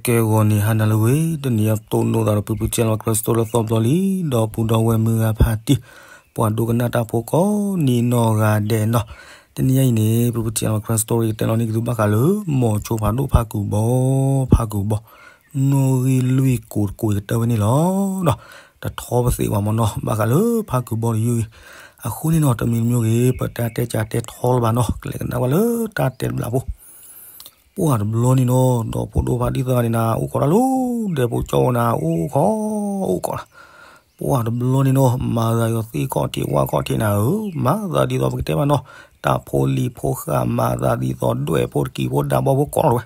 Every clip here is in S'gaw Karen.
ကဲဂီၤနံၤဟါနၤလၢအဂ့ၤ, တနံၤအံၤပတိၢ်နီၣ်သးဒီးဖုဖုကၠဲလီၤခရၢစတိလၢသီပျီလံ, ဒီပုၢ်ဒီဝဲၢ်မုၢ်ဂၤဖါတံၢ်, ပှၤဒိကနၣ်တၢ်ဖိကိးနံၤနီၢ်ဂၤဒဲးနီၤ, တနံၤအံၤန့ၣ် ဖုဖုကၠဲလီၤခရၢစတိကတဲလီၤန့ၢ်က့ၤသုဘၣ်ဃးလၢ မိၤဆိဖးဒိၣ်ဖးကူၣ်ဘီ, ဖးကူၣ်ဘီ, နီၣ်ဂံၢ်လွံၢ်ကိးတကိးကတၢၢ်ဝဲန့ၣ်လီၤ. တထီပသ့ၣ်ဝဲမ့ၢ်နီၤ ဘၣ်ဃးလၢဖးကူၣ်ဘီတယုၢ်အံၤ, အဃိန့ၣ်နီၤ တမံၤတမံၤဂ့ၤ ပတၢ်တဲကၢတဲထီလၢၤဘၣ်နီၤ ကလဲၤကနၣ်ဝဲလၢတၢ်တဲတဘျီဖိ ပှၢ်တဘျီန့ၣ်နီၤ ဒီးဖိဒိၣ်ဖါတံၢ်သၢဂၤန့ၣ်နၤ အိၣ်ခိးတၢ်လီၤ, ဒဲးဖိကၠီဝဲနၤ အိၣ်ခိး, အိၣ်ခိးနၤ, ပှၢ်တဘျီန့ၣ်နီၤ မၤသးဒ်သိးသ့ၣ်ခီၣ်ထံးဝၣ်ခီၣ်ထံးနၤဧၢ, မၤသးဒ်သိးပကတဲမးနီၤ တၢ်ဖိလံၤဖိဃၢ် မၤသးဒ်သိးဒွဲၣ်ဖိတကံၤဖိဒးဘီဖိကိးနီၤတဝဲ,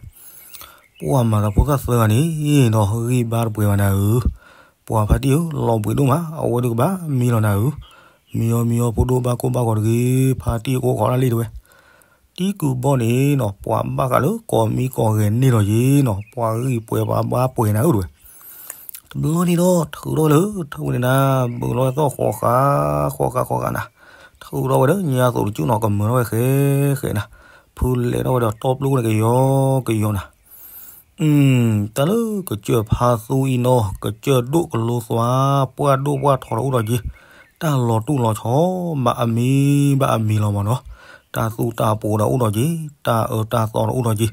ပှၢ်မၤသးဖိသၣ်သၢဂၤန့ၣ်နီၤ ဂံၢ်ဘါတပှဲၤဘၣ်နၤဧၢ, ပှၢ်ဖါတံၢ်ဧၢ လီၤဘှံးဒိၣ်မး အဝဲဒုးကဘၣ်မံလီၤနၤဧၢ, မံအီၤမံအီၤ ဖိဒိၣ်ဘၣ်ကိၢ်ဘၣ်ဂီၤတဂ့ၤ ဖါတံၢ်အိၣ်ခိးတၢ်လံတဝဲ တံၢ်ကူၣ်ဘီန့ၣ်နီၤ ပှၤဘၣ်ဃးလၢကိးမံၤကိးဂဲၤန့ၣ်လီၤယ့ၤနီၤ ပှၤဂံၢ်ပှဲၤပှၤဘါပှဲၤနၤဧၢတဝဲ, တဘျီန့ၣ်ဒီး ထုးထီၣ်ဝဲလၢ ထုးန့ၣ်နၤ ဘုးလီၤဝဲသီၣ်ဃိးဃာ် ဃိးဃာ်ဃိးဃာ်နၤ, ထုးထီၣ်ဝဲဒီးညါသိးတကၠူၣ်နီၤ ကမၢထီၣ်ဝဲဃဲဃဲနၤ, ဖုလဲၤထီၣ်ဝဲဒီးတီပျိန့ၣ်ကယီကယီနၤ တၢ်လၢကစၢၢ်ဖါသူအံၤနီၤ ကစၢၢ်ဒိၣ်ကလိသွါ ပှၢ်ဒိၣ်ပှၢ်ထီဒီးအိၣ်ဒီးက့ၤ, တၢ်လီၤတူၢ်လီၤဆီ ဘၣ်အမံၤဘၣ်အမံၤလီၤမးနီၤ, တၢ်သူတၢ်ပိးဒီးအိၣ်ဒီးက့ၤ, တၢ်အၢတၢ်သီ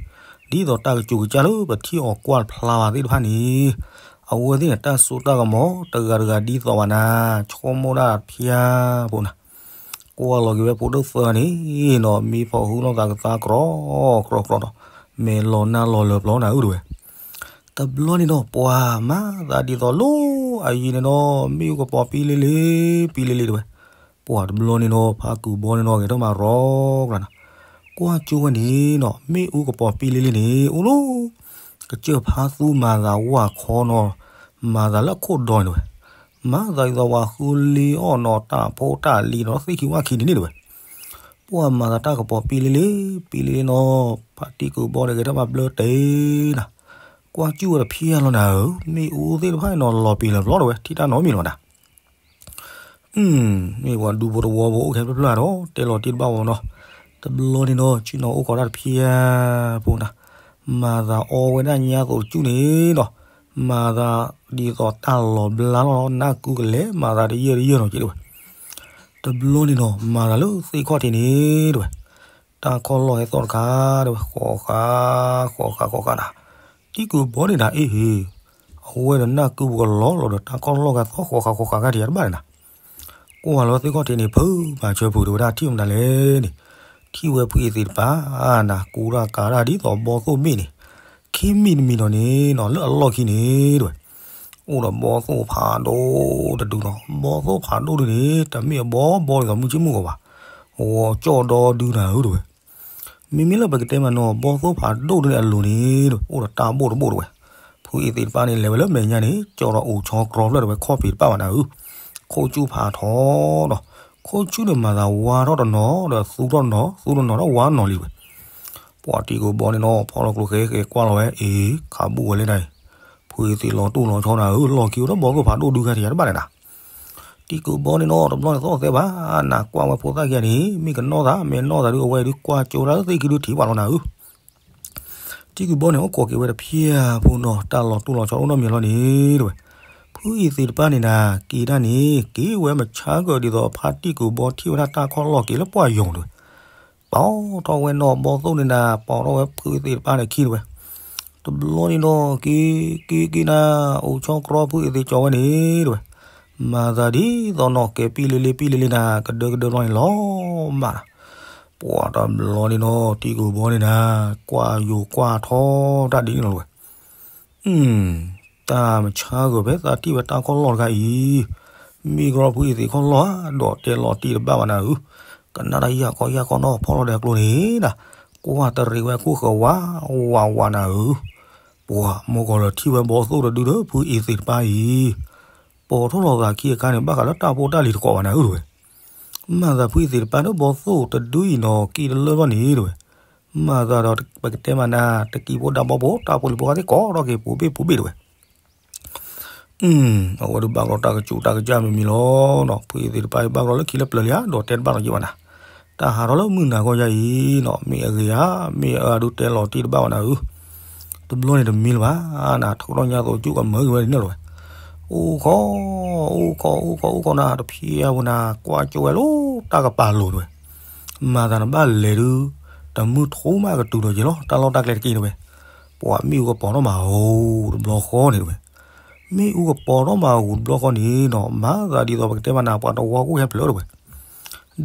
ဒီးအိၣ်ဒီးက့ၤ, ဒ်သိးတၢ်ကစူၤကစၢ်လၢပထံၣ်အီၤကွၢ်တဖျါဘၣ်သ့ၣ်တဖၣ်န့ၣ်, အဝဲသ့ၣ်န့ၣ် တၢ်စိတၢ်ကမီၤ တဂၤတဂၤဒ်သိးဘၣ်နၤ, ဆိကမိၣ်ဒၣ်ဖၠါဖိနၤ ကွၢ်လီၤက့ၤဝဲဖိဒိၣ်သၢဂၤန့ၣ်နီၤ မံဖီၣ်ဟုလိာ်သးကသါကြီကြီဒီး, မဲာ်လီၤနါလီၤလၢာ်ပျီနၤဧၢတဝဲ, တဘျီန့ၣ်ဒီး ပှၤမၤသးဒ်သိးလိၣ်အယံၤန့ၣ်ဒီး မ့ၣ်အူကပီၤပံလ့လ့ ပံလ့လ့တဝဲ, ပှၢ်တဘျီန့ၣ်ဒီး ဖါကူၣ်ဘီန့ၣ်ဒီး ဂဲၤထီၣ်မၤရီကျါနၤ, ကွၢ်ကၠိဝဲန့ၣ်နီၤ မ့ၣ်အူကပီၤပံလ့လ့န့ၣ် အိၣ်လီၤ ကစၢၢ်ဖါသူမၤသးဝၢ်ခီနီၤ, မၤသးလၢအခိၣ်ဒီန့ၣ်တဝဲ, မၤသးဒ်သိးပှၤဃုလ့အီၣ်နီၤ တၢ်ဖိတၢ်လံၤနီၤ သ့ၣ်ခံဝၣ်ခံန့ၣ်န့ၣ်တဝဲ, ပှၢ်မၤသးတၢ်ကပီၤပံလ့လ့ ပံလ့လ့နီၤ, ဖါတံၢ်ကူၣ်ဘီန့ၣ် ဂဲၤထီၣ်မၤဘျၢတ့နၤ, ကွၢ်ကၠူၣ်ဝဲတဖၣ်လီၤနၤဧၢ, မ့ၣ်အူသ့ၣ်တဖၣ်နီၤ လီၤပံာ်လီၤပျီတဝဲ ထံၣ်တၢ်နီတမံၤလီၤနၤ မ့ၢ်ပှၤဒူဖိတဝီဖိအိၣ်ခဲဖျၢၣ်ဖျၢၣ်ဒီး တဲလီၤတံၢ်တဘၣ်ဝဲနီၤ, တဘျီန့ၣ်ဒီး ဆ့ၣ်နီၤအိၣ်ခိးတၢ်တဖၣ်ဖိနၤ, မၤသးအီဝဲဒၣ်ညါသိးတကၠူၣ်န့ၣ်နီၤ, မၤသးဒ်သိးတၢ်လီၤဘျါလီၤ နၢ်ကူကလဲၤ မၤသးတယၢၢ်တယၢၢ်နီၤက့တဝဲ, တဘျီန့ၣ်နီၤ မၤသးလၢသ့ၣ်ခီၣ်ထံးန့ၣ်တဝဲ, တၢ်ခီၣ်လီၢ်ဟဲသီၣ်တခါတဝဲ ဃိးဃာ် ဃိးဃာ်ဃိးဃာ်နၤ, တံၢ်ကူၣ်ဘီန့ၣ်နၤ အ့ၣ်ဟ့ၣ်, အဝဲဒီးနၢ်ကူပကလီလီၤဒီး တၢ်ခီၣ်လီၢ်ဂၤသီၣ်ဃိးဃာ်ဃိးဃာ်ဂၤထံၣ်တဘၣ်န့ၣ်နၤ, ကွၢ်လီၤသ့ၣ်ခီၣ်ထံးန့ၣ် ဖုမၤဆၢဖုးတဝဲဒၣ်ထံၣ်မတၤလဲၣ်န့ၣ်, ထံၣ်ဝဲဖုအ့သ့ၣ်တဖၣ်နၤ ကူတၢ်ကၤတၢ်ဒ်သိးဘီသိၣ်ဘ့ၣ်န့ၣ်, ခံမံၤတမံၤဒီးန့ၣ်နီၤ လၢအလီၢ်ခံန့ၣ်တဝဲ အိၣ်ဒီးဘီသိၣ်ဖးဒိၣ်တဒုနီၤ, ဘီသိၣ်ဖးဒိၣ်ဒုန့ၣ် တမ့ၢ်အဘီဘီဒ်သိးမုၢ်ဆ့ၣ်မုၢ်ဂီၤဘၣ်, ဂီၤကၠီၣ်ဒီဒုနၤဧၢတဝဲ, မ့မ့ၢ်လၢပကတဲမးနီၤ ဘီသိၣ်ဖးဒိၣ်ဒုန့ၣ်အလိၤန့ၣ်တဝဲ အိၣ်ဒီးတၢ်ဘိၣ်တဘိၣ်တဝဲ, ဖုအ့သ့ၣ်တဖၣ်န့ၣ် လဲၤဝဲလၢမဲာ်ညါန့ၣ် ကၠီၣ်ဒီးအိၣ်ဆီကြီဖျၢၣ်တဝဲ ခီၣ်ဖံးတဘၣ်ဘၣ်နၤဧၢ, ခိၣ်ဆူၣ်ဖးထီဒီး, ခိၣ်ဆူၣ်န့ၣ်မၤသးဝါထီၣ်တနီၤဒီးသူထီၣ်တနီၤ သူတနီၤဒီးဝါနီၤလံတဝဲ ပှၤတံၢ်ကူၣ်ဘီန့ၣ်နီၤ ဖီလီၤကျိၤဃဲဃဲကွၢ်လီၤဝဲ အ့ၣ် ခးဘူၣ်ဝဲလဲၣ်နၤအံၤ, ဖုအ့သ့ၣ်လီၤတိၢ်လီၤဆီနၤဧၢ, လီၢ်ခံအိၣ်ဒီးဘီသိၣ်ဖးဒိၣ်ဒုဂၤထံးတဘၣ်န့ၣ်နၤ, တံၢ်ကူၣ်ဘီန့ၣ်နီၤ တဘျီန့ၣ်သီၣ်သဲဘၣ်, နကွၢ်ဝဲဖိသၣ်ခံဂၤန့ၣ် မ့ၢ်ကနီၢ်သး မ့ၢ်နီၢ်သးဒု အဝဲဒုကွၢ်ကၠိတၢ်လၢသ့ၣ်ခံဒုထံၣ်ဘၣ်လီၤနၤဧၢ တံၢ်ကူၣ်ဘီန့ၣ် အိၣ်ခိးက့ၤဝဲတဖၣ်ဖိနီၤ တၢ်လီၤတိၢ်လီၤဆီအိၣ်နီတမံၤလီၤန့ၣ်တဝဲ, ဖုအ့သ့ၣ်တဖၣ်န့ၣ်နၤ က့ၤတၢ်န့ၣ် က့ၤဝဲမုၢ်ဆါကၢၢ်ဒ်သိးဖါတံၢ်ကူၣ်ဘီထံၣ်ဝဲဒၣ်တၢ်ခီၣ်လီၢ်က့ၤလၢပှၢ်ယိၤတဝဲ, ပိာ်ထီၣ်ဝဲနီၤ ဘီသိၣ်န့ၣ်နၤ ပိာ်ထီၣ်ဝဲဖုအ့သ့ၣ်တဖၣ်န့ၣ်ခံတဝဲ, တဘျီန့ၣ်ဒီး က့ၤ က့ၤက့ၤနၤ အိၣ်ဆီကြီဖုအ့သ့ၣ်ကၠီဝဲန့ၣ်တဝဲ, မၤသးဒ်သိးနီၢ်ကဲပံလ့လ့ပံလ့လ့နၤ ကဒၢကဒၢဘျီန့ၣ်လီၤမးနၤ ပှၤတဘျီန့ၣ်နီၤ တံၢ်ကူၣ်ဘီန့ၣ်နၤ ကွၢ်ယိၤကွၢ်ထီတၢ်ဒ်န့ၣ်လီၤဝဲ, တၢ်မုၢ်ဆါကၢၢ်ဖဲသးထံၣ်ဝဲတၢ်ခီၣ်လီၢ်တခါအံၤ, မ့ၢ်ကရီဖုအ့သ့ၣ်ခီၣ်လီၢ်ဧါ ဒီးတဲလီၤတံၢ်တဘၣ်ဘၣ်နၤဧၢ, ကနၣ်တၢ်ယၢ်ကီယၢ်ကီနီၤ ဖီၣ်လီၤဒီးကျိန့ၣ်နၤ, ကွၢ်တရံးဝဲခိၣ်ဃၢၤဝး ဝးဝးနၤဧၢ, ပှၤမိၢ်ကီၢ်လၢထံၣ်ဝဲဘီသိၣ်တဒုဒီးဖုအ့သ့ၣ်တဖၣ်အံၤ ပိာ်ထီၣ်လီၤသးခံအခါန့ၣ် ဘၣ်ဃးလၢတၢ်ဖိတၢ်လံၤတကိးဘၣ်နၤဧၢတဝဲ, မၤသးဖုအ့သ့ၣ်တဖၣ်ဒီးဘီသိၣ်တဒုအံၤနီၤ က့ၤတလၢဘျီန့ၣ်တဝဲ, မၤသးဒီးပကတဲမးနၤ တကံၤဖိဒးဘီဖိ တၢ်ဖိလံၤဖိဃါသ့ၣ်ကိးထီၣ်က့ၤပူၤဘ့ၣ်ပူၤဘ့ၣ်တဝဲ အဝဲဒုးဘၣ်ကီတၢ်ကစူၤတၢ်ကစၢ်မံၤမံၤလီၤနီၤ, ဖုအ့သ့ၣ်တဖၣ်အံၤဘၣ်ကီလၢခံလၢပျၢၤလံဧါ ဒီးတဲတဘၣ်လီၤက့ၤဘၣ်နၤ, တၢ်ဟးထီၣ်လၢမုၢ်နၤခီယါအံၤနီၤ မ့ၢ်အဂ့ၤဧါ မ့ၢ်အအၢဒုးတဲလီၤတံၢ်တဘၣ်ဘၣ်နၤဧၢ, တဘျီန့ၣ်တမံလၢၤဘၣ်, နၤထီၣ်ကဒီးညါသိးကၠူၣ်ကမၢက့ၤဝဲဒ်န့ၣ်လီၤဝဲ, အိၣ်ခိး, အိၣ်ခိး အိၣ်ခိး အိၣ်ခိးနၤ တဖျဲအပူၤနၤ ကွၢ်ကၠိဝဲလၢတၢ်ကပၤလိၤတဝဲ, မၤသးနဘၣ်လဲၤဒုး, တမုၢ်ထူမးကတုၤဒီးက့ၤလီၤ တၢ်လီၢ်တၢ်ကျဲတက့ၢ်တဝဲ, ပှၤမ့ၣ်အူကပီၤထီၣ်မးဧိၤတဘျီဃီန့ၣ်တဝဲ, မ့ၣ်အူကပီၤထီၣ်မးဧိၤတဘျီဃီန့ၣ်နီၤ မၤသးဒ်သိးပကတဲမးနၤ ပှၤတဝီကအိၣ်ဟဲဖျၢၣ်တဝဲ, ဒ်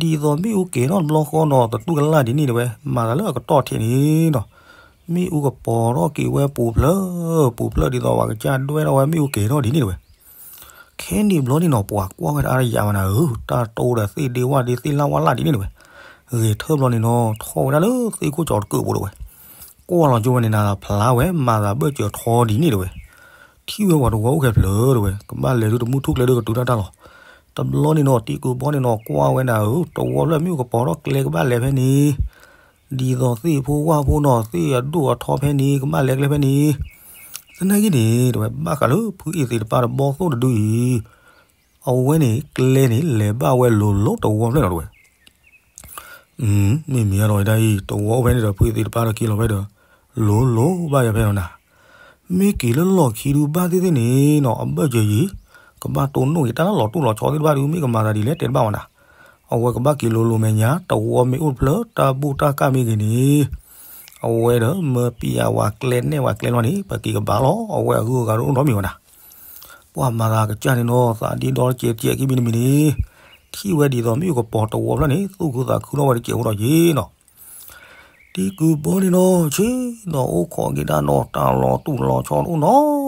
သိးမ့ၣ်အူကဲၤထီၣ်တဘျီဃီနီၤ သတူၢ်ကလာ်ဒ်န့ၣ်တဝဲ မၤသးလၢအကတီၢ်ထဲန့ၣ်နီၤ, မ့ၣ်အူကပီၤထီၣ်က့ၤဝဲပူၤဖျၢၣ်, ပူၤဖျၢၣ်ဒ်သိးပှၤကစၢ်ဒွဲၣ်ထီၣ်ဝဲမ့ၣ်အူကဲၤထီၣ်ဒ်န့ၣ်တဝဲ, ခဲန့ၣ်ဘျီန့ၣ်နီၤ ပှၤကွၢ်ဝဲတအါတယၤဘၣ်နၤဧၢ, တၢ်တိဒီးသ့ၣ်ဒ့ဝၣ်ဒ့သ့ၣ်လၣ်ဝၣ်လၣ်ဒ်န့ၣ်တဝဲ, ဂဲၤထၢၣ်ဘျီန့ၣ်နီၤ ထီၣ်ဝဲဒၣ်လၢသ့ၣ်ခိၣ်ကၠီၤတကုးပူၤတဝဲ, ကွၢ်လီၤကၠိဝဲန့ၣ်နၤဖျါဝဲ မၤသးဘၢၣ်စၢၤထီဒ်န့ၣ်တဝဲ, ထံၣ်ဝဲပှၤတဝီအိၣ်ဟဲဖျၢၣ်တဝဲ ကဘၣ်လဲၤဒုးတမုၢ်ထူၣ်ကျဲဒုးကတုၤတၢ်တၢ်လီၤ, တဘျီန့ၣ်နီၤ တံၤကူၣ်ဘီန့ၣ်နီၤ ကွၢ်ဝဲနၤဧၢ တဝီဖျၢၣ်မ့ၣ်အူကပီၤထီၣ်ကျဲကဘၣ်လဲၤဖဲန့ၣ် ဒ်သိးသ့ၣ်ဖိဝၣ်ဖိနီၤ သ့ၣ်အဒိၣ်အထီဖဲန့ၣ် ကဘၣ်လဲၤကျဲဖဲန့ၣ်, သနာ်က့န့ၣ် တဝဲဘၣ်ဃးလၢဖုအ့ၣ်သ့ၣ်တဖၣ်တဘီသိၣ်တဒုအံၤ, အဝဲန့ၣ်ကျဲန့ၣ် လဲၤဘၣ်ဝဲလိၤလိၤတဝီဖျၢၣ်နီၤတဝဲ, မ့မ့ၢ်အလီၤဝဲဒၣ်အံၤ တဝီအိၣ်ဖဲန့ၣ်ဒီး ဖုအ့ၣ်သ့ၣ်တဖၣ်ဒီးက့ၤလီၤဖဲဒီး လိၤလိၤဘၣ်ယၤဖဲနီၤနၤ မ့ၢ်က့ၤလၢလီၢ်ခံဒုးဘၣ်သ့ၣ်သ့ၣ်န့ၣ်နီၤ အဘၢၣ်စၢၤယံၤ, ကဘၣ်တိၢ်နီၣ်က့ၤတၢ်လၢလီၤတိၢ်လီၤဆီသ့ၣ်တဖၣ်ဒုး မ့ၢ်ကမၤသးဒ်လဲၣ်တဲတဘၣ်ဝဲနၤ, အဝဲကဘၣ်က့ၤလိၤလိၤမဲာ်ညါ တဝီမ့ၢ်အိၣ်တဖျၢၣ် တၢ်ဘူၣ်တၢ်ကၢ်မ့ၢ်ဂ့ၤန့ၣ်, အဝဲဒီးမၢပံယၤဝၤကျဲနဲၣ်ဝၤကျဲလီၤန့ၣ် ပက့ၤကဘၣ်လီၤ အဝဲအဂုၤအဂၤတအိၣ်နီတမံၤဝဲနၤ ပှၤမၤသးကစၢ်န့ၣ်နီၤ သးဒ့ဒီတစဲးတစဲးခံမံၤတမံၤန့ၣ်, ထံၣ်ဝဲဒ်သိးမ့ၣ်အူကပီၤတဝီဖျၢၣ်န့ၣ် သူၣ်ခုသးခုထီၣ်ဝဲတစဲးဖိဒီးက့ၤနီၤ, တံၤကူၣ်ဘီန့ၣ်နီၤ ဆ့ဒီးအိၣ်ခိးက့ၤဒၣ်နီၤ တၢ်လီၤတူၢ်လီၤဆီတအိၣ်နီတမံၤလၢ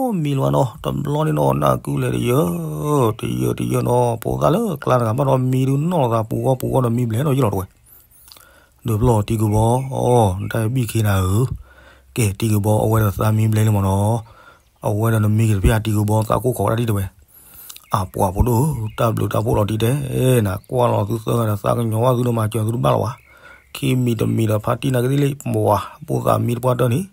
ၤဘၣ်နီၤ တဘျီန့ၣ်နီၤ နၢ်ကုလဲၤတယၢ, တယၢတယၢနီၤ ဖိသၣ်လၢကျါတဂၤဘၣ်ဒီးမံဒုးနီၣ်လိာ်သးပူၤဂီၢ်ပူၤဂီၢ်ဒီးမံဘျဲၣ်နီၤယ့ၢ်လီၤတဝဲ ဒုးဖျီၣ်တံၤကူၣ်ဘီ, တၢ်ဘံၣ်ခ့နၤဧၢ, ကဲတံၤကူၣ်ဘီ အဝဲဒီးသးမံဘျဲၣ်လံမ့ၢ်နီၤ, အဝဲဒီးနမံက့ၤတဖၣ်တံၤကူၣ်ဘီ သးကိၢ်ခိးဝဲဒၣ်ဒ်တဝဲ, အပှၤဖိဒိၣ်ဧၢ, တၢ်ဘျုးတၢ်ဖှိၣ်လီၤတံၢ်တဲ, နကွၢ်လီၤသုသၢဂၤဒီး သးကညီၤဘၣ်သုဒိၣ်မးစၢၤသုတဘၣ်လီၤဘၣ်, ခံမံၤတမံၤဒီးဖါတံၢ်နာ်က့သ့ၣ်လံ ပှၤဖိသၣ်မံတပှၢ်တၢၢ်န့ၣ်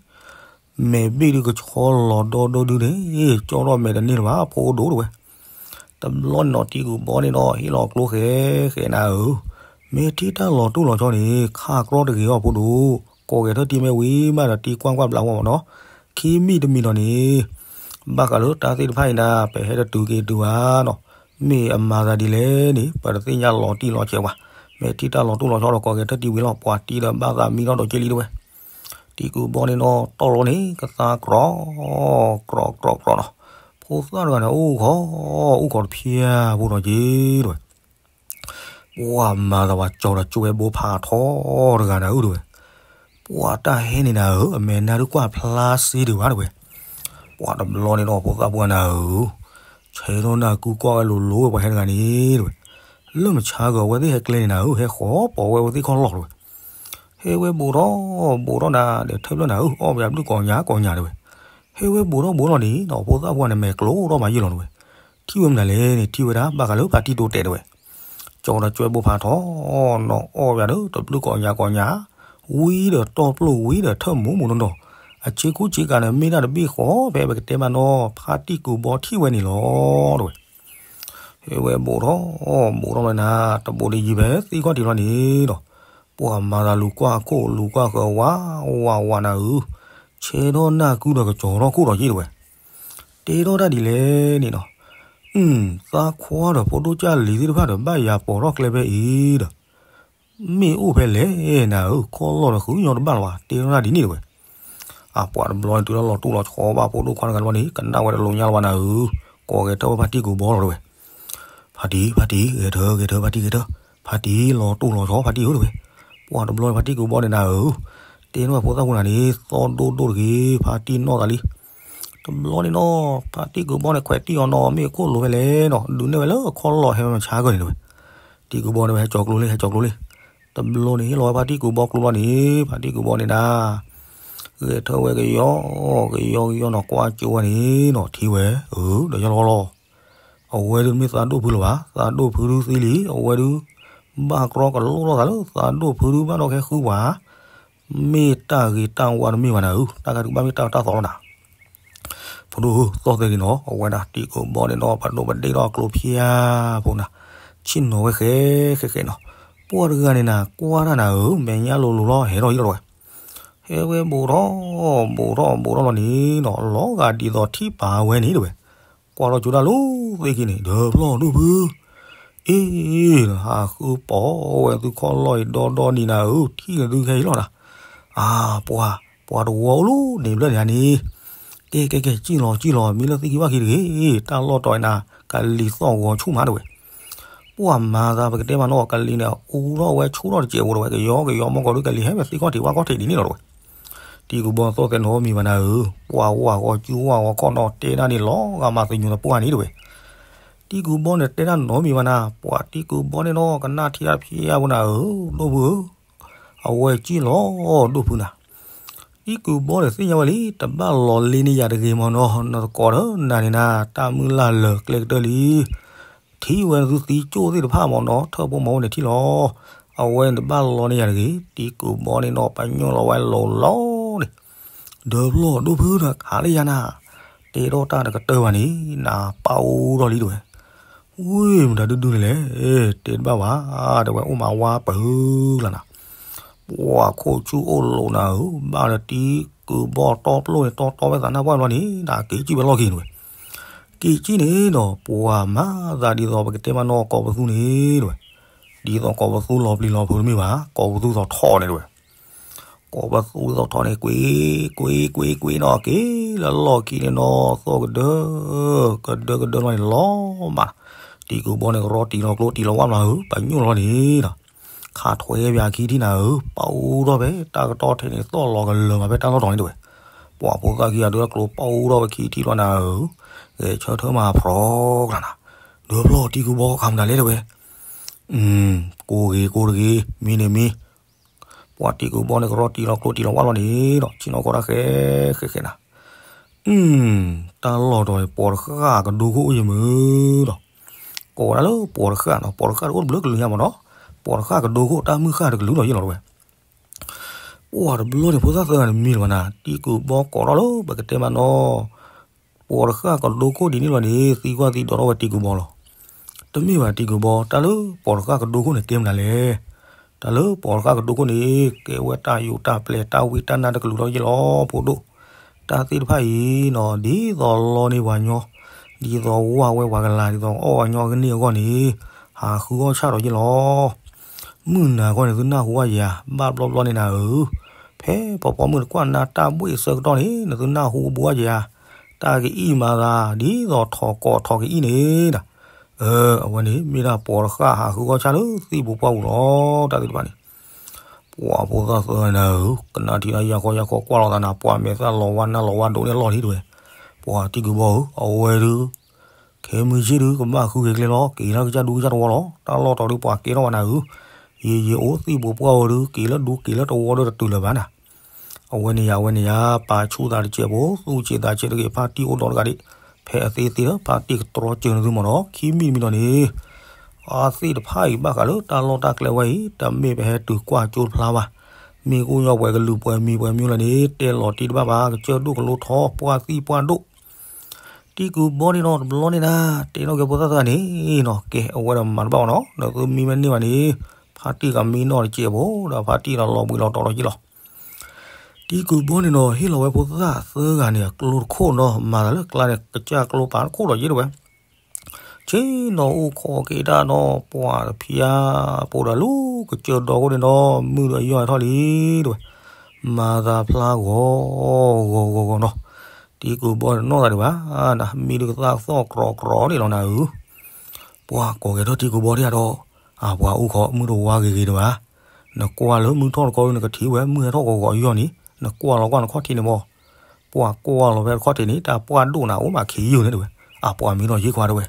မဲာ်ဘ့ၣ်ဒုးကဆီလီၤဒီဒိဒုန့ၣ်, ကၠီထီၣ်မဲာ်တန့ၢ်လၢၤဘၣ် ဖိဒိၣ်တဝဲ, တဘျီန့ၣ်နီၤ တံၤကူၣ်ဘီန့ၣ်နီၤ ဟ့ၣ်လီၤကျိဃဲဃဲနၤဧၢ, မ့ၢ်ထံၣ်တၢ်လီၤတူၢ်လီၤဆီန့ၣ် ခါကြီတဂ့ၤအီၤဖိဒိၣ်, ကိးဂဲၤထၢၣ်တံၢ်မ့ၢ်ဝံၤမးဒီးတံၢ်ကွၢ်ကွၢ်ဘျးဝီမ့ၢ်နီၤ, ခံမံၤတမံၤဒီးန့ၣ် ဘၣ်ဃးလၢတၢ်သ့ၣ်တဖၣ်အံၤနၤ ပဟဲတတုၤက့ၤတုၤဘၣ်နီၤ, မ့ၢ်အမၤသးဒ်လဲၣ်န့ၣ် ပတသ့ၣ်ညါလီၤတံၢ်လီၤဆဲးဘၣ်, မ့ၢ်ထံၣ်တၢ်လီၤတူၢ်လီၤဆီဒီးကိးဂဲၤထၢၣ်တံၢ်ဝံၤလီၤ ပှၤတံၢ်ဒီးဘၣ်သးမံထီၣ်ဒီးက့လံတဝဲ တံၤကူၣ်ဘီန့ၣ်နီၤ တီၢ်လီၤန့ၣ် ကသါကြီ, ကြီကြီကြီနီၤ, ဖိသၣ်တဂၤန့ၣ် အိၣ်ခိး, အိၣ်ခိးတဖျၢၣ်ဖိဒီးက့ၤတဝဲ, ပှၤမၤသးပှၤကၠီၤဒီးကၠိဝဲဘိဖးထီတဂၤနၤဧၢတဝဲ, ပှၤတၢ်ဟဲန့ၣ်နၤဧၢ အမဲာ်နါဒုးကွၢ်ဖျါစ့ဒံးဘၣ်တဝဲ, ပှၤတဘျီန့ၣ်ဒီးဖိသၣ်ပှၢ်နၤဧၢ, ဆဲးထီၣ်နၢ်ကုကွၢ်ဝဲလိၤလိၤဝဲပှၤဟဲတဂၤန့ၣ်တဝဲ, လၢမဆါဂီၤအဝဲသ့ၣ်ဟဲကျဲန့ၣ်နၤဧၢ ဟဲဃီၤပိာ်ဝဲဝဲသ့ၣ်ခီၣ်လီၢ်တဝဲ ဟဲဝဲဘူးထီၣ်ဘူးထီၣ်နၤ ဒီးထၢၣ်ဖျၢၣ်နၤဧၢ အီၣ်ပယၤဘျုးကိးညါကိးညါတဝဲ, ဟဲဝဲဘူးထီၣ်ဘူးထီၣ်န့ၣ်ဒီး ဖိသၣ်ပှၢ်န့ၣ် မဲာ်ကျိထီၣ်မးယံာ်လီၤတဝဲ, ထံၣ်ဝဲမနုၤလဲၣ်န့ၣ် ထံၣ်ဝဲဒၣ် ဘၣ်ဃးလၢဖါတံၢ်တိတဲာ်တဝဲ, ကၠီဒီးကၠွဲဘိဖးထီနီၤ အီၣ်ပယၤဒီးတဘျုးကိးညါကိးညါ, ဝံဒီးတီၢ်ပျိၢ်ဝံဒီးထၢၣ်မူးမူးနီၢ်နီၢ်, အဆ့ကူဆ့ကၤန့ၣ် မ့ၢ်ဒၣ်တဘ့ၣ်ဃီဖဲပကတဲမးနီၤ ဖါတံၢ်ကူၣ်ဘီထံၣ်ဝဲန့ၣ်လီၤတဝဲ ဟဲဝဲဘူးထီၣ်ဘူးထီၣ်လီၤနၤ, တဘူးတယံၤဖဲသ့ၣ်ခီၣ်ထံးလီၤန့ၣ်ဒီး, ပှၤမၤသးလူၤကွၢ်ခိၣ်လူၤကွၢ်ဃၢၤဝးဝးဝးနၤဧၢ, ဆဲးထီၣ်နၢ်ကုဒီးကကၠီၤထီၣ်ခိၣ်ဒီးက့ၤတဝဲ, တဲထီၣ်တၢ်ဒ်လဲၣ်န့ၣ်နီၤ, သးခွါဒီးဖိဒိၣ်ကၢ်လံၤသ့ၣ်တဖၣ်ဒီး ဘၣ်ယၤပိာ်ထီၣ်ကျဲဖဲအံၤဒီး မ့ၢ်အိၣ်ဖဲလဲၣ်နၤဧၢ, ခီၣ်လီၢ်ဒီးဃုညီတဘၣ်လၢၤဘၣ် တဲထီၣ်တၢ်ဒ်န့ၣ်တဝဲ အပှၤတဘျီန့ၣ်တုၤလၢလီၤတိၢ်လီၤဆီဘၣ် ဖိဒိၣ်ခွါတဂၤတဘျီန့ၣ် ကနၣ်ဝဲတလိၤညါလၢၤဘၣ်နၤဧၢ, ကိးဂဲၤထၢၣ်ဝဲဖါတံၢ်ကူၣ်ဘီလီၤတဝဲ, ဖါတံၢ် ဖါတံၢ် ဂဲၤထၢၣ် ဂဲၤထၢၣ် ဖါတံၢ် ဂဲၤထၢၣ်, ဖါတံၢ်လီၤတိၢ်လီၤဆီ ဖါတံၢ်ဧၢတဝဲ, ပှၤတဘျီန့ၣ်ဖါတံၢ်ကူၣ်ဘီန့ၣ်နၤဧၢ, တဲန့ၢ်ဝဲဖိသၣ်ဖိနၤန့ၣ် သီၣ်ဒိၣ်ဒိၣ်တဂ့ၤ ဖါတံၢ်နီၢ်သးလံ တဘျီန့ၣ်နီၤ ဖါတံၢ်ကူၣ်ဘီန့ၣ် ခွဲးတံၢ်အီၤနီၤ မ့ၢ်အခိၣ်လိၤဖဲလဲၣ်နီၤ ဒုးနဲၣ်ဝဲလၢအခီၣ်လီၢ်ဟဲဝဲမဆါဂီၤန့ၣ်တဝဲ, တံၤကူၣ်ဘီန့ၣ်ဝဲဟဲကၠီၤကျိလံ ဟဲကၠီၤကျိလံ, တဘျီန့ၣ်ဟ့ၣ်လီၤဝဲဖါတံၢ်ကူၣ်ဘီကျိဘျီန့ၣ် ဖါတံၢ်ကူၣ်ဘီန့ၣ်နၤ ဂဲၤထၢၣ်ဝဲကယီ ကယီကယီနီၤ ကွၢ်ကၠိဝဲန့ၣ်နီၤ ထံၣ်ဝဲ အၢ ဒီးယလီၤလီၤ အဝဲဒုးတမ့ၢ်သးဒိၣ်ဖုလၢၤဘၣ် သးဒိၣ်ဖုဒုးသံလံ အဝဲဒုး ဘၣ်ကြီကလိထီၣ်သးလၢသးဒိၣ်ဖုဒုးဘၣ်ဒီးကဟဲဃုပှၤ မ့ၢ်တၢ်ဂ့ၤတၢ်ဝါတမ့ၢ်ဘၣ်နၤဧၢ တၢ်ဂၤဒုးဘၣ်မ့ၢ်တၢ်တၢ်သီလီၤနၤ ဖိဒိၣ်ဧၢ သီၣ်သဲက့ၤနီၤ အဝဲဒၣ်တံၤကူၣ်ဘီန့ၣ်နီၤ ပဒိၣ်ပဒ့ၣ်ထီၣ်အကျိဖၠၣ်ဖိနၤ ဆ့ၣ်နီၤဝဲဃဲဃဲဃဲနီၤ ပှၤတဂၤန့ၣ်နၤ ကွၢ်တၢ်နၤဧၢ မဲာ်ညါလိၤလိၤလီၤ ဟဲထီၣ်ယံၤလီၤတဝဲ ဟဲ ကဲဝဲဘူးထီၣ် ဘူးထီၣ် ဘူးထီၣ်လီၤန့ၣ်နီၤ လီၤဂာ်ဒ်သိးထံၣ်ပာ်ဝဲန့ၣ်တဝဲ, ကွၢ်ထီၣ်ကၠိတၢ်လီၤသ့ၣ်ခံန့ၣ် ဒီးဖျီၣ်ဒိၣ်ဖု, အ့, ဟးဃုပိာ်ဝဲသုခီၣ်လီၢ်အံၤဒီဒီနံၤနၤဧၢ ထံၣ်န့ၣ်သုခဲအံၤလီၤနၤ, အါ, ပှၤ, ပှၤတဝီအိၣ်လီၤန့ၣ်ဘျဲၣ်န့ၣ်န့ၣ်, ကဲ ကဲ ကဲ ကံၣ်လီၤ ကံၣ်လီၤ မ့ၢ်လၢသ့ၣ်ခံဘၣ်ခံတဂ့ၤ, တၢ်လီၢ်တီၤအံၤနၤ ကလံၤသီၣ်ဂီၤဆူၣ်မးတဝဲ ပှၤမၤသးပကတဲမးနီၢ် ကလံၤန့ၣ် အူထီၣ်ဝဲဆူၣ်ထီၣ်တစဲးဖိတဝဲ ကယီကယီမီၢ်ကီၤဒုး ကလံၤဟဲဝဲသ့ၣ်ခီၣ်ထံးဝၣ်ခီၣ်ထံးဒ်န့ၣ်လီၤတဝဲ, တံၤကူၣ်ဘီသိၣ်သဲးနီတမံၤဘၣ်နၤဧၢ, ပှၤဝၣ်ဂီၤစုဝၣ်ဂီၤခီၣ်နီၤ တဲဒၣ်န့ၣ်လီၤဂာ်မၤသညူၤတပှၢ်န့ၣ်တဝဲ, တံၤကူၣ်ဘီန့ၣ်တဲဒၣ်နီတမံၤဘၣ်နၤ ပှၤတံၤကူၣ်ဘီန့ၣ်နီၢ် ကနၣ်ထံတၢ်ဖျါဖိနၤဧၢ, ဒိၣ်ဖုဧၢ, အဝဲကံၣ်လီၤဒိၣ်ဖုနၤ တံၤကူၣ်ဘီန့ၣ်သ့ၣ်ညါဝဲလံ တဘၣ်လီၤလ့န့ၢ်ယၤတဂ့ၤမးနီၤ နသကိးဒီးနၤန့ၣ်နၤ တၢ်မုၢ်လၢ်လၢာ်ကျဲကတၢၢ်လံ, ထံၣ်ဝဲနသုသံကၠိၣ်သ့ၣ်တဖၣ်မးနီၤ ထၢၣ်ဖိမၤဝဲန့ၣ်ထံၣ်လီၤ, အဝဲန့ၣ်တဘၣ်လီန့ၢ်ယၤတဂ့ၤ တံၤကူၣ်ဘီန့ၣ်နီၤ ပညိၣ်လီၤဝဲလိၤလီၤန့ၣ်, ဒီးဖျီၣ်ဒိၣ်ဖုဒီးခးလၢယၤနၤ, တဲထီၣ်တၢ်တကတၢၢ်ဘၣ်န့ၣ် နပာ်အိၣ်ထီၣ်လံတဝဲ ဝ့ၢ်မတၤဒုဒုန့ၣ်လဲၣ်, တဲတဘၣ်ဘၣ်, တဲဝဲအိၣ်မးဝါပၢၤလၢနၤ, ပှၤခိၣ်ဆူၣ်အိၣ်လိာ်နၤဧၢ, ဘၣ်လၢတံၤကူၣ်ဘီတီပျိၣ်န့ၣ် တီတီဝဲသးနၢ်ပှၢ်ဘျီန့ၣ် နက့ၤကံၣ်ဝဲလီၢ်ခံန့ၣ်ဝဲ, က့ၤကံၣ်န့ၣ်ဒီး ပှၤမၤသးဒ်သိးပကတဲမးနီၢ် ကိးပသူန့ၣ်တဝဲ, ဒ်သိးကိးပသူလီၤပျံၤလီၤဖုးတမ့ၢ်ဘၣ်, ကိးပသူသိးထီၣ်န့ၣ်တဝဲ ကိးပသူသိးထီၣ်န့ၣ် ကွံ, ကွံ, ကွံ, ကွံနီၤ က့ၤလၢလီၢ်ခံန့ၣ်နီၤ သီၣ်ကဒၢ, ကဒၢကဒၢလီၤန့ၣ်လီၤမး, တံၤကူၣ်ဘီန့ၣ်ကရီတံၢ်လီၤကျိတံၢ်လီၤဝၣ်မးဧၢ, ပညိၣ်လီၤန့ၣ်ဒီး, ခးထွဲပၠးခံထံၣ်နၤဧၢ, ပာ်အိၣ်ထီၣ်ဖဲတၢ်ကတီၢ်ထဲန့ၣ် သီၣ်လီၤကလၢာ်မးဖဲတၢ်လီၢ်တီၤန့ၣ်တဝဲ, ပှၤဖိသၣ်ခံဂၤဒုးကျိပာ်အိၣ်ထီၣ်ဖဲခံထံၣ်လီၤနၤဧၢ, ဂဲၤဆၢထၢၣ်မးဖျီကျါနၤ, ဒီးဖျီၣ်တံၤကူၣ်ဘီခးမတၤလဲၣ်တဝဲ ကိးဂ့ၤကိးတဂ့ၤ မံၤန့ၣ်မံၤ, ပှၤတံၤကူၣ်ဘီန့ၣ်ကရီတံၢ်လီၤကျိတံၢ်လီၤဝၣ်လီၤန့ၣ်ဒီး ဆ့ၣ်နီၤကီၢ်တၢ်ဃဲဃဲဃဲနၤ, တၢ်လီၢ်တီၤအံၤ ပိာ်တဃၣ်ကဒိခိၣ်အိၣ်ယမုာ်ဒီး, ကိးဝဲဒၣ်လၢပိာ်တဃၣ်နီၤ ပိာ်တဃၣ်တအိၣ်တဘျုးကလုာ်ညါမးနီၤ, ပိာ်တဃၣ်ကဒိခိၣ်တၢ်မုၢ်ဃၢ်တကလုာ်လီၤယ့ၣ်လီၤတဝဲ ပှၤတဘျီန့ၣ် ဖိသၣ်သၢဂၤန့ၣ်မံလၢၤဘၣ်နၤ တံၤကူၣ်ဘီကိးထီၣ်လၢပကတဲမးနီၤ, ပိာ်တဃၣ်ကဒိခိၣ်ဒ်န့ၣ်လီၤန့ၣ် သံကွၢ်သံဒိးထီၣ်ဝဲတံၤကူၣ်ဘီလီၤ. တမ့ၢ်ဘၣ်တံၤကူၣ်ဘီ တၢ်လၢပိာ်တဃၣ်ကဒိခိၣ်န့ၣ်ကဲမနုၤလဲၣ်. တၢ်လၢပိာ်တဃၣ်ကဒိခိၣ်န့ၣ် ကဲဝဲတၢ်ယိးတၢ်ပျဲတၢ်ဝံတၢ်နါတကလုာ်လီၤယ့ၣ်လီၤ ဖိဒိၣ်. တၢ်သ့ၣ်တဖၣ်အံၤနီၤ ဒ်သိးလီန့ၢ်ပှၤညီ, ဒ်သိးဝၢ်ဝဲပှၤကလၤ ဒ်သိးအီၣ်ပှၤညီအကန့ၢ်အဂီၢ်န့ၣ် ဟးဃုအီၣ်ဆၣ်ဒီးယ့ၣ်လီၤ. မုၢ်နၤခီန့ၣ် သုနၢ်ဟူဝဲယၤ ဘၣ်ဘျီဘျီန့ၣ်နၤဧၢ, ဖဲပှၤပိာ်မုၣ်တကွၢ်နါတၢ်ဘှ့ၣ်အဆၢကတီၢ်န့ၣ် နသုနၢ်ဟူဘှါယၤ, တၢ်ကအံၣ်မၤသး ဒ်သိးထိးကိးထိးကအံၣ်န့ၣ်ဒီး, အဝဲန့ၣ်မ့ၢ်ဒၣ်ပိာ်တဃၣ်ဟးဃုအီၣ်ဆၣ်လၢသံၣ်ပူၤပှၢ်ပူၤလီၤ. တၢ်သ့ၣ်တဖၣ်န့ၣ် ပှၤဖိသၣ်သၢဂၤန့ၣ်ဧၢ, ကနၣ်ထံၣ်တၢ်ယၢ်ခီယၢ်ခီကွၢ်လီၤသးနၤ ပှၤမဲာ်သၣ်လီၤဝါနါလီၤဝါဒိၣ်န့ၢ်လီၢ်လံတဝဲ, ပှၤတံၤကူၣ်ဘီဧၢ, အဝဲဒုး ခဲမုၢ်ဆ့ၣ်ဒုး ကဘၣ်ဃုက့ၤကျဲလီၤ, က့ၤလၢကစၢ်ဒူကစၢ်တဝီလီၤ. တၢ်လီၢ်တီၤဒုး ပှၤကဲထီၣ်ဘၣ်နၤဧၢ, ယံာ်ယံာ်အိၣ်သံၣ်ပူၤပှၢ်ဧိၤဒုး က့ၤလၢဒူက့ၤလၢတဝီဒီးတတုၤလၢၤဘၣ်နၤ. အဝဲန့ၣ်ယၤ အဝဲန့ၣ်ယၤ ပာ်ဆူၣ်သးတစဲးဖိ သူၣ်ဆံးသးဆံးတဂ့ၤ ဖါတံၢ်အိၣ်ဒီးတဂၤဒံး, ဖဲအသ့သ့ဒီး ဖါတံၢ်ကတြီစၢၤနသုမ့ၢ်ဒီး ခံမံၤတမံၤဒီးန့ၣ် အသ့ၣ်တဖၣ်အံၤဘၣ်ဃးလၢတၢ်လီၢ်တၢ်ကျဲဝဲအံၤ တမ့ၢ်ပဟဲတုၤကွၢ်ကၠိတဖျါဘၣ်. မ့ၢ်ကအိၣ်ညီပှဲၤကလုာ်ပှဲၤမံၤပှဲၤမံၤလၢန့ၣ် တဲလီၤတံၢ်တဘၣ်ဘၣ် ကစၢၢ်ဒိၣ်ကလိထီ ပှၢ်သံၣ်ပှၢ်ဒိၣ် တံၤကူၣ်ဘီန့ၣ်နီၤ တဘျီန့ၣ်နၤ တဲနီၣ်က့ၤဖိသၣ်သၢဂၤန့ၣ်နီၤ ကဲ အဝဲဒၣ်မၤတဘၣ်အီၤနီၤ နသုမံမ့ၢ်န့ၢ်ဘၣ်န့ၣ် ဖါတံၢ်ကမံနီၣ်တစဲးဖိဒီး ဖါတံၢ်ဒီးလီၤဘှံးလီၤတီၤဒီးယ့ၣ်လီၤ. တံၤကူၣ်ဘီန့ၣ်နီၤ ဟ့ၣ်လီၤဝဲဖိသၣ်သၢဂၤန့ၣ် အကျိတခိၣ်နီၤ မၤသးလၢကျါန့ၣ် ကစၢ်ကျိပာ်တခိၣ်ဒီးယ့ၣ်တဝဲ ဆ့ၣ်နီၤအိၣ်ခိးက့ၤတၢ်နီၤ ပှၤတဖၠါ ပှၤဒီးလူၤကစၢၢ်ဒီခိၣ်န့ၣ်နီၤ မုၢ်ဒီးယီၢ်ဟဲထီၣ်လံတဝဲ မၤသးဖျါဂီၤဂီၤဂီၤဂီၤနီၤ တံၤကူၣ်ဘီတနီၣ်သးဒံးဘၣ် နမံဒုးကသၣ်ကသီၣ်ကြီကြီန့ၣ်လီၤနၤဧၢ ပှၤကိးက့ၤထီၣ်တံၤကူၣ်ဘီဒံးဒီး အပှၤအိၣ်ခိးမုၢ်တဝါဂ့ၤဂ့ၤဒံးဘၣ် နကွၢ်လၢမုၢ်ထီၣ်တခီနကထံၣ်ဝဲ မုၢ်ဟဲထီၣ်ဂီၤဂီၤအယီၢ်န့ၣ် နကွၢ်လီၤကွၢ်နခီၣ်ထံးန့ၣ်မး ပှၤကွၢ်လီၤဖဲတခီၣ်ထံးန့ၣ် တၢ်ပှၢ်ဒိၣ်နၤအိၣ်မးခံယုၢ်န့ၣ်တဝဲ အပှၤမံဒီးယ့ၢ်ခွါတဝဲ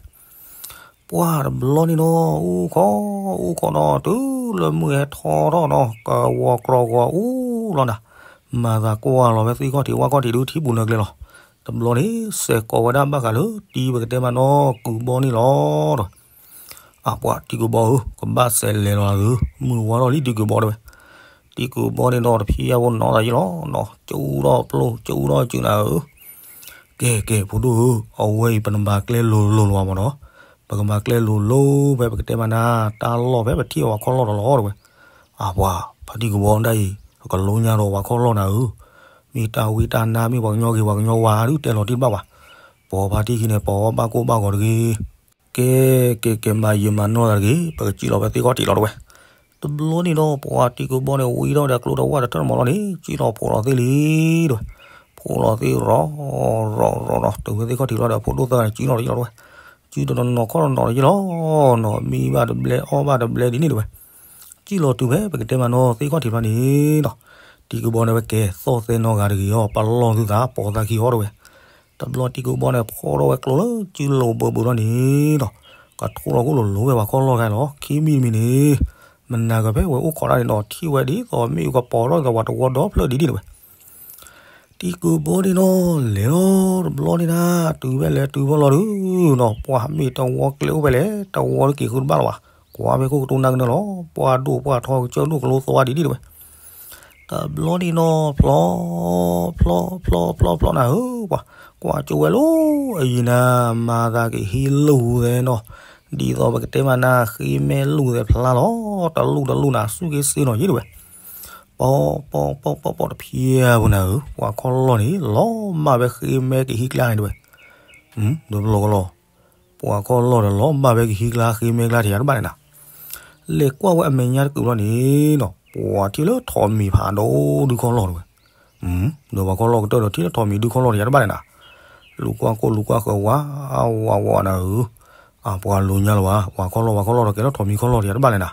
ပှၢ်တဘျီန့ၣ်နီၤ အိၣ်ခိး အိၣ်ခိးနီၤ တုၤလၢမုၢ်ဟဲထီၣ်ထီၣ်နီၤ ကဝီၤကြီကြီအူလီၤနၤ မၤသးကွၢ်လီၤဖဲသ့ၣ်ခီၣ်ထံးဝၣ်ခီၣ်ထံးဒုးထံပူၤလၢကျဲလီၤ တဘျီန့ၣ် စဲးကိးဝဲဒၣ်ဘၣ်ဃးလၢတံၤပကတဲမးနီၤ ကူၣ်ဘီန့ၣ်လီၤဒီး အပှၤတံၤကူၣ်ဘီဧၢ ကဘၣ်စဲးလဲၤလီၤသု မုၢ်ဝါထီၣ်လံတံၤကူၣ်ဘီတဝဲ တံၤကူၣ်ဘီန့ၣ်နီၤ တဖံးယၢ်ဖိနီၤသးယ့ၣ်လီၤနီၤ ကၠူထီၣ်ပျိၢ် ကၠူထီၣ်စုနၤဧၢ ကဲ ကဲ ဖိဒိၣ်ဧၢ အဝဲအံၤပနမၤကျဲလိၤလိၤလီၤမးနီၤ ပကမၤကျဲလိၤလိၤဖဲပကတဲမးနၤ တၢ်လီၢ်ဖဲပထံၣ်အဝဲခီၣ်လီၢ်ဒီးလီၤတဝဲ အပှၤ ဖါတံၢ်ကူၣ်ဘီဒၣ်အံၤ ပကလိညါဒီးပှၤခီၣ်လီၢ်နၤဧၢ, မ့ၢ်တၢ်ဝံတၢ်နါ မ့ၢ်ပှၤကညီဂ့ၤပှၤကညီဝါဒုး တဲလီၤတံၢ်တဘၣ်ဘၣ်, ပိာ်ဖါတံၢ်ခံန့ၣ် ပိာ်ဘၣ်ကိၢ်ဘၣ်ဂီၤတဂ့ၤ. ကဲ ကဲ ကဲ မၤယံာ်မၤနီၢ်သးတဂ့ၤ, ပကစံၣ်လီၤဖဲသ့ၣ်ခီၣ်ထံးလီၤတဲဝဲ. တဘျီန့ၣ်ဒီး ပှၤတံၢ်ကူၣ်ဘီန့ၣ် ဝံထီၣ်ဒီးကျိတဝၣ်ဒီးတၢ်မၤလီၤန့ၣ် စံၣ်လီၤဖိးလီၤသ့ၣ်လံတဲဝဲ, ဖိးလီၤသ့ၣ်ရီၤ ရီၤ ရီၤ ရီၤ တုၤဖဲသ့ၣ်ခီၣ်ထံးလီၤဒီး ဖိဒိၣ်သၢဂၤန့ၣ် စံၣ်လီၤတယံာ်လီၤတဲဝဲ, စံၣ်တနီၤနီၤခီၣ်တနီၤတယံာ်လီၤနီၤ, မံဘၣ်တဘျဲ အီၣ်ဘၣ်တဘျဲဒ်န့ၣ်တဲဝဲ, စံၣ်လီၤတုၤဖဲပကတဲမးနီၤသ့ၣ်ခီၣ်ထံးလီၤန့ၣ်ဒီး တံၢ်ကူၣ်ဘီန့ၣ်ဝဲကဲ သီၣ်သဲနီၢ်ဂၤတဂ့ၤအီၤ ပလီၢ်သုသး ပိာ်သးခံအီၤတဲဝဲ. တဘျီတံၢ်ကူၣ်ဘီန့ၣ် ဖီထီၣ်ဝဲကျိလၢစူလိာ်ဘၢဘၢလီၤန့ၣ်ဒီး ကထိလီၤခိၣ်လိၤလိၤဝဲပှၤခီၣ်လီၢ်ခဲလီၤ ခံမံၤတမံၤန့ၣ်, မနၤကဖဲဝဲအိၣ်ခိးတၢ်န့ၣ်ဒီး ထံၣ်ဝဲဒ်သိးမ့ၣ်အူကပီၤထီၣ်ဒ်သိးပှၤတဝီဒီဖျၢၣ်ဒ်ဒ်န့ၣ်ဝဲ. တံၢ်ကူၣ်ဘီန့ၣ်ဒီး လဲၤလီၤတဘျီန့ၣ်ဒၣ် တုၤဖဲလဲၣ်တုၤဖဲလီၤဒုးနီၤ ပှၤမ့ၢ်တဝီကျဲအိၣ်ဖဲလဲၣ် တဝီတက့ၤဃုတဘၣ်လၢၤဘၣ်, ကွၢ်ဖဲခိၣ်ကတိၤနၢ်ကနၢလီၤ ပှၤဒိၣ်ပှၤထီကစၢၢ်ဒိၣ်ကလိသီဒ်ဒ်တဲဝဲ. တဘျီန့ၣ်နီၤ ဖျီ ဖျီ ဖျီ ဖျီ ဖျီနၤဧၢ, ပှၤကွၢ်ကၠိဝဲလီၤ အယံၤနၤ မၤသးကဟံးလူၤသဲနီၤ, ဒ်သိးပကတဲမးနၤ ဃ့မဲလူၤသဲဖျါလီၤ, တလူၤတလူၤနၤ စူၢ်က့ၤစ့နီၤယ့ၣ်တဲဝဲ. ပီ ပီ ပီ ပီ ပီ တဖျဲးဖိနၤဧၢ, ပှၤခီၣ်လီၢ်န့ၣ် လီၤမၢ်ဖဲဃ့မဲကဟံးကျါန့ၣ်တဲဝဲ. ဒီးပလီၢ်ကလီၢ် ပှၤခီၣ်လီၢ်ဒီးလီၤဘၣ်ဝဲကဟံးကျါဃ့မဲကျါထံၣ်ယၤတဘၣ်န့ၣ်နၤ, လဲၤကွၢ်ဝဲအမဲာ်ညါတကုာ်လီၤန့ၣ်နီၤ ပှၤထံၣ်လၢထိးမံၤဖးဒိၣ်ဒုးခီၣ်လီၢ်တဲဝဲ. ဒီးပှၤခီၣ်လီၢ်ကတၢၢ်ဒီးထံၣ်လၢထိးမံၤဒုးခီၣ်လီၢ်ထံၣ်ယၤတဘၣ်န့ၣ်နၤ, လူၤကွၢ်ကိၢ်လူၤကွၢ်ဃၢၤဝါ ဝါဝါနၤဧၢ, အပှၤလိၤညါလၢၤဘၣ် ပှၤခီၣ်လီၢ်ပှၤခီၣ်လီၢ်ဒီးကဲလၢထိးမံၤခီၣ်လီၢ်ထံၣ်ယၤတဘၣ်န့ၣ်နၤ,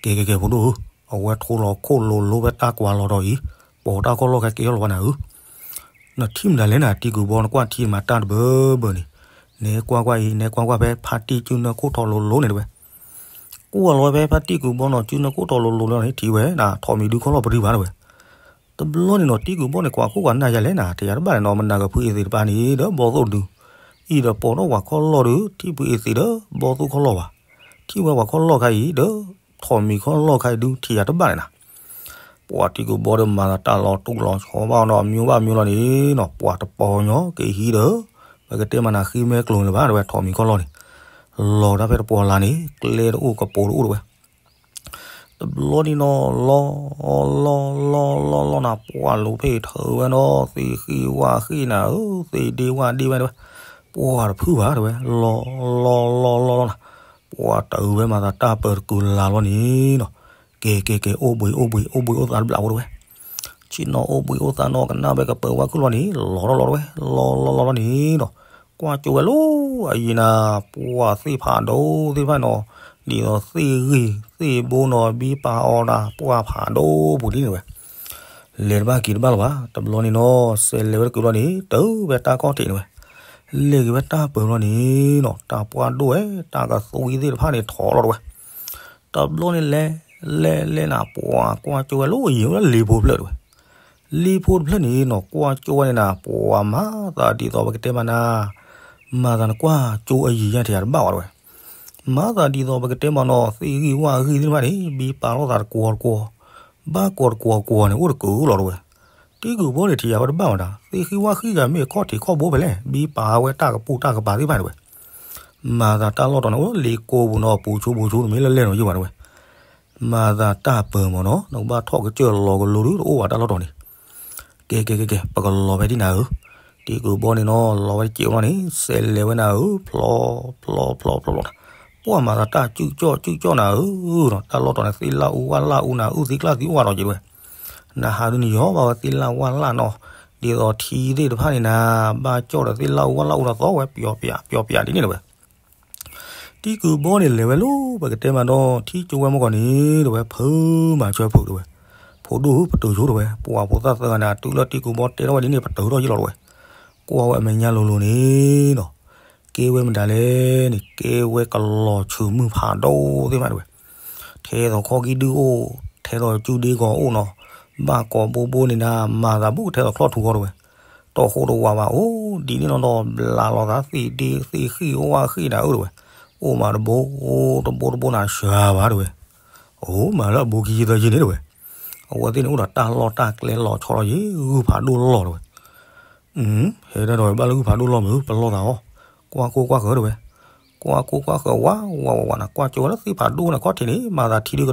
ကဲကဲကဲဖိဒိၣ်ဧၢ, အဝဲထိလီၤခိၣ်လိၤလိၤဖဲတၢ်ကွၢ်လီၤတီၤအံၤ, ပိာ်တၢ်ခီၣ်လီၢ်ခဲကဲထီၣ်လီၤဘၣ်နၤဧၢ နထံၣ်မတၤလဲၣ်နၤ တံၢ်ကူၣ်ဘီနကွၢ်ထံမၤတၢ်တဘၢဘၢန့ၣ်, နဲကွၢ်ကွၢ်အံၤ နဲကွၢ်ကွၢ်ဖဲဖါတံၢ်စုနၢခိၣ်ထိးလိၤလိၤန့ၣ်တဲဝဲ. ကွၢ်လီၤဝဲဖဲဖါတံၢ်ကူၣ်ဘီနီၤ စုနၢခိၣ်ထိးလိၤလိၤလီၤန့ၣ် ထံၣ်ဝဲဒၣ် ထိးမံၤဒုးခီၣ်လီၢ်ပရံၢ်ဘၣ်တဲဝဲ. တဘျီန့ၣ်နီၤ တံၢ်ကူၣ်ဘီန့ၣ် ကွၢ်ခိၣ်ကွၢ်နၢ်ယၤလဲၣ်နၤ ထံၣ်ယၤတဘၣ်န့ၣ်နီၤ မနၤကဖုအ့သ့းတပၤန့ၣ်ဒီးဘီသိၣ်ဒုး, အံၤဒီးပိာ်ထီၣ်ပှၤခီၣ်လီၢ်ဒီး ထံၣ်ဖုအ့သ့းဒီးဘီသိၣ်ခီၣ်လီၢ်ဘၣ်, ထံၣ်ဝဲပှၤခီၣ်လီၢ်ခါအံၤဒီး ထိးမံၤခီၣ်လီၢ်ခါအံၤဒုး ထံၣ်ယၤတဘၣ်န့ၣ်နၤ ပှၤတံၢ်ကူၣ်ဘီဒီးမၤသးတၢ်လီၤတူၢ်လီၤဆီဘၣ်နီၤ အမျိုးဘၣ်အမျိုးလီၤန့ၣ်နီၤ ပှၤတပီၤညီက့ၤဟံးဒီး ပကတဲမးနၤဃ့မဲကျိၤန့ၣ်လၢၤဘၣ်တဲဝဲ ထိးမံၤခီၣ်လီၢ်န့ၣ်, လီၤတၢ်ဖဲတပီၤလၢ်န့ၣ် ကျဲတအိၣ်ကပိာ်တအိၣ်တဲဝဲ. တဘျီန့ၣ်နီၤ လီၤ လီၤ လီၤ လီၤ လီၤနၤ ပှၤလူၤဖ့ၣ်ထၢဝဲနီၤ သ့ၣ်ဃံၣ်ဝၣ်ဃံၣ်နၤဧၢ သ့ၣ်ဒ့ဝၣ်ဒ့ဝဲတဲဝဲ, ပှၤတဖုဘၣ်တဲဝဲ လီၤ လီၤ လီၤ လီၤ လီၤနၤ, ပှၤတၢ်အုးဝဲမၤသးတၢ်ပၢၤတကုၤလၢ်လီၤန့ၣ်နီၤ, ကဲကဲကဲ အိၣ်ဘှံးအိၣ်ဘှံး အိၣ်ဘှံးအိၣ်သါတဘျီဖိတဲဝဲ. ဆ့ၣ်နီၤအိၣ်ဘှံးအိၣ်သါနီၤ ကနၣ်ဝဲကပၢၤဝဲခုၣ်လီၤန့ၣ် လီၤလီၤလီၤလီၤလီၤန့ၣ်နီၤ, ကွၢ်ကၠိဝဲလီၤ အယံၤနၤ ပှၤသ့ၣ်ဖးဒိၣ်သ့ၣ်တဖၣ်နီၤ, ဒ်သိးသ့ၣ်ဂံၢ်သ့ၣ်ဘိနီၤ ဘံပာ်အီၤနၤ ပှၤဖးဒိၣ်ပူၤဒ်န့ၣ်ဝဲ လဲၤတဘၣ်က့ၤတဘၣ်လၢၤဘၣ်. တဘျီန့ၣ်နီၤ စဲးလဲၤဝဲတကုာ်လီၤန့ၣ် တုၤဝဲတၢ်ခီၣ်ထံးန့ၣ်ဝဲ, လဲၤက့ၤဝဲတၢ်ပၢၤလီၤန့ၣ်နီၤ တၢ်ပှၢ်ဒိၣ်ဝဲ တၢ်ကသွံသ့ၣ်တဖၣ်န့ၣ်ထီၣ်လီၤတဲဝဲ. တဘျီန့ၣ်လဲၤ လဲၤလဲၤနၤ ပှၤကွၢ်ကၠိဝဲလၢယံၤဝဲလၢလ့ဖိတဖျၢၣ်တဲဝဲ. လ့ဖိတဖျၢၣ်န့ၣ်နီၤ ကွၢ်ကၠိဝဲန့ၣ်နၤ ပှၤမၤသးဒ်သိးပကတဲမးနၤ မၤသးနကွၢ်ကၠိအယံၤညါထံၣ်ယၤတဘၣ်ဝဲတဲဝဲ. မၤသးဒ်သိးပကတဲမးနီၤ သ့ၣ်ဂံၢ်ဝၣ်ဂံၢ်သ့ၣ်တဖၣ်န့ၣ် ဘံပာ်လိာ်သးတကွီၤတကွီၤ, ဘၣ်ကွီၤတကွီၤကွီၤန့ၣ် အိၣ်တကုာ်လီၤတဲဝဲ. တံၢ်ကူၣ်ဘီန့ၣ်ထံၣ်ယၤဝဲတဘၣ်မးတၢ် သ့ၣ်ဂံၢ်ဝၣ်ဂံၢ်ဂၤမ့ၢ်ခီၣ်ထံးခီၣ်ဘိဖဲလဲၣ် ဘံပာ်ဝဲတၢ်ကပိၢ်တၢ်ကပၤသ့ၣ်တဖၣ်တဲဝဲ. မၤသးတၢ်လီၢ်တီၤန့ၣ် အိၣ်လၢလ့ကိပူၤနီၤ ပူၤဆိပူၤဆိတမ့ၢ်လၢလဲၣ်နီၤယုၢ်ဘၣ်တဲဝဲ. မၤသးတၢ်ပၢၤမးနီၤ နကဘၣ်ထီၣ်ကစၢၢ်လီၤကလိဒုးတအိၣ်ဘၣ်တၢ်လီၢ်တီၤန့ၣ် ကဲကဲကဲကဲ ပကလီၤဖဲဒ်နၤဧၢ, တံၢ်ကူၣ်ဘီန့ၣ်နီၤ လီၤဝဲတစဲးလီၤန့ၣ် စဲးလဲၤဝဲနၤဧၢ, ဖျီ ဖျီ ဖျီ ဖျီ ဖျီနၤ, ပှၤမၤသးတၢ်စုၣ်ကၠီၣ်စုၣ်ကၠီၣ်နၤဧၢ, တၢ်လီၢ်တီၤန့ၣ် သ့ၣ်လၣ်အူဝၣ်လၣ်အူနၤ အုၣ်သံကျၣ်သံအိၣ်ဝဲဒီးက့ၤဝဲ, နဟးဒုးနယီၤဘၣ်ဝဲသ့ၣ်လၣ်ဝၣ်လၣ်နီၤ, ဒ်သိးထံသ့ၣ်တဖၣ်န့ၣ်နၤ ဘၣ်ကၠီၣ်ဒီးသ့ၣ်လၣ်အူဝၣ်လၣ်အူဒီးသီဝဲ ပျီၤပျီပျီၤပျီၤဒ်န့ၣ်လီၤဝဲ တံၢ်ကူၣ်ဘီန့ၣ်လဲၤဝဲလီၤ ပကတဲမးဒီး ထံၣ်ကၠိဝဲမုၢ်ကီၢ်န့ၣ် တဲဝဲ ဖုမၤဆၢဖုးတဲဝဲ, ဖိဒိၣ်ဧၢ ပတုာ်ဆိတဲဝဲ, ပှၤဖိသၣ်သၢဂၤန့ၣ် တုၤလၢတံၢ်ကူၣ်ဘီတဲထီၣ်ဝဲဒ်န့ၣ် ပတုာ်ထီၣ်ယ့ၢ်လီၤတဲဝဲ, ကွၢ်ဝဲအမဲာ်ညါလိၤလိၤန့ၣ်နီၤ, ကဲဝဲမတၤလဲၣ်န့ၣ် ကဲဝဲကလီၤဆူၣ်မုၢ်ဖးဒိၣ်သ့ၣ်တဖၣ်တဲဝဲ, ထဲသိးခီၣ်ကံၢ်ဒုအိၣ်, ထဲသိးစုဒ့ကီၤအိၣ်နီၤ, ဘၣ်ကီၤဘိဘိန့ၣ်နၤ မၤသးဘူးကထဲသိးချီၣ်ထူဃီတဲဝဲ တီၢ်ဃိတဝးဘၣ်အိၣ် ဒ်န့ၣ်နီၤဒီး ဘျးလိာ်သးသ့ၣ်ဒ့သ့ၣ်ဃံၣ်အိၣ်ဝၣ်ဃံၣ်နၤဧၢတဲဝဲ, အိၣ်မးတဘိ တဘိတဘိနၤစှၤဘၣ်တဲဝဲ, အိၣ်မးလၢအဘိခံဆံသၢဆံန့ၣ်တဲဝဲ, အဝဲသ့ၣ်န့ၣ်အိၣ်ဒီးတၢ်လီၢ်တၢ်ကျဲလီၤဆီလီၤယံၤ ဂုၢ်ဖးဒိၣ်လီၢ်တဲဝဲ, ဟဲဒၣ်ဒီးဘၣ်လၢဂုၢ်ဖးဒိၣ်လီၢ်မ့ၢ် ပလီၢ်သးအီၤ, ကွၢ်ကိၢ်ကွၢ်ဃၢၤတဲဝဲ, ကွၢ်ကိၢ်ကွၢ်ဃၢၤဝးဝးဝးဝးနၤ ကွၢ်ကၠိဝဲလၢသ့ၣ်ဖးဒိၣ်န့ၣ်ခီၣ်ထံးန့ၣ် မၤသးထံဒု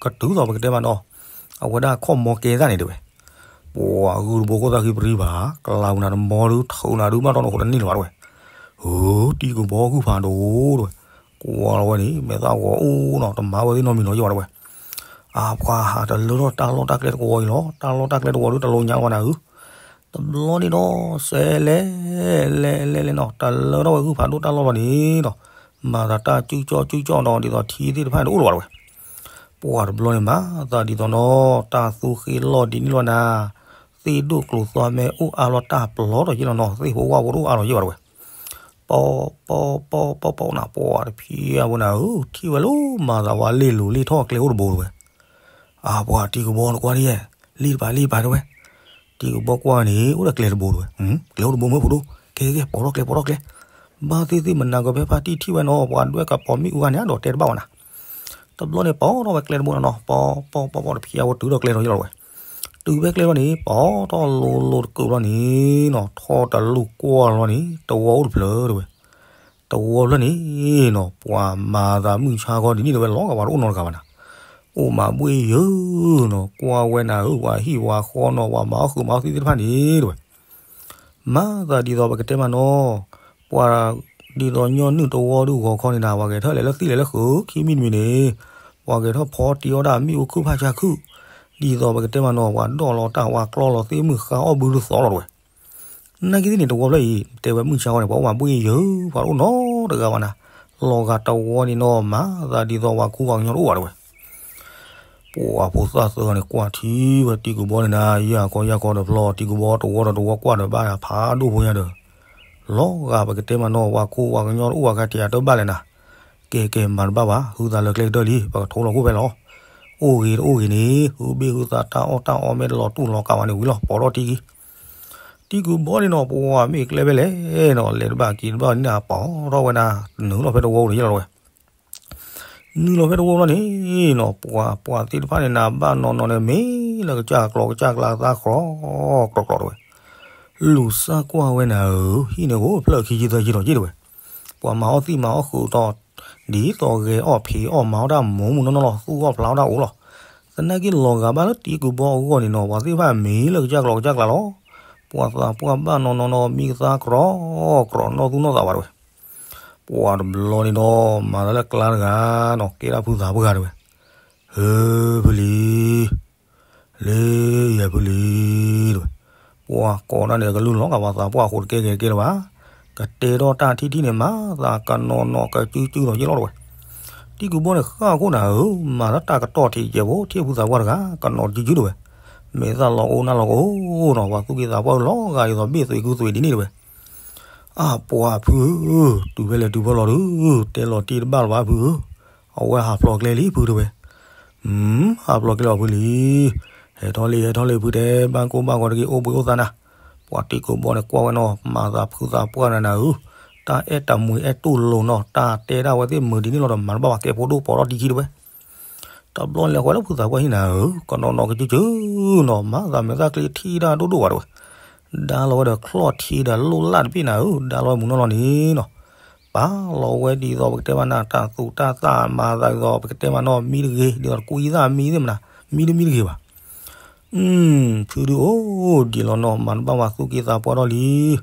ကတုၤသိးပကတဲမးနီၤ အဝဲဒၣ်ခီၣ်မီကဲသၣ်န့ၣ်တဲဝဲ, ပှၤဂုၢ်တဘိခိၣ်သၣ်ဃံပရံဘၣ်, ကျါပူၤနၤတမီဒုး ထုးနၤဒုး ဘၣ်တီနဃိတန့ၢ်လၢၤဘၣ်တဲဝဲ, ဧၢ တံၤကဘီဂုၢ်ဖးဒိၣ်တဲဝဲ, ကွၢ်လီၤဝဲန့ၣ် မဲာ်သၣ်ဂီၤအိၣ်နီၤ တမၤဝဲသ့ၣ်နီတမံၤနီၤယဲၢ်ဘၣ်တဲဝဲ, အါပှၤဟးတလၢထီၣ်တၢ်လီၢ်တၢ်ကျဲတကဝီၤအံၤလီၤ, တၢ်လီၢ်တၢ်ကျဲတကဝီၤဒုးတလိညါလၢၤဘၣ်နၤဧၢ, တဘျီန့ၣ်ဒီး စဲလဲၣ် လဲၣ်လဲၣ်လဲၣ်နီၤ တလၢထီၣ်ဝဲဂုၢ်ဖးဒိၣ်တၢ်လီၢ်လီၤန့ၣ်နီၤ, မၤသးတၢ်စုကၠီၣ်စုကၠီၣ်ဒီး ဒ်သိးထံသ့ၣ်တဖၣ်န့ၣ်တအိၣ်လၢၤဘၣ်တဲဝဲ, ပှၤတဘျီန့ၣ်မၤသးဒ်သိးနီၤ တၢ်သူဃ့လီၢ်ဒ်န့ၣ်လီၤနၤ, သ့ၣ်ဒိၣ်ကျိၤသွါမဲအိၣ်အါလီၤတၢ်ပျီထီၣ်ယဲၢ်လီၤနီၤ သ့ၣ်ဖိဝၣ်ဖိတအိၣ်အါလီၤယဲၢ်ဘၣ်တဲဝဲ, ပီပီပီပီပီနၤ ပှၤတဖံးအဝဲနၤဧၢ ထံၣ်ဝဲလၢမၤသးဝဲလ့ၢ်လိၤလ့ၢ်ထီၣ်ကျဲအိၣ်တဘိတဲဝဲ, အါပှၤတံၤကဘီနကွၢ်ဒ်ယဲၢ်, လ့ၢ်တပၤလ့ၢ်တပၤတဲဝဲ, တံၤကဘီကွၢ်န့ၣ် အိၣ်ဒီးကျဲတဘိတဲဝဲ, ကျဲအိၣ်တဘိမ့ၢ်ဖိဒိၣ်, ကဲကဲကဲ ပိာ်ထီၣ်ကျဲပိာ်ထီၣ်ကျဲ, ဘၣ်သ့ၣ်သ့ၣ်မနၤကဖဲဖါတံၢ်ထံၣ်ဝဲနီၤ ပှၤဒွဲၣ်ကပီၤမ့ၣ်အူဂၤန့ၣ် အဒိးတဲတဘၣ်ဝဲနၤ, တဘျီန့ၣ်ပိာ်ထီၣ်ဝဲကျဲတဘိနီၤနီၤ ပီပီပီပီတဖံးအဝဲတုၤဒီးကျဲထီၣ်ယဲၢ်လီၤတဲဝဲ, တုၤဖဲကျဲလီၤန့ၣ် ပိာ်ထီၣ်လိၤလိၤတကုးလီၤန့ၣ်နီၤ ထီၣ်တလူၢ်ကွၢ်လီၤန့ၣ် တဝီအိၣ်တဖျၢၣ်တဲဝဲ တဝီဖျၢၣ်န့ၣ်နီၤ ပှၤမၤသးမုၢ်ဆါခီဒ်န့ၣ်တဲဝဲ လီၤဂာ်ပှၤတအိၣ်နီတဂၤဘၣ်နၤ, အိၣ်မးဘှ့ၣ်ယၢၤနီၤ ကွၢ်ဝဲနၤဧၢ ပှၤဟံၣ်ပှၤဃီနီၤ ပှၤမၤအီၣ်ဃုာ်မၤအီၣ်သံသ့ၣ်တဖၣ်န့ၣ်တဲဝဲ, မၤသးဒ်သိးပကတဲမးနီၤ, ပှၤဒ်သိးညီနုၢ်တဝီဒုးဂီၤခီန့ၣ်နၤ ပှၤဂဲၤထီၣ်လဲၤလၢသံၣ်လဲၤလၢဃုာ် ခံမံၤတမံၤန့ၣ်, ပှၤဂဲၤထီၣ်ဖီတံၢ်အီၣ်ဒၣ်မ့ၣ်အူခုၣ်ဖးဆါခုၣ်, ဒ်သိးပကတဲမးနီၤ ပှၤဒိးလီၤတၢ်ဝါကျီလီၤသ့ၣ်မုၢ်ဃါအီၣ်ဘုတသီလီၤတဲဝဲ နာ်က့သ့ၣ်န့ၣ် တဝီဖျၢၣ်အံၤ တဲဝဲမုၢ်ဆါခီန့ၣ် ပှၤအိၣ်မးဘှ့ၣ်ယၢၤ ပှၤတအိၣ်နီတဂၤဘၣ်နၤ, လီၤဂာ်တဝီန့ၣ်နီၤ မၤသးဒ်သိးပှၤခူပှၤကညီတအိၣ်ဘၣ်တဲဝဲ, ပှၤဖိသၣ်သၢဂၤန့ၣ် ကွၢ်ထံဝဲတံၤကဘီန့ၣ်နၤ ယၢ်ခီယၢ်ခီတဖျီ တံၤကဘီတဝီဒီးတဝီကွၢ်ဒီးဘၣ်ဖးဒိၣ်ဖိညါဒီး, လီၤဂာ်ပကတဲမၤနီၤ ပှၤခူပှၤကညီတအိၣ်ဘၣ်ခါတံၤအတဘၣ်လဲၣ်နၤ, ကဲကဲမၤတဘၣ်ဘၣ် ဟုသးလၢကျဲကတၢၢ်လံ ပကထိလီၤခိၣ်ဖဲလီၤ, အိၣ်ဂ့ၤတအိၣ်ဂ့ၤန့ၣ် ဟုဘ့ၣ်ဟုသးတၢ်အီၣ်တၢ်အီမ့ၢ်တလီၤတူၢ်လီၤကာ်ဘၣ်န့ၣ်ဝံၤလီၤ ပိာ်ထီၣ်တံၤကံ တံၤကဘီန့ၣ်နီၤ ပှၤမ့ၢ်ကျဲဖဲလဲၣ်နီၤ လဲၤတဘၣ်က့ၤတဘၣ်န့ၣ် ပိာ်ထီၣ်ဝဲဒၣ် နုာ်လီၤဖဲတဝီအိၣ်ဒီးယဲၢ်လီၤတဲဝဲ, နုာ်လီၤဖဲတဝီအိၣ်လီၤန့ၣ်နီၤ ပှၤပှၤသ့ၣ်တဖၣ်န့ၣ်နၤ ဘၣ်နီၢ်နီၢ်န့ၣ် မ့ၢ်လၢကစၢ်ကျီကစၢ်ကျါသးကြီ ကြီကြီတဲဝဲ, လူၤစၢ်ကွၢ်ဝဲနၤဧၢ ဟံၣ်န့ၣ်အိၣ်ဖျၢၣ်ခံဆံသၢဆံဒီးက့ၤတဲဝဲ, ပှၤမၤအီၣ်သံၣ်မၤအီၣ်ဃုာ်ဒီး ဒ်သိးဂဲၤအီၣ်ဖံးအီၣ်မၤအီၣ်တၢ်မူးမူးနီၢ်နီၢ်လီၤ သူၣ်အီၣ်ဖျးအီၣ်တၢ်အိၣ်လီၤ, သနာ်က့လီၤဂာ်ဘၣ်လၢတံၤကဘီအဂီၢ်န့ၣ်နီၤ ပှၤသ့ၣ်တဖၣ်မ့ၢ်လၢကစၢ်ကျီကစၢ်ကျါလီၤ, ပှၤသးပှၢ်ဘၣ်နီၢ်နီၢ်နီၤ မံကသါကြီကြီ နီၢ်သူၣ်နီၢ်သးဘၣ်တဲဝဲ, ပှၤတဘျီန့ၣ်ဒီး မၤသးလၢကျါတဂၤနီၤ ကဲဒၣ်ဖုသးပှၢ်တဲဝဲ, ဧၢ ဖုလံၤ လၢယဲၢ်ဖုလံၤတဲဝဲ, ပှၤကိးဒၣ်န့ၣ် ကလုၢ်လီၤဂာ်ပှၤသးပှၢ်အဃိတကဲကဲကဲလၢၤဘၣ်, ကတဲထီၣ်တၢ်ထံထံန့ၣ် မၤသးကနီၤနီၤကစုကစုဒီးယဲၢ်လီၤတဲဝဲ, တံၤကဘီန့ၣ်ဃၣ်အခိၣ်နၤဧၢ, မၤတၢ်တၢ်ကတီၢ်ထံးကဲးဖိ ထံၣ်ဖုသးပှၢ်တဂၤ ကနီၤကစုကစုတဲဝဲ, မဲာ်သၣ်လီၤအိၣ်နၢ်လီၤကအိၣ်နီၤ ပှၤသူၣ်က့သးပှၢ်လီၤဂာ်ဒ်သိးဘ့ၣ်သွံးကူသွံးဒ်န့ၣ်တဲဝဲ အါပှၤဖုဧၢ, တုၤဖဲလဲၣ်တုၤဖဲလဲၣ်ဒီး တဲလီၤတံၢ်တဘၣ်လၢၤဘၣ်ဖုဧၢ, အဝဲဟးဖျိးကျဲလံဖုတဲဝဲ, ဟၢ ဟးဖျိးကျဲလီၤဖုလံ, ဟဲထီၣ်လံ ဟဲထီၣ်လံဖုတဲ ဘၣ်ကိၢ်ဘၣ်ဂီၤတက့ၢ် အိၣ်ဘှံးအိၣ်သါနၤ, ပှၤတံၤကဘီန့ၣ်ကွၢ်ဝဲနီၤ မၤသးဖုသးပှၢ်နၤနၤဧၢ, တၢ်အဲၣ်တမုာ်အဲၣ်တူၢ်လိာ်နီၤ တၢ်တဲဒၣ်ဝဲသ့ၣ်မုာ်ဒ်န့ၣ်လီၤဒီး မၤတဘၣ်ဘၣ် ကဲဖိဒိၣ်ပိာ်ထီၣ်တံၤခံတဲဝဲ တဘျီန့ၣ်လဲၤဃီလၢဖုသးပှၢ်ဟံၣ်နၤဧၢ, ကနီၤနီၤကစုကစုနီၤ မၤသးမဲာ်သၣ်ချံထံၣ်တၢ်ဒိၣ်ဒိၣ်ဘၣ်တဲဝဲ, ဒါလီၤဝဲဒီးချီၣ်ထံဒီးလိၣ်လၢ်တဘ့ၣ်နၤဧၢ, ဒါလီၤဝဲမုၢ်နီၢ်လီၤန့ၣ်နီၤ, ပာ်လီၤဝဲဒ်သိးပကတဲမးနၤ တၢ်သူတၢ်သၣ်မၤသးဒ်သိးပကတဲမးနီၤ မံတဂ့ၤ ဒ်သိးတကွံသၣ်မံသ့ၣ်မနၤ မံတမံတဂ့ၤဘၣ် ဖုဒုးအိၣ်ဒံးလီၤနီၤ မၤတဘၣ်ဘၣ်သူၣ်က့သးပှၢ်ထီၣ်လံ,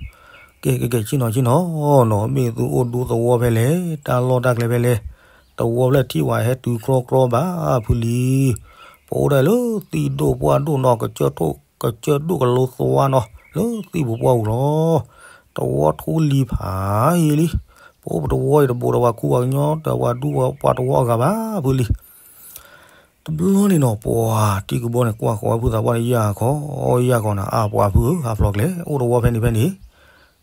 ကဲကဲကဲ ဆ့ၣ်နီၤဆ့ၣ်နီၤနီၤ မ့ၢ်သုအိၣ်ဒူသဝီဖဲလဲၣ် တၢ်လီၢ်တၢ်ကျဲဖဲလဲၣ်, သဝီဖျၢၣ်ထံၣ်ဝဲဟဲတုၤကြီကြီဘၣ်ဖုလံ, ပအိၣ်ဒၣ်လၢသံၣ်ဒိၣ်ပှၢ်ဒိၣ်နီၤ ကစၢၢ်ဒိၣ်ကလိသဝါနီၤ လၢသံၣ်ပူၤပှၢ်ပူၤလီၤ, သဝီထူလံၤဖးယံၤလံ, ပအိၣ်ပတဝီအံၤတဘူးဒီးပှၤခူပှၤကညီဒီးပှၤဒူပှၤတဝီအဂၤဘၣ်ဖုလံ တဘျီန့ၣ်နီၤ ပှၤတံၤကဘီန့ၣ် ကွၢ်ဃီၤဝဲဖုသးပှၢ်န့ၣ် ယၢ်ခီ ယၢ်ခီနၤ အါပှၤဖုဧၢ ဟးဖျိးကျဲ အိၣ်တဝီဖဲန့ၣ်ဖဲန့ၣ်,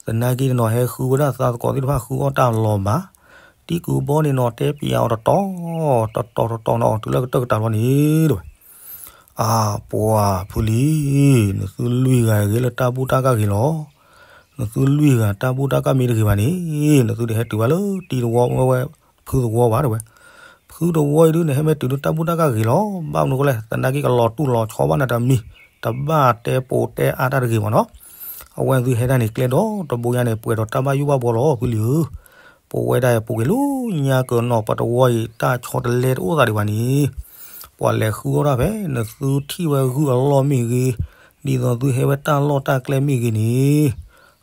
သနာ်က့န့ၣ်နီၤ ဟဲဃုဝဲဒၣ်သးသကိးသ့ၣ်တဖၣ်ဃုအီၣ်တၢ်လီၤမး, တံၤကဘီန့ၣ်နီၤ တဲပျးအီၤတတီၤ တတီၤတတီၤနီၤ တုၤလၢကတၢၢ်ကတၢၢ်လီၤန့ၣ်တဲဝဲ, အါပှၤဖုလံ, နသုလွံၢ်ဂၤဂ့ၤလၢတၢ်ဘူၣ်တၢ်ကၢ်ဂ့ၤလီၤ, နသုလွံၢ်ဂၤတၢ်ဘူၣ်တၢ်ကၢ်မ့ၢ်တဂ့ၤဘၣ်န့ၣ်, နသုတဟဲတုၤဘၣ်လၢတံၤတဝီဝဲဝဲ ဖုသဝီဘၣ်တဲဝဲ, ဖုသဝီအံၤဒုး နဟဲမ့ၢ်တုၤဒုးတၢ်ဘူၣ်တၢ်ကၢ်ဂ့ၤလီၤ, ဘၣ်မနုၤဃိလဲၣ် သနာ်က့ကလီၤတူၢ်လီၤဆီဘၣ်နၤတမံၤ, တဘၣ်တဲပိာ်တဲအါတၢ်တဂ့ၤမးနီၤ, အဝဲသုဟဲဒၣ်န့ၣ်ကျဲဒီတဘိညါန့ၣ် ပှဲၤဒီးတၢ်ဘၣ်ယိၣ်ဘၣ်ဘှီလီၤ ဖုလံဧၢ, ပဝဲဒၣ်ပူၤကွံာ်လၢညါကၢနီၤ ပတဝီအံၤ တၢ်ဆီတလဲတအိၣ်သးဒံးဘၣ်န့ၣ် ပှၤလဲၤဃုအီၣ်တၢ်ဖဲ နသုထံၣ်ဝဲဂုၢ်အလီၢ်မ့ၢ်ဂ့ၤ, ဒ်သိးသုဟဲဝဲတၢ်လီၢ်တၢ်ကျဲမ့ၢ်ဂ့ၤန့ၣ်,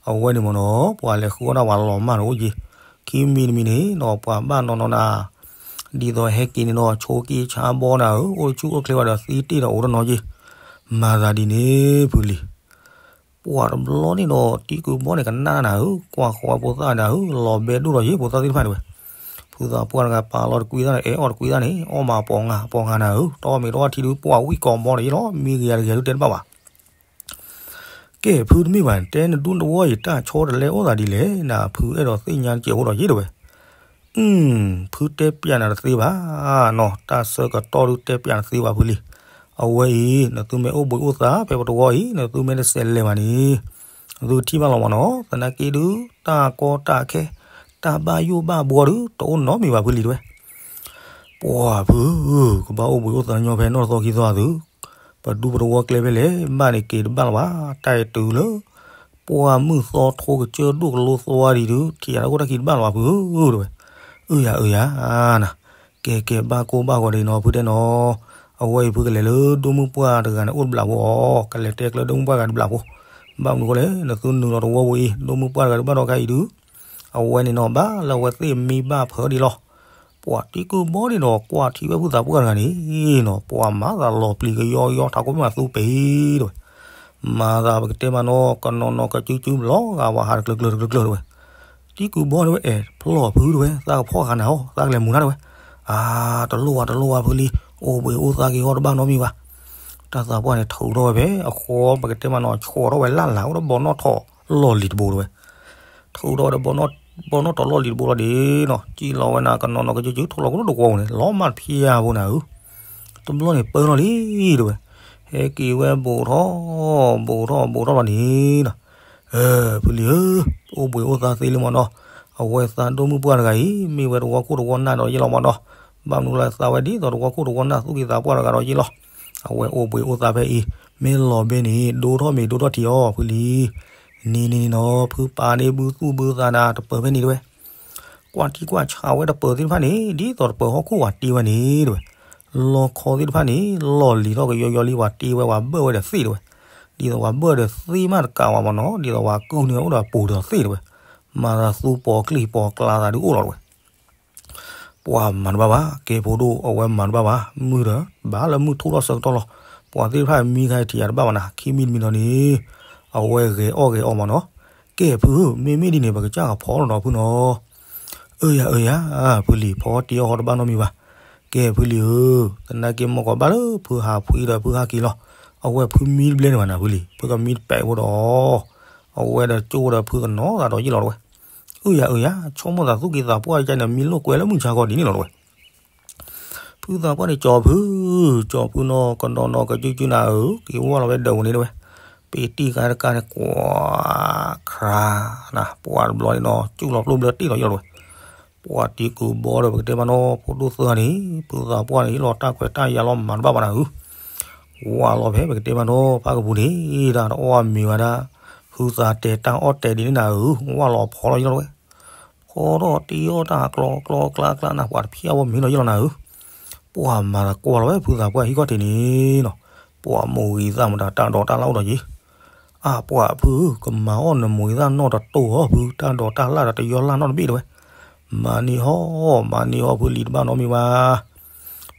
အဝဲန့ၣ်မ့ၢ်နီၤ ပှၤလဲၤဃုအီၣ်တၢ်ပှၤလီၤမၢ်တအိၣ်က့ၤ, ခံမံၤတမံၤန့ၣ်ဒီး ပှၤဘၣ်နီၢ်နီၢ်နၤ, ဒ်သိးဟဲက့ၤန့ၣ်ဒီး ဆိးက့ဆါဘီနၤဧၢ, အိၣ်ဆူၣ်အိၣ်ချ့ဝဲဒီးသံတ့ၢ်ဒီးအိၣ်တနီၤက့ၤ, မၤသးဒ်န့ၣ် ဖုလံၤ ပှၤတဘျီန့ၣ်ဒီး တံကုဘီန့ၣ်ကနၣ်နၤဧၢ, ကွၢ်ဃီဖိသၣ်နၤဧၢ, လီၤဘဲဒိၣ်ဒီးယ့ၢ်ဖိသၣ်သ့ၣ်တဖၣ်န့ၣ်ဝဲ, ဖုသးပှၢ်တဂၤပာ်လီၤတကွံသၣ်န့ၣ် အဲၣ်အီၣ်တကွံသၣ်န့ၣ် အီၣ်မးပီၤငါပီၤငါနၤဧၢ, တအီၣ်မ့ၤတအီၣ်ထံဒုး ပှၤဝံၣ်ကိးဘီဒီးယ့ၢ်လီၤ, မံဂ့ၤယၤတဂ့ၤဒုးတဲတဘၣ်ဘၣ် ကဲ ဖုတမ့ၢ်ဘၣ် တဲနဒူနတဝီအံၤ တၢ်ဆီတလဲအိၣ်သးဒ်လဲၣ်, နဖုအဲၣ်ဒိးသ့ၣ်ညါစဲးအိၣ်ဒီးယ့ၢ်တဝဲ, အု ဖုတဲပျးနၤတသ့ဘၣ်နီၤ, တၢ်ဆၢကတီၢ်ဒုးတဲပျးနသ့ဘၣ်ဖုလံၤ, အဝဲအံၤ နသုမ့ၢ်အိၣ်ဘှံးအိၣ်သါဖဲပတဝီအံၤ နသုမ့ၢ်တစဲးလဲၤဘၣ်န့ၣ်, သုထံၣ်ဘၣ်လီၤမးနီၤ, သနာ်က့ဒုး တၢ်ကီတၢ်ခဲ တၢ်ဘၣ်ယိၣ်ဘၣ်ဘှီဒုး တအိၣ်နီတမံၤဘၣ်ဖုလံၤတဝဲ ပှၤဖု ကဘၣ်အိၣ်ဘှံးအိၣ်သါညီဖဲနီၢ်တသီခံသီအသု, ပဒူပတဝီကျဲဖဲလဲၣ် ဘၣ်န့ၣ်က့ၤတဘၣ်လၢၤဘၣ်, တၢ်အံၤတုၤလၢ ပှၢ်မုၢ်သီထိကစၢၢ်ဒိၣ်ကလိသီဒံးဒုး ထံၣ်ယၤတၢ်ခိၣ်တၢ်ခံတဘၣ်လၢၤဘၣ်ဖုတဝဲ, အုယၤအုယၤနၤ, ကဲကဲဘၣ်ကိၢ်ဘၣ်ဂီၤဒ်နီၤဖုတဲနီၤ, အဝဲအံၤဖုကလဲၤလၢဒိၣ်မုၢ်ပှၢ်တဂၤန့ၣ်အိၣ်တဘျးဖိအီၤ, ကလဲၤတဲကျၢၤဒိၣ်မုၢ်ပှၢ်တဂၤတဘျးဖိ, ဘၣ်မနုၤဃိလဲၣ် နသုနုာ်လီၤတဝီဖိအံၤ ဒိၣ်မုၢ်ပှၢ်တဂၤဒုးဘၣ်ဒီးခဲအံၤဒုး အဝဲန့ၣ်နီၤ ဘၣ်လၢအဝဲသ့ၣ်မံဘၣ်ဖၢဒံးလီၤ. ပှၤတံကုဘီန့ၣ်ဒီး ကွၢ်ထံဝဲဖုသးပှၢ်တဂၤန့ၣ်နီၤ ပှၤမၤသးလီၤပျံၤကယီယီထးခိၣ်မ့ၢ်သူပ့ၤတဝဲ, မၤသးပကတဲမးနီၤ ကနီၤနီၤကစုကစုလီၤဂာ်ဝဲဟးတကျၢၤကျၢၤတကျၢၤကျၢၤတဝဲ, တံကုဘီန့ၣ်ဝဲအဲၣ်ဖျီၣ်ဖုတဝဲ သးကဖီၣ်ဃာ်နၤဟီ သးကလဲၤမူၤနၤတဝဲ, အါ တလိၣ်ဝဲတလိၣ်ဝဲဖုလံၤ အိၣ်ဘှံးအိၣ်သါက့ၤဟီတဘၣ်နီတမံၤဘၣ် တၢ်သးပှၢ်န့ၣ် ထုးထီၣ်ဝဲဖဲအဃီ ပကတဲမးနီၤ ဆှီထီၣ်ဝဲလၢ်လၢ် အိၣ်ဒီးဘီနီၣ်ထီၣ်လီၢ်လံၤတဘိတဝဲ, ထုးထီၣ်ဝဲဒီး ဘီနီၣ်ထီၣ်လီၢ်လံၤတဘိလီၤဒ်နီၤ စံၣ်လီၤဝဲနၤ ကနီၤနီၤကစုကစု ထိၣ်လီၤကလိတကွီၤပူၤန့ၣ် လီၤမၢ်တဖျါဖိနၤဧၢ, တဘျီန့ၣ်ပၢလီၤလံတဝဲ, ဟဲက့ၤဝဲဘူးထီၣ် ဘူးထီၣ်ဘူးထီၣ်လီၤန့ၣ်နီၤ ဖုလံၤဧၢ, အိၣ်ဘှံးအိၣ်သါသ့လံမးနီၤ, အဝဲသးဒိၣ်မုၢ်ပှၢ်တဂၤအံၤ မ့ၢ်ဝဲတဝီခိၣ်တဝီနၢ်ဒီးယ့ၢ်လီၤမးနီၤ, ဘၣ်မနုၤလၢသးဝဲဒ်သိးတဝီခိၣ်တဝီနၢ်သူၣ်က့သးပှၢ်တဂၤဒီးယ့ၢ်လီၤ, အဝဲအိၣ်ဘှံးအိၣ်သါဖဲအံၤ မ့ၢ်လီၤဘဲန့ၣ် ဒိၣ်ထီၣ်မ့ၤဒိၣ်ထီၣ်ထံအီၤ ဖုလံၤ, န့ၣ်န့ၣ်နီၤ ဖုပာ်န့ၢ်ဘုသူၣ်ဘုသးနၤတပၢၤဖဲန့ၣ်တဝဲ ကွၢ်ထံကွၢ်ဆးဝဲတပၢၤသ့ၣ်တဖၣ်န့ၣ် ဒ်သိးတပၢၤဟီၣ်ခိၣ်ဝဲတ့ဝဲန့ၣ်တဝဲ, လီခီသ့ၣ်တဖၣ်န့ၣ် လီၢ်လံၤထီၣ်ကယီယီလံ ဝဲတ့ဝဲ ဝဲဘၢၣ်ဝဲဒီးသ့ၣ်တဝဲ, ဒ်သိးဝဲဘၢၣ်ဒီးသ့ၣ်မးတကးဝဲမးနီၤ ဒ်သိးဝဲကုၢ်န့ၢ်ဝဲအိၣ်ဒီးပူၤဒီးသ့ၣ်တဝဲ, မၤသးသူပီၤကျံၣ်ပီၤကျါသးဒုးအိၣ်လီၤတဝဲ ပှၤမၤတဘၣ်ဘၣ် ကဲဖိဒိၣ် အဝဲမၤတဘၣ်ဘၣ် မုၢ်ဒီး ဘၣ်လၢမုၢ်ထူၣ်ထီၣ်ဆၢကတီၢ်လီၤ, ပှၤသ့ၣ်တဖၣ်မံခါထံၣ်ယၤတဘၣ်ဘၣ်နၤ ခံမံၤတမံၤဒီးန့ၣ်, အဝဲဂဲၤအီၣ်ဂဲၤအီမးနီၤ, ကဲဖုဧၢ မ့မ့ၢ်ဒ်န့ၣ် ပကစၢ်ကဖီလီၤဒီးဖုနီၤ, အၢယၤအၢယၤ, ဖုလံၤ ဖီတ့အီၣ်ဟီတဘၣ်နီတမံၤဘၣ်, ကဲဖုလံၤဧၢ, သနာ်က့မ့ၢ်ကီးဘၣ်လၢဖုဟးဖှံဒီးဖုဟးက့ၤလီၤ, အဝဲဖုမံတဘျဲန့ၣ်ဘၣ်နၤဖုလံၤ ဖုကမံတပဲာ်ဖိဒီး အဝဲဒီးကၠိဒီးဖုကနီၤသးဒီးယ့ၢ်လီၤတဝဲ အၢယၤအၢယၤ ဆိကမိၣ်သးသူၣ်က့သးပှၢ်ယါန့ၣ် မံလိာ်ကွဲလၢမုၢ်ဆါခီဒ်န့ၣ်လီၤတဝဲ, ဖုသးပှၢ်န့ၣ် ကၠီဖု, ကၠီဖုနီၤ ကနီၤနီၤကစုကစုနၤဧၢ, က့ၤဝဲလီၤဝဲဒၢးပူၤန့ၣ်တဝဲ, ပ့ၤတံၢ်ဃါတကါန့ၣ် ကွၢ်, ခရၤ, နၤ ပှၤတဘျီန့ၣ်နီၤ ကၠူၣ်လီၤပျိဘျၢတ့ၢ်လီၤယ့ၢ်လီၤတဝဲ, ပှၤတံကုဘီဒီးပကတဲမးနီၤ ဖိဒိၣ်သၢဂၤန့ၣ် ဖုသးပှၢ်န့ၣ် လီၤတၢ်ခွဲးတၢ်ယာ်လီၤမၤတဘၣ်ဘၣ်နၤဧၢ ဝးလီၤဖဲပကတဲမးနီၤ ဖးကပူၤန့ၣ် တၢ်တအီၣ်မ့ၤဝဲဒၣ် ဟုသးတဲာ်တၢ်အီၣ်တဲာ်ဒ်န့ၣ်နၤဧၢ, ဝးလီၤဖီလီၤယ့ၢ်လီၤတဝဲ, ဖီထီၣ်တ့အီၣ်တၢ်ကျီကျီကျါကျါနၤ ပှၤတဖျါဝဲမ့ၢ်လီၤယ့ၢ်လီၤနၤဧၢ, ပှၤမၤသကိးလီၤဝဲဖုသးပှၢ်ဟံၣ်ခီၣ်ထံးန့ၣ်နီၤ, ပှၤမိၢ်ဂံၢ်သၣ်မတၤတၢ်ဒိးတၢ်လၣ်အိၣ်ဒီးယ့ၢ် အါပှၤဖု ကမၤအီၣ်နမိၢ်ဂံၢ်သၣ်နီၢ်တတိၢ်ဧါဖု တၢ်ဒိးတၢ်လၣ်ဒီးတယီလၣ်နီတဘ့ၣ်တဝဲ, မၤန့ၢ်ဟီၣ် မၤန့ၢ်ဟီၣ်ဖုလံၤတဘၣ်နီတမံၤဘၣ်,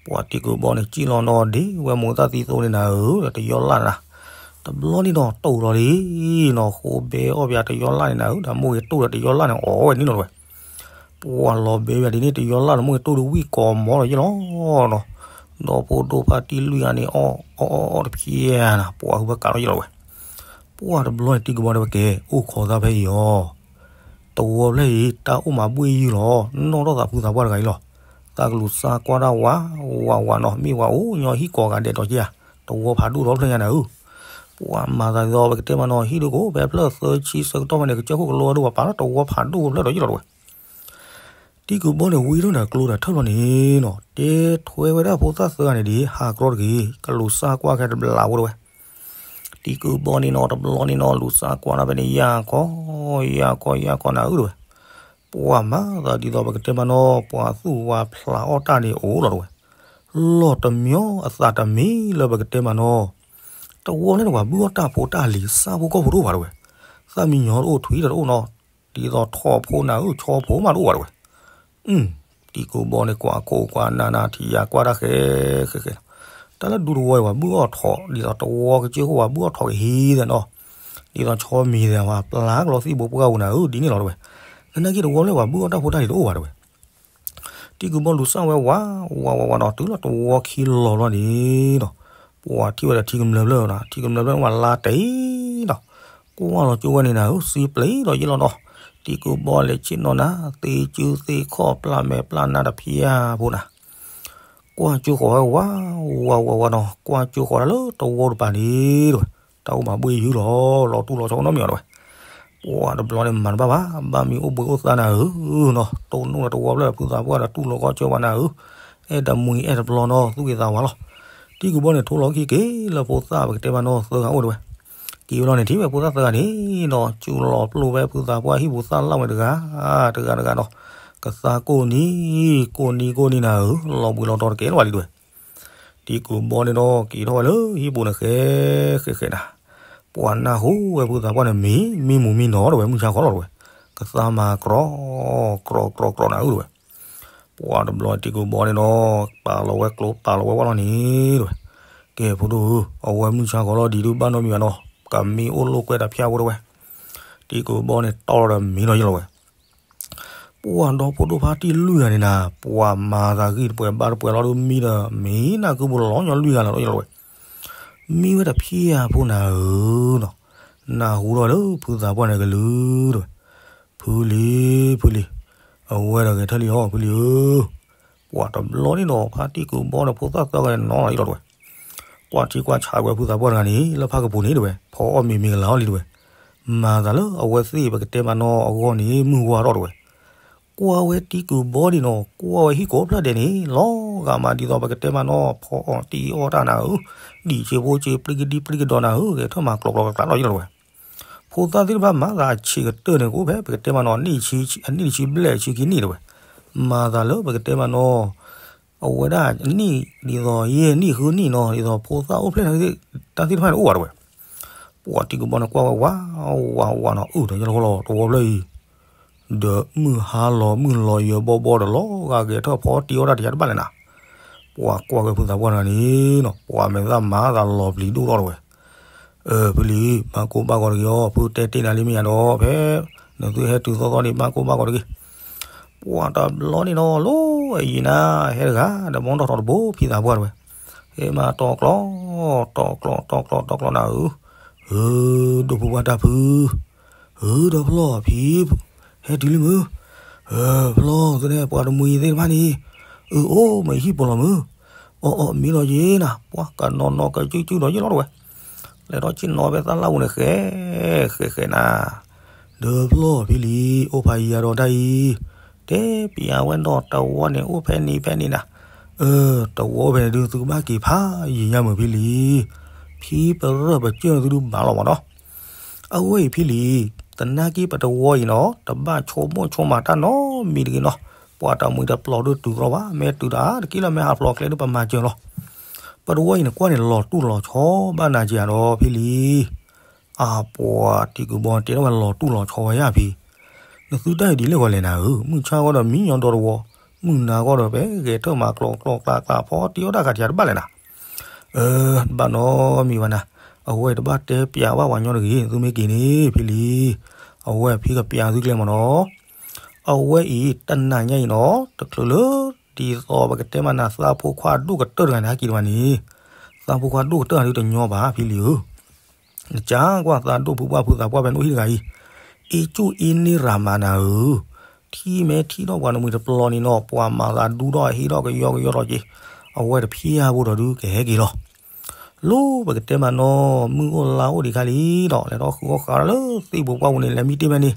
ပှၤတံကုဘီန့ၣ် စံၣ်လီၤနီၤဒ့ဝဲမိၢ်ဂံၢ်သၣ်သံသိန့ၣ်နၤဧၢ ဒီးတယီလၣ်နၤ, တဘျီန့ၣ်နီၤ တိၢ်လီၤလံနီၤ ဃိဘဲအီၣ်ပှၤတယီလၣ်န့ၣ်နၤဧၢ ဒီးမိၢ်ဂ့ၤတိၢ်ဒီးတယီလၣ်န့ၣ် အီၣ်ဝဲန့ၣ်လီၤတဝဲ ပှၤလီၤဘဲဝဲဒ်န့ၣ် တယီလၣ်ဒီးမိၢ်ဂ့ၤတိၢ်ဒီးဝံၣ်ကိးမီလီၤယ့ၢ်လီၤနီၤ, ဒီဖိဒိၣ်ဖါတံၢ်လွံၢ်ဂၤန့ၣ် အီၣ်အီၣ်အီၣ်တဖျါနၤ ပှၤဟုဘၣ်ကးလီၤယ့ၢ်လီၤဝဲ, ပှၤတဘျီန့ၣ်တံကုဘီန့ၣ်ဝဲကဲ အိၣ်ခိးသးဖဲအံၤအီၤ, တဝီဖျၢၣ်အံၤ တၢ်အိၣ်မးဘှ့ၣ်ယုၢ်လီၤ နီၣ်ထီၣ်သးဖုသးပှၢ်တဂၤအံၤလီၤ, သးကလူၤစၢ်ကွၢ်တၢ်ဝး ဝးဝးနီၤ မ့ၢ်ဝဲအိၣ်ညီဟံၣ်ကိးဂၤဒဲးဒီးက့ဧါ, တဝီဖးဒိၣ်ဒီဖျၢၣ်ညါနၤဧၢ ပှၤမၤသးဒ်သိးပကတဲမးနီၤ ဟံၣ်ဒုးကိးဖဲဖျၢၣ်သၢဆံဆၢကတီၢ်ဖဲန့ၣ် ကစၢၢ်ခိၣ်ကလိအဒိၣ်ပှၤပာ်လီၤတဝီဖးဒိၣ်ဖျၢၣ်ဒီးယ့ၢ်လီၤတဝဲ, တံကုဘီန့ၣ်ဝံထီၣ်န့ၣ်ကျိဒီးထၢၣ်လီၤန့ၣ်နီၤ တဲထွဲဝဲဒၣ်ဖိသၣ်သၢဂၤန့ၣ်ဒ် ဟးကြီတဂ့ၤ ကလူၤစၢ်ကွၢ်ခဲတဘျးဖိတဝဲ, တံကုဘီန့ၣ်နီၤ တဘျီန့ၣ်နီၤ လူၤစၢ်ကွၢ်တၢ်ဖဲန့ၣ် ယၢ်ကီ ယၢ်ကီ ယၢ်ကီနၤဧၢတဝဲ, ပှၤမၤသးဒ်သိးပကတဲမးနီၤ ပှၤသူၣ်ဝါဖျးအီၣ်တၢ်န့ၣ်အိၣ်လီၤတဝဲ, လီၢ်တမံၤအသးတမံၤလၢပကတဲမးနီၤ, တဝီလၢနဝၤဘုၣ်အီၣ်တၢ်ဖိတၢ်လံၤ ဆၣ်ဖိကီၢ်ဖိတအိၣ်ဘၣ်တဝဲ, သၣ်မံညီတအိၣ် ထွံၣ်တအိၣ်နီၤ, ဒ်သိးထိးဖိနၤဧၢ ဆီဖိမးတအိၣ်ဘၣ်တဝဲ. တံၤကိာ်ဘီန့ၣ် ကွၢ်ကိၢ်ကွၢ်နးနး ထံၣ်ယၤကွၢ်တၢ်ဃဲဃဲဃဲ, တၢ်လၢဒူတဝီအံၤ ဝၤဘုၣ်အီၣ်ထိး ဒ်သိးတဝီကစၢၢ်ခိၣ် ဝၤဘုၣ်အီၣ်ထိးကဟံးသနီၤ, ဒ်သိးဆီမံၤသ့ၣ်ဝဲ ပျၢ်ကလီသံၣ်ဘိပှၢ်ပူၤနၤဧၢ ဒ်န့ၣ်လီၤတဝဲ. သနာ်က့တဝီလၢဝၤဘုၣ်အီၣ်တၢ်ဖိတၢ်လံၤတအိၣ်ဘၣ်တဝဲ. တံၤကိာ်ဘီလူၤစၣ်ဝဲဝးဝးဝးနီၤ တုၤလၢတဝီခံလီၤလီၤန့ၣ်နီၤ, ပှၤထံၣ်ဝဲဒီးထံကမျၢၢ်ဖျၢၣ်နီၤ, ထံကမျၢၢ်ဖျၢၣ်န့ၣ် ဝဲလါတံၤနီၤ, ကွၢ်လီၤကၠိဝဲန့ၣ်နၤဧၢ စံပျ့ၤဒီးယ့ၢ်လီၤနီၤ, တံၤကိာ်ဘီလဲၤဆ့ၣ်နီၤနၤ သ့ကၠုသ့ခီၣ် ပျၢ်မဲာ်ပျၢ်နါတဖၠၣ်ဖိနၤ ကွၢ်ကၠိဃီၤဝဲဝးဝးဝးဝးနီၤ, ကွၢ်ကၠိဃီၤတၢ်လၢတဝီတပၤန့ၣ်တဝဲ, တၢ်အိၣ်မၤဘှ့ၣ်ယုၢ်လီၤ, လီၤတူၢ်လီၤဆီနီတမံၤအီၤတဝဲ. ပှၤတဘျီန့ၣ်မၤတဘၣ်ဘၣ်, ဘၣ်မ့ၢ်အိၣ်ဘှံးအိၣ်သါနၤဧၢနီၤ, တိၢ်နီၣ်လၢတဝီဖျၢၣ် ဖုသးပှၢ်ဒီးတူၢ်လိာ်ကီၢ်ကၠိဝဲနၤဧၢ, အဲၣ်တမှံၤအဲၣ်တပျီနီၤ သူၣ်က့ၤသးဝါလီၤ. တံၤကိာ်ဘီန့ၣ် ထိလီၤခံက့ၤလၢဖိသၣ်ပကတဲမးနီၤ သၢဂၤအိၣ်တဝဲ. က့ၤဝဲလီၤန့ၣ် ထံၣ်ဝဲဖိသၣ်သၢဂၤန့ၣ်ဒီး စူၤလီၤပျိဝဲဖုသးပှၢ်ဟံၣ်ပူၤသၣ်လၣ်ဝဲတဂၤ တဂၤတဂၤနီၤ, ကသါကိၢ်နံၤ ကိၢ်နံၤကိၢ်နံၤနၤဧၢ, လီၤဘှံးလီၤတီၤတကဲလၢၤဘၣ်လံတဝဲ. တံၤကိာ်ဘီန့ၣ်ဒီး က့ၤထီၣ်ဝဲလၢဟံၣ်ပူၤန့ၣ် ဃဲဃဲဃဲနၤ, ပှၤနၢ်ဟူဝဲဖုသးပှၢ်န့ၣ် မံမံမူၤမံနီၤတဝဲ မုၢ်ဆါခီလီၤတဝဲ, ကသါမၤကြီ ကြီကြီကြီနၤဧၢတဝဲ. ပှၤတဘျီတံၤကိာ်ဘီန့ၣ်ဒီး ပာ်လီၤဝဲကျိပာ်လီၤဝဲဝၣ်လီၤန့ၣ်တဝဲ. ကဲဖိဒိၣ်ဧၢ, အဝဲမုၢ်ဆါခီလီၤဒံးဒုးဘၣ်နီတမံၤဘၣ်နီၤ, ကမ့ၢ်အိၣ်လိာ်ကွဲတဖၠၣ်ဖိတဝဲ. တံၤကိာ်ဘီန့ၣ်တီၢ်လီၤဒီးမံလီၤယ့ၢ်လီၤဝဲ. ပှၤဒီဖိဒိၣ်ဖါတံၢ်လွံၢ်ဂၤန့ၣ်နၤ, ပှၤမၤသးဂံၢ်တပှဲၤဘါတပှဲၤလီၤဒီး မံဒီးမံနၢ်ကုပူၤလီၤညီလွံၢ်ဂၤလီၤလီၤယ့ၢ်လီၤဝဲ. မံဝဲတဖၠၣ်ဖိနၤဧၢနီၤ, နၢ်ဟူထီၣ်လၢဖုသးပှၢ်န့ၣ်ကလုၢ်တဝဲ. ဖုလံၤ ဖုလံၤ, အဝဲဒီးဂဲၤထၢၣ်လံအီၤ ဖုလံၤဧၢ. ပှၤတဘျီန့ၣ်ဒီး ဖါတံၢ်ကိာ်ဘီဒီးဖိသၣ်သၢဂၤန့ၣ်နီၤလီၤယ့ၢ်လီၤတဝဲ. ကွၢ်ထံကွၢ်ဆးကွံာ်ဖုသးပှၢ်တဂၤန့ၣ် လၢဖးကပူၤန့ၣ်တဝဲ, ဖီအီၣ်မ့ၤမ့ၤကလၤအီၣ်လံတဝဲ. မၤသးလၢအဝဲသ့ၣ်ပကတဲမးနီၤအဂီၢ်န့ၣ် မုၢ်ဝါထီၣ်တဝဲ. ကွၢ်ဝဲတံၤကိာ်ဘီဒံးနီၤ, ကွၢ်ဝဲဟံၣ်ကိးဖျၢၣ်ဒဲးန့ၣ် လီၤဂာ်မးဒ်သိးပကတဲမးနီၤ ဖီအီၣ်တံၢ်အီၣ်တၢ်နၤဧၢ, ဒံၣ်ဆ့ဖိဆ့ ပျံၤကဒံပျံၤကဒီးနၤဧၢ, ဂဲၤထၢၣ်မၤကျိးကျိးကျးကျးလီၤယ့ၢ်လီၤတဝဲ. ဖိသၣ်သ့ၣ်တဖၣ်မၤသးအဆံးကတၢၢ်န့ၣ် ကအိၣ်ဖဲပကတဲမးနီၤ အနံၣ်တဆံ အနံၣ်တဆံဘျဲၣ်ဆံခံနံၣ်တဝဲ. မၤသးလၢပကတဲမးနီၤ အဝဲဒၣ်နံၣ်ဒ်သိးယဲၢ်နံၣ်ဃုနံၣ်နီၤ ဒ်သိးဖိသၣ်အိၣ်ဖျဲၣ် တၢ်သ့ၣ်တဖၣ်န့ၣ်အိၣ်ဘၣ်တဝဲ. ပှၤတံၤကိာ်ဘီန့ၣ်ကွၢ်ဝဲဝးဝးဝးနီၤ အုၣ်ဒီးယလီၤဃီလီၤ တဝီဖျၢၣ်အံၤ ဒီးမုၢ်ဟါလီၤမုၢ်လီၤယၢၤဘီဘီဒီး လီၤဂာ်ဂဲၤထၢၣ်ဖီတံၢ်အီၣ်တၢ်တယၤတဘၣ်လဲၣ်နၤ. ပှၤကွၢ်က့ၤဖုသးပှၢ်တဂၤန့ၣ်နီၤ ပှၤမဲာ်သၣ်မၤသးလီၤပျံၤဒိၣ်ထီၣ်တဝဲ. အၢ ဖုလံၤ ဘၣ်ကိၢ်ဘၣ်ဂီၤတဂ့ၤအီၤ ဖုတဲတ့ၢ်နၤလံမ့ၢ်ယၤဒီး ဖဲနသုဟဲတုၤသီသီန့ၣ် ဘၣ်ကိၢ်ဘၣ်ဂီၤတဂ့ၤ. ပှၤတဘျီန့ၣ်နီၤ လီၤအယံၤနၤ ဟဲတဂၤ ဒီးဘီထီၣ်ထီတဘိ ဖံသးပှၢ်တဝဲ. ဟဲမၤတီကျိး တီကျိး တီကျိး တီကျိးနၤဧၢ. ဧၢ ဒိၣ်ဖုပှၢ်တၢ်ဖု ဧၢ ဒီးဖျီၣ်ဖံ ဟဲတုၤလံမုၢ်. ဧၢ ဖျီၣ် သုန့ၣ် ပှၤတမှံၤသ့ၣ်တဖၣ်န့ၣ် အၢ အိၣ်မ့ၢ်ဟံၣ်ပူၤလီၤမုၢ်. အီၣ်အီၣ်မ့ၢ်လီၤယ့ၢ်နၤ ပှၤကနီၤနီၤကစုကစုဒီးယ့ၢ်လီၤတဝဲ. လဲၤထီၣ်ဆ့ၣ်နီၤဖဲသၣ်လၣ်ပူၤန့ၣ် ဃဲ ဃဲ ဃဲနၤ ဒီးဖျီၣ်ဖံလံၤ အိၣ်ဖးယံၤယၤဒီးတၢ်အံၤ တဲပျးဝဲဒီးတဝီန့ၣ် အိၣ်ဖဲန့ၣ်ဖဲန့ၣ်နၤ. အၢ တဝီအိၣ်ဖဲန့ၣ်ဒုး သုကဘၣ်က့ၤဖးယံၤညါမုၢ်ဖံလံၤ. ဖံပရၢၢ်ပစၢၢ်သုဒုးဘၣ်လီၤမးနီၤ. အဝဲအံၤဖံလံၤ သနာ်က့ပတဝီအံၤနီၤ တဘၣ်ဆိကမိၣ်ဆိကမးတၢ်နီတမံၤတဂ့ၤနီၤ. ပှၤတမှံၤတပျီၤဒုးတုၤသီဘၣ် မ့ၢ်တုၤတၢ်တက့ၢ်လၢမ့ၢ်ဟးဖျိးကျဲဒုးပမၤစၢၤလီၤ. ပတဝီအံၤန့ၣ် ကွၢ်န့ၣ်လီၤတူၢ်လီၤဆီဘၣ်နၤက့ၤဧါဒီးဖံလံၤ အပှၤတံၤကူၣ်ဘီတဲထီၣ်ဝဲလီၤတူၢ်လီၤဆီဝဲယါဖံ, နသုတၢ်အံၤဒ်လဲၣ်ဂီၤလဲၣ်နၤဧၢ, မုၢ်ဆါဂီၢ်ဒီးမံညီဒီတဝီ, မုၢ်နၤဂီၢ်ဒီးဖဲဂဲၤထၢၣ်မၤကျိးကျိးကျါကျါ ဖီတံၢ်အီၣ်တၢ်ခးတယၤတဘၣ်လဲၣ်နၤ. အၢ တဘၣ်နီတမံၤဘၣ်နၤ, အဝဲတဘၣ်တဲပျးဘၣ်ပှၤညီတဂ့ၤ, သုမ့ၢ်က့ၤန့ၣ်ဖံလံၤ, အဝဲဖံကပျးသုကျဲမ့ၢ်နီၤ. အဝဲအံၤတနၤညါအံၤနီၤ တချုးလၢ ဒ်သိးပကတဲမးနၤ သးဖိခွါဒိၣ်ကတၢၢ်တဂၤန့ၣ် ဟဲက့ၤတဘၣ်န့ၣ်, သးဖိခွါဒိၣ်ကတၢၢ်တဂၤဒုးတညီဘၣ်ဖံလံၤဧၢ. နကကွၢ်သးဒိၣ်ဖုပှၢ်ဖုသးပှၢ်ဖဲနအိၣ်ဟံၣ်တဂၤအံၤ, အ့ၣ်ကၠူၣ်အ့ၣ်န့ၢ်ရၤမးနၤဧၢ, ထံၣ်မဲထံၣ်ထီၣ်ပှၤတမှံၤတပျီၤန့ၣ်နီၤ ပှၤမၤသးဒူထီၣ်ဟ့ၣ်ထီၣ်ကယီကယီထီၣ်က့ၤ, အဝဲတဖျါဖိဒီးဒုးကဟဲက့ၤလီၤ. လၢပကတဲမးနီၤ မုၢ်အိၣ်လါအိၣ်ဒံးခါလံဒီး လဲၤထီၣ်ဃုအီၣ်ဃးလၢသ့ၣ်ပူၤပှၢ်ပူၤန့ၣ် လဲၤမံတ့ၢ်ဖဲန့ၣ်,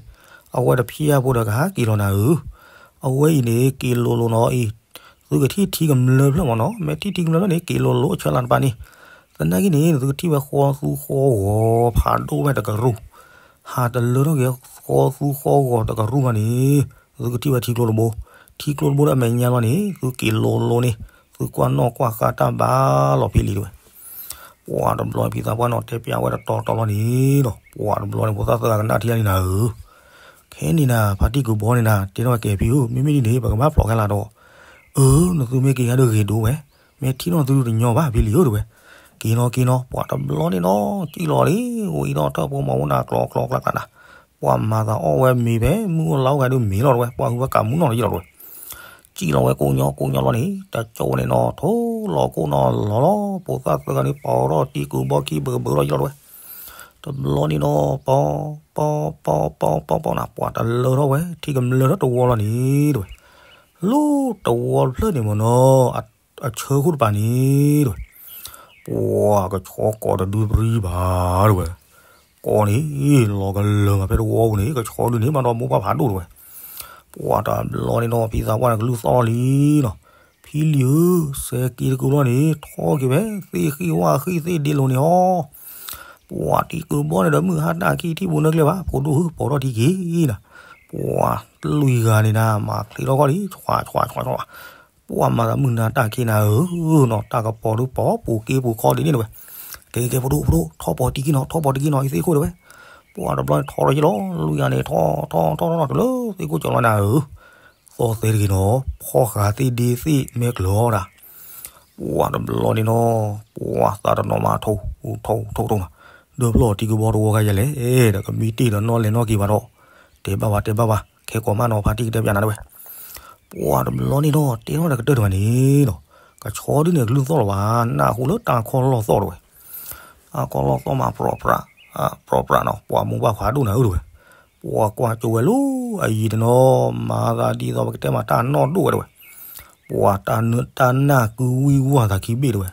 အဝဲတဖျါဖိဒီးကဟဲက့ၤလီၤနၤဧၢ. အဝဲအံၤန့ၣ် က့ၤလိၤလိၤနီၤအံၤ, သုကထံၣ်ထံကမျၢၢ်ဖျၢၣ်မ့ၢ်နီၤ, မ့ၢ်ထံၣ်ထံကမျၢၢ်ဖျၢၣ်န့ၣ် က့ၤလိၤလိၤအဆၢလၢတပၤန့ၣ်, သနာ်က့န့ၣ် သုကထံၣ်ဝဲဃီသူဃီဂီၤဖးဒိၣ်ဝဲတကရူၢ်, ဟးတလၢထီၣ်က့ၤဃီသူဃီဂီၤတကရူၢ်ဘၣ်န့ၣ်, သုကထံၣ်ဝဲထံကျိတဘိ, ထံကျိတဘိဒီးအမဲာ်ညါလီၤန့ၣ် သုက့ၤလိၤလိၤန့ၣ်, သုကွၢ်နီၣ်ကွၢ်ဃါတၢ်ဘါလီၤဖံလံၤတဝဲ. ပှၤတဘျီဖံသးပှၢ်နီၤတဲပျးဝဲတတီတီလီၤန့ၣ်ဒီး ပှၤတဘျီန့ၣ် ဖိသၣ်သၢဂၤကနၣ်ထံၣ်လံနၤဧၢ, ခဲန့ၣ်နၤ ဖါတံၢ်ကုးဘီန့ၣ်နၤ တဲထီၣ်ဝဲကဲဖံဧၢ မ့မ့ၢ်ဒ်န့ၣ် ပကဘၣ်ဖျိးခဲလၢာ်ဒီး အၢ နသုမ့ၢ်က့ၤဟဲဒုးဂ့ၤဒိဝဲ, မ့ၢ်ထံၣ်နီၣ်သုတညီဘၣ်ဖံလံၤဧၢတဝဲ. က့ၤနီၤက့ၤနီၤ ပှၤတဘျီန့ၣ်နီၤ စံၣ်လီၤလံ, ဝံၤဒီးထၢၣ်ဖိမီၤဝဲနၤကျီကျီကျါကျါနၤ, ပှၤမၤသးအီၣ်ဝဲမ့ၤဖဲမုၢ်အိၣ်လါအိၣ်ဂၤဒုးမ့ၤလီၤတဝဲ ပှၤဟုဝဲကးမူနီၣ်တယံာ်လီၤတဝဲ. စံၣ်လီၤဝဲကိးညီကိးညီလီၤန့ၣ် တကၠိန့ၣ်နီၤ ထိလီၤကိၣ်နီၤလီၤလီၤ ဖိသၣ်သၢဂၤန့ၣ် ပီၤထီၣ်တံၤကုးဘီခံဘၢကဘၢလီၤယံာ်လီၤတဝဲ. တဘျီန့ၣ်နီၤ ပီၤ ပီၤ ပီၤ ပီၤ ပီၤ ပီၤနၤ ပှၤတလၢထီၣ်ဝဲ ထံၣ်ကမျၢၢ်ထီၣ်တဝီလီၤန့ၣ်တဝဲ. လၢတဝီဖျၢၣ်န့ၣ်မ့ၢ်နီၤ အဆၢခိၣ်တပၤန့ၣ်တဝဲ ပှၤကဆီကိးတဒုပြံဘၣ်တဝဲ. ကိးန့ၣ် လီၤကလၢာ်မးဖဲတဝီပူၤန့ၣ် ကဆီဒုန့ၣ် ဘၣ်ဒီးမိၢ်ပှၢ်ဖးဒိၣ်တဝဲ. ပှၤတဘျီန့ၣ်နီၤ ဖံသးပှၢ်န့ၣ် ကလုၢ်သီၣ်လံနီၤ, ဖံလံၤဧၢ, စဲးက့ၤတကုးလီၤန့ၣ် ထီၣ်က့ၤဖဲသ့ၣ်ဃံၣ်ဝၣ်ဃံၣ်သ့ၣ်ဒ့လိၤန့ၣ်အီၤ. ပှၤတံၤကုးဘီန့ၣ်ဒီး မုၢ်ဟါတၢ်ခံထံၣ်ပူၤနၢကျဲဘၣ် ဖိဒိၣ်ဧၢ ပီၤထီၣ်ထံက့ၤနၤ. ပှၤလွံၢ်ဂၤန့ၣ်နၤ မၤချ့ထီၣ်ခီၣ်လံ ဆွးဆွးဆွးဆွး ပှၤမၤသးမုၢ်နၤတၢ်ခံနၤဧၢနီၤ တၢ်ကပီၤဒုးပီၤပူၤက့ပူၤခီဒ်န့ၣ်တဝဲ. ကဲကဲကဲ ဖိဒိၣ်ဖိဒိၣ် ထီၣ်ပီၤတံၤက့နီၤ ထီၣ်ပီၤတံၤက့နီၤ အံၤသ့ၣ်ခိၣ်တဝဲ. ပှၤတဘျီန့ၣ်ထီၣ်ထီၣ်ယံာ်လီၤ လွံၢ်ဂၤန့ၣ် ထီၣ်ထီၣ်ထီၣ်ထီၣ်တုၤလၢသ့ၣ်ခိၣ်ကၠီၤလီၤနၤဧၢ. သီၣ်သဲတဂ့ၤနီၤ ဖီၣ်ဃာ်သ့ၣ်ဒ့သ့ၣ်မဲကျၢၤအီၤဒၣ် ပှၤတဘျီန့ၣ်နီၤ ပှၤသးတနီၤမးထိၣ်ထိၣ်ထိၣ်ထိၣ်နီၤ, ဒီးဖျီၣ်တံၤကုးဘီတဝီခါယဲလဲၣ် ဒီးကမံတ့ၢ်ဒီးနီၣ်လဲၤနီၣ်က့ၤဘၣ်ဒီး တဲဘၣ်ဘၣ်တဲဘၣ်ဘၣ် ခဲကိးမးနီၤ ဖါတံၢ်ကတဲပျးနၤတဝဲ. ပှၤတဘျီန့ၣ်နီၤ တဲထီၣ်ဒီးကတၢၢ်တဂၤန့ၣ်နီၤ, ကဆီဒုန့ၣ် ကလုၢ်သီၣ်လီၤဘၣ် နၢ်ဟူလၢတၢ်ခီၣ်လီၢ်သီၣ်တဝဲ. တၢ်ခီၣ်လီၢ်သီၣ်မး ပြီပြး ပြီပြးနီၤ ပှၤမိၢ်ပှၢ်ဖးဒိၣ်နၤဧၢတဝဲ. ပှၤကွၢ်ကၠိဝဲလၢအယံၤတနီၤ မၤသးဒ်သိးပကတဲမးတၢ်နီၢ်ဒိၣ်ဝဲတဝဲ. ပှၤတၢ်နၢ်ကုဝံၢ်ဝၢ်သးခံဘ့ၣ်တဝဲ.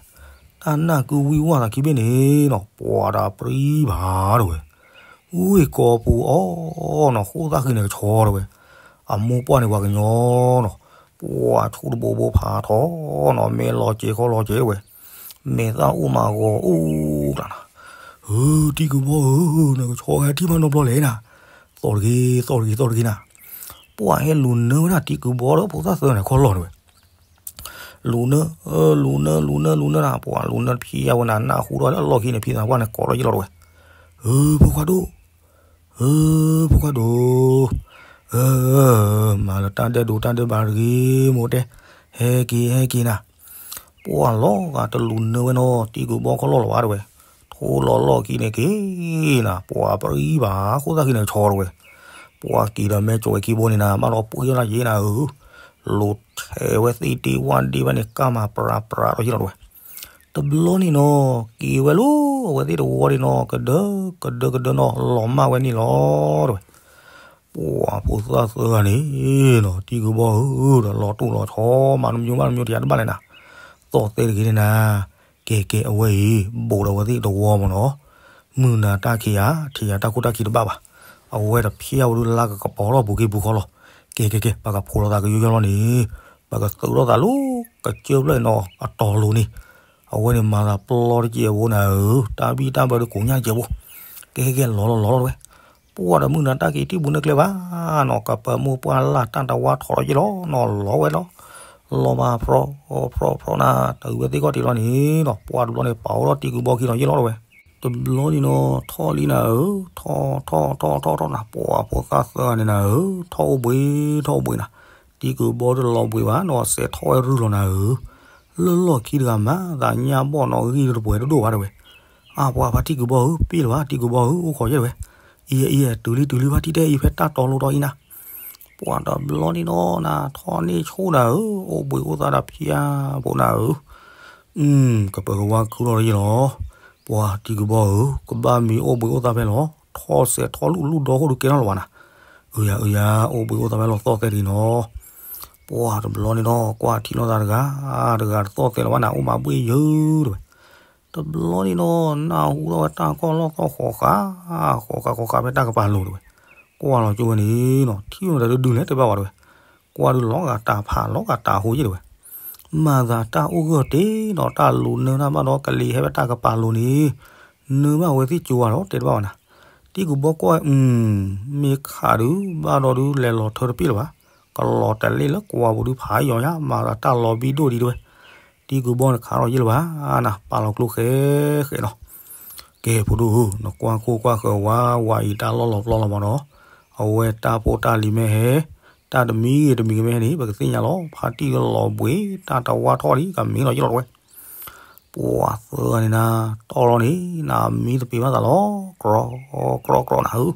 တၢ်နၢ်ကုဝံၢ်ဝၢ်သးခံဘ့ၣ်န့ၣ်နီၤ ပှၤတပြံဘၣ်တဝဲ. ဝ့ၢ်ကိာ်ပူၤအီၤနီၤ ဃိၣ်သၣ်ဃံန့ၣ် ကဆီတဝဲ. အမိၢ်ပှၢ်န့ၣ်ပှၤကညီနီၤ, ပှၤဆူၣ်တဘိဘိဖးထီနီၤ မဲာ်လီၤစဲၤခီလီၤစဲၤတဝဲ. မဲာ်သၣ်အိၣ်မးဂီၤအိၣ်ကျါနၤ, ဧၢ တံၤကုးဘီဧၢ နကဆီဟဲထံၣ်မးနီတဘျီလဲၣ်နၤ, သီၣ်တဂ့ၤ သီၣ်တဂ့ၤ သီၣ်တဂ့ၤနၤ. ပှၤဟဲလူၤနၢဝဲဒၣ်တံၤကုးဘီဒီးဖိသၣ်သၢန့ၣ်ခီၣ်လီၢ်တဝဲ. လူၤနၢ လူၤနၢ လူၤနၢ လူၤနၢနၤ ပှၤလူၤနၢတဖံးယါဝဲနၤ နၢ်ဟူဒီးလၢအလီၢ်ခံန့ၣ် ဖံသးပှၢ်န့ၣ်ကိးထီၣ်ယံာ်လီၤတဝဲ. ဧၢ ဖိခွါဒိၣ်, ဧၢ ဖိခွါဒိၣ်, ဧၢ မၤလၢတၢ်ဒဲးဒိးတၢ်ဒဲးဘးတဂ့ၤ မိၢ်တဲ, ဟဲက့ၤ ဟဲက့ၤနၤ. ပှၤလီၤဂာ်တလူၤနၢဝဲနီၤ တံၤကုးဘီခီၣ်လီၢ်လီၤဘၣ်တဝဲ. ထိလီၤလီၢ်ခံန့ၣ်က့ၤနၤ ပှၤပြံဘၣ် ဃိၣ်သၣ်ခံန့ၣ်ဆီတဝဲ. ပှၤက့ၤဒီးမဲာ်ကၠီၤဝဲခံဘိန့ၣ်နၤ ဘၣ်ဒီးပှ့ၤလီၤယဲနၤဧၢ, လူၤဆဲးဝဲသ့ၣ်တ့ၢ်ဝၣ်ဒ့ဘၣ်န့ၣ် ကၢ်မၤပြးပြးဒီးယံာ်လီၤတဝဲ. တဘျီန့ၣ်နီၤ က့ၤဝဲလီၤ အဝဲသ့ၣ်တဝီန့ၣ်နီၤ ကဒၢ ကဒၢ ကဒၢနီၤ လီၤမၢ်ဝဲန့ၣ်လီၤတဝဲ. ပှၤဖိသၣ်သၢဂၤန့ၣ်နီၤ တံၤကုးဘီဧၢ ဒီးလီၤတိၢ်လီၤဆီ မၤတမံၤမးတမံၤတယၤတဘၣ်လဲၣ်နၤ, သီၣ်သဲတဂ့ၤန့ၣ်နၤ. ကဲကဲ အဝဲအံၤ ဘူးဒီးအဝဲသ့ၣ်တဝီမ့ၢ်နီၤ, မုၢ်နၤတၢ်ခံဧါ ထံၣ်ဧါ တၢ်ခိၣ်တၢ်ခံတဘၣ်ဘၣ်. အဝဲတဖျဲဝဲဒုးလါကကပီၤလီၤပူၤက့ၤပူၤခီလီၤ. ကဲကဲကဲ ပကဖှိးလိာ်သးကယိယီလီၤန့ၣ်, ပကသုးထီၣ်သးလၢကစၢၢ်ဖျၢၣ်နီၤ အတီၤလိၤန့ၣ်, အဝဲန့ၣ်မၤသးပျီတကဲးအဝဲနၤဧၢ, တၢ်ဘံၣ်တၢ်ဘၢဒုးကိးညါတကဲးဖိ. ကဲကဲကဲ လီၤလီၤလီၤလီၤတဝဲ. ပှၤဒီးမုၢ်နၤတၢ်က့ၤထံၣ်ပူၤနၢကျဲဘၣ်နီၤ ကပၢမိၢ်ပှၢ်လၢ်တၢ်တဝါထီၣ်လီၤယ့ၣ်လီၤနီၤ လီၤဝဲလီၤ. လီၤမးဖြီ ဖြီ ဖြီနၤ တၢ်ဝံၤဝဲသ့ၣ်ခီၣ်ထံးလီၤန့ၣ်နီၤ ပှၤတဘျီန့ၣ် ပာ်ဝဲဒီးတံၤကုးဘီခံနီၤယ့ၣ်လီၤတဝဲ. တဘျီန့ၣ်နီၤ ထီၣ်လံနၤဧၢ, ထီၣ်ထီၣ်ထီၣ်ထီၣ်ထီၣ်နၤ ပှၤဖိသၣ်သၢဂၤန့ၣ်နၤဧၢ, ထီၣ်အိၣ်ဘှံး ထီၣ်အိၣ်ဘှံးနၤ, တံၤကုးဘီတလီၤဘှံးဘၣ်နီၤ စဲးထီၣ်ဝဲရုၢ်လီၤနၤဧၢ. လၢလီၢ်ခံတဂၤမၤသးညၣ်ဘီၣ်နီၤ ဂံၢ်တပှဲၤတဒိၣ်ဘၣ်တဝဲ. အါပှၤဖါတံၤကုးဘီဧၢ ပ့ၢ်လၢၤဘၣ် တံၤကုးဘီဧၢ အိၣ်ခိးယဲၢ်တဝဲ. အံၤအံၤ တုၤလံတုၤလံ ဖါတံၢ်တဲအံၤ ဖဲတၢ်တီလိၤတီၤအံၤနၤ. ပှၤတဘျီန့ၣ်နီၤ နၤထီၣ်န့ၢ်ဆိၣ်နၤဧၢ, အိၣ်ဘှံးအိၣ်သါတၢ်ဖျါဖိနၤဧၢ. ကပၢၤကဝါခုလီၤတယ့ၣ်လီၤ. ပှၤတံၤကုးဘီဧၢ, ကဘၣ်မ့ၢ်အိၣ်ဘှံးအိၣ်သါဖဲလီၤ, ထီၣ်စဲးထီၣ်လူၢ်လူၢ်ဒီခိၣ်ဒုးကဲထီၣ်လၢၤဘၣ်နၤ. အုယၤ အုယၤ အိၣ်ဘှံးအိၣ်သါဖဲလီၤသီၣ်သဲတဂ့ၤနီၤ. ပှၤတဘျီန့ၣ်နီၤ ကွၢ်ထံၣ်လိာ်သးတဂၤ တဂၤတသီၣ်သဲလၢၤဘၣ်နၤ အိၣ်မးဘှ့ၣ်ယၢတဝဲ. တဘျီန့ၣ်နီၤ နၢ်ဟူထီၣ်ဝဲတၢ်ခီၣ်လီၢ်သီၣ်ဃီၤဃာ် ဃီၤဃာ်ဃီၤဃာ်ဖဲတၢ်ကပၤလိၤတဝဲ. ကွၢ်လီၤကၠိဝဲန့ၣ်နီၤ ထံၣ်ဝဲတၢ်ဒုးဒုးလဲၣ်တဲဘၣ်ဝဲတဝဲ. ကွၢ်ဒုးလီၤဂာ်တၢ်ဖးလီၤဂာ်တၢ်ဟိယ့ၣ်တဝဲ. မၤသးတၢ်အိၣ်ဂၢၢ်တ့ၢ်နီၤ တၢ်လူၤနၢတၢ်ဘၣ်ဒီးကလံၤဟဲဖဲတၢ်ကပၤလိၤန့ၣ် နၢဘၣ်ဝဲသ့ၣ်ကၠိဝဲဒီးတဲတဘၣ်ဝဲနၤ. တံၤကုးဘီကွၢ် မ့ၢ်ခးဒုး ဘၣ်ဒီးဒုးလဲၤလီၤထၢတပ့ၢ်လၢၤဘၣ်. ကလီၤတလ့ၣ်လၢကွၢ်ပူၤဒုးဖးယီၤညါ မၤသးတၢ်လီၤဘံဒိၣ်ဒံးတဝဲ. တံၢ်ကူၢ်ဘီန့ၣ်ခးထီၣ်ယ့ၢ်လၢၤဘၣ်နၤ, ပာ်လီၤကျိဃဲဃဲနီၤ. ကဲ ဖိဒိၣ်ဧၢ, နကွၢ်ခိၣ်ကွၢ်ဃၢၤဝါဝါအံၤ တၢ်လီၢ်လီၤပျီလီၤမးနီၤ, အဝဲတၢ်ဖိတၢ်လံၤမ့ၢ်ဟဲ, တၢ်တမံၤဂ့ၤတမံၤဂ့ၤမ့ၢ်ဟဲန့ၣ် ပကသ့ၣ်ညါလီၤ. ဖါတံၢ်လီၤဘှံး တၢ်တဝါထီၣ်ဒံး ကမ့ၢ်လီၤယ့ၢ်လီၤတဝဲ. ပှၤသၢဂၤန့ၣ်နၤ, တီၢ်လီၤန့ၣ် နမံသပ့ၤဘၣ်သးလီၤ, ကြီ, ကြီကြီနၤဧၢ,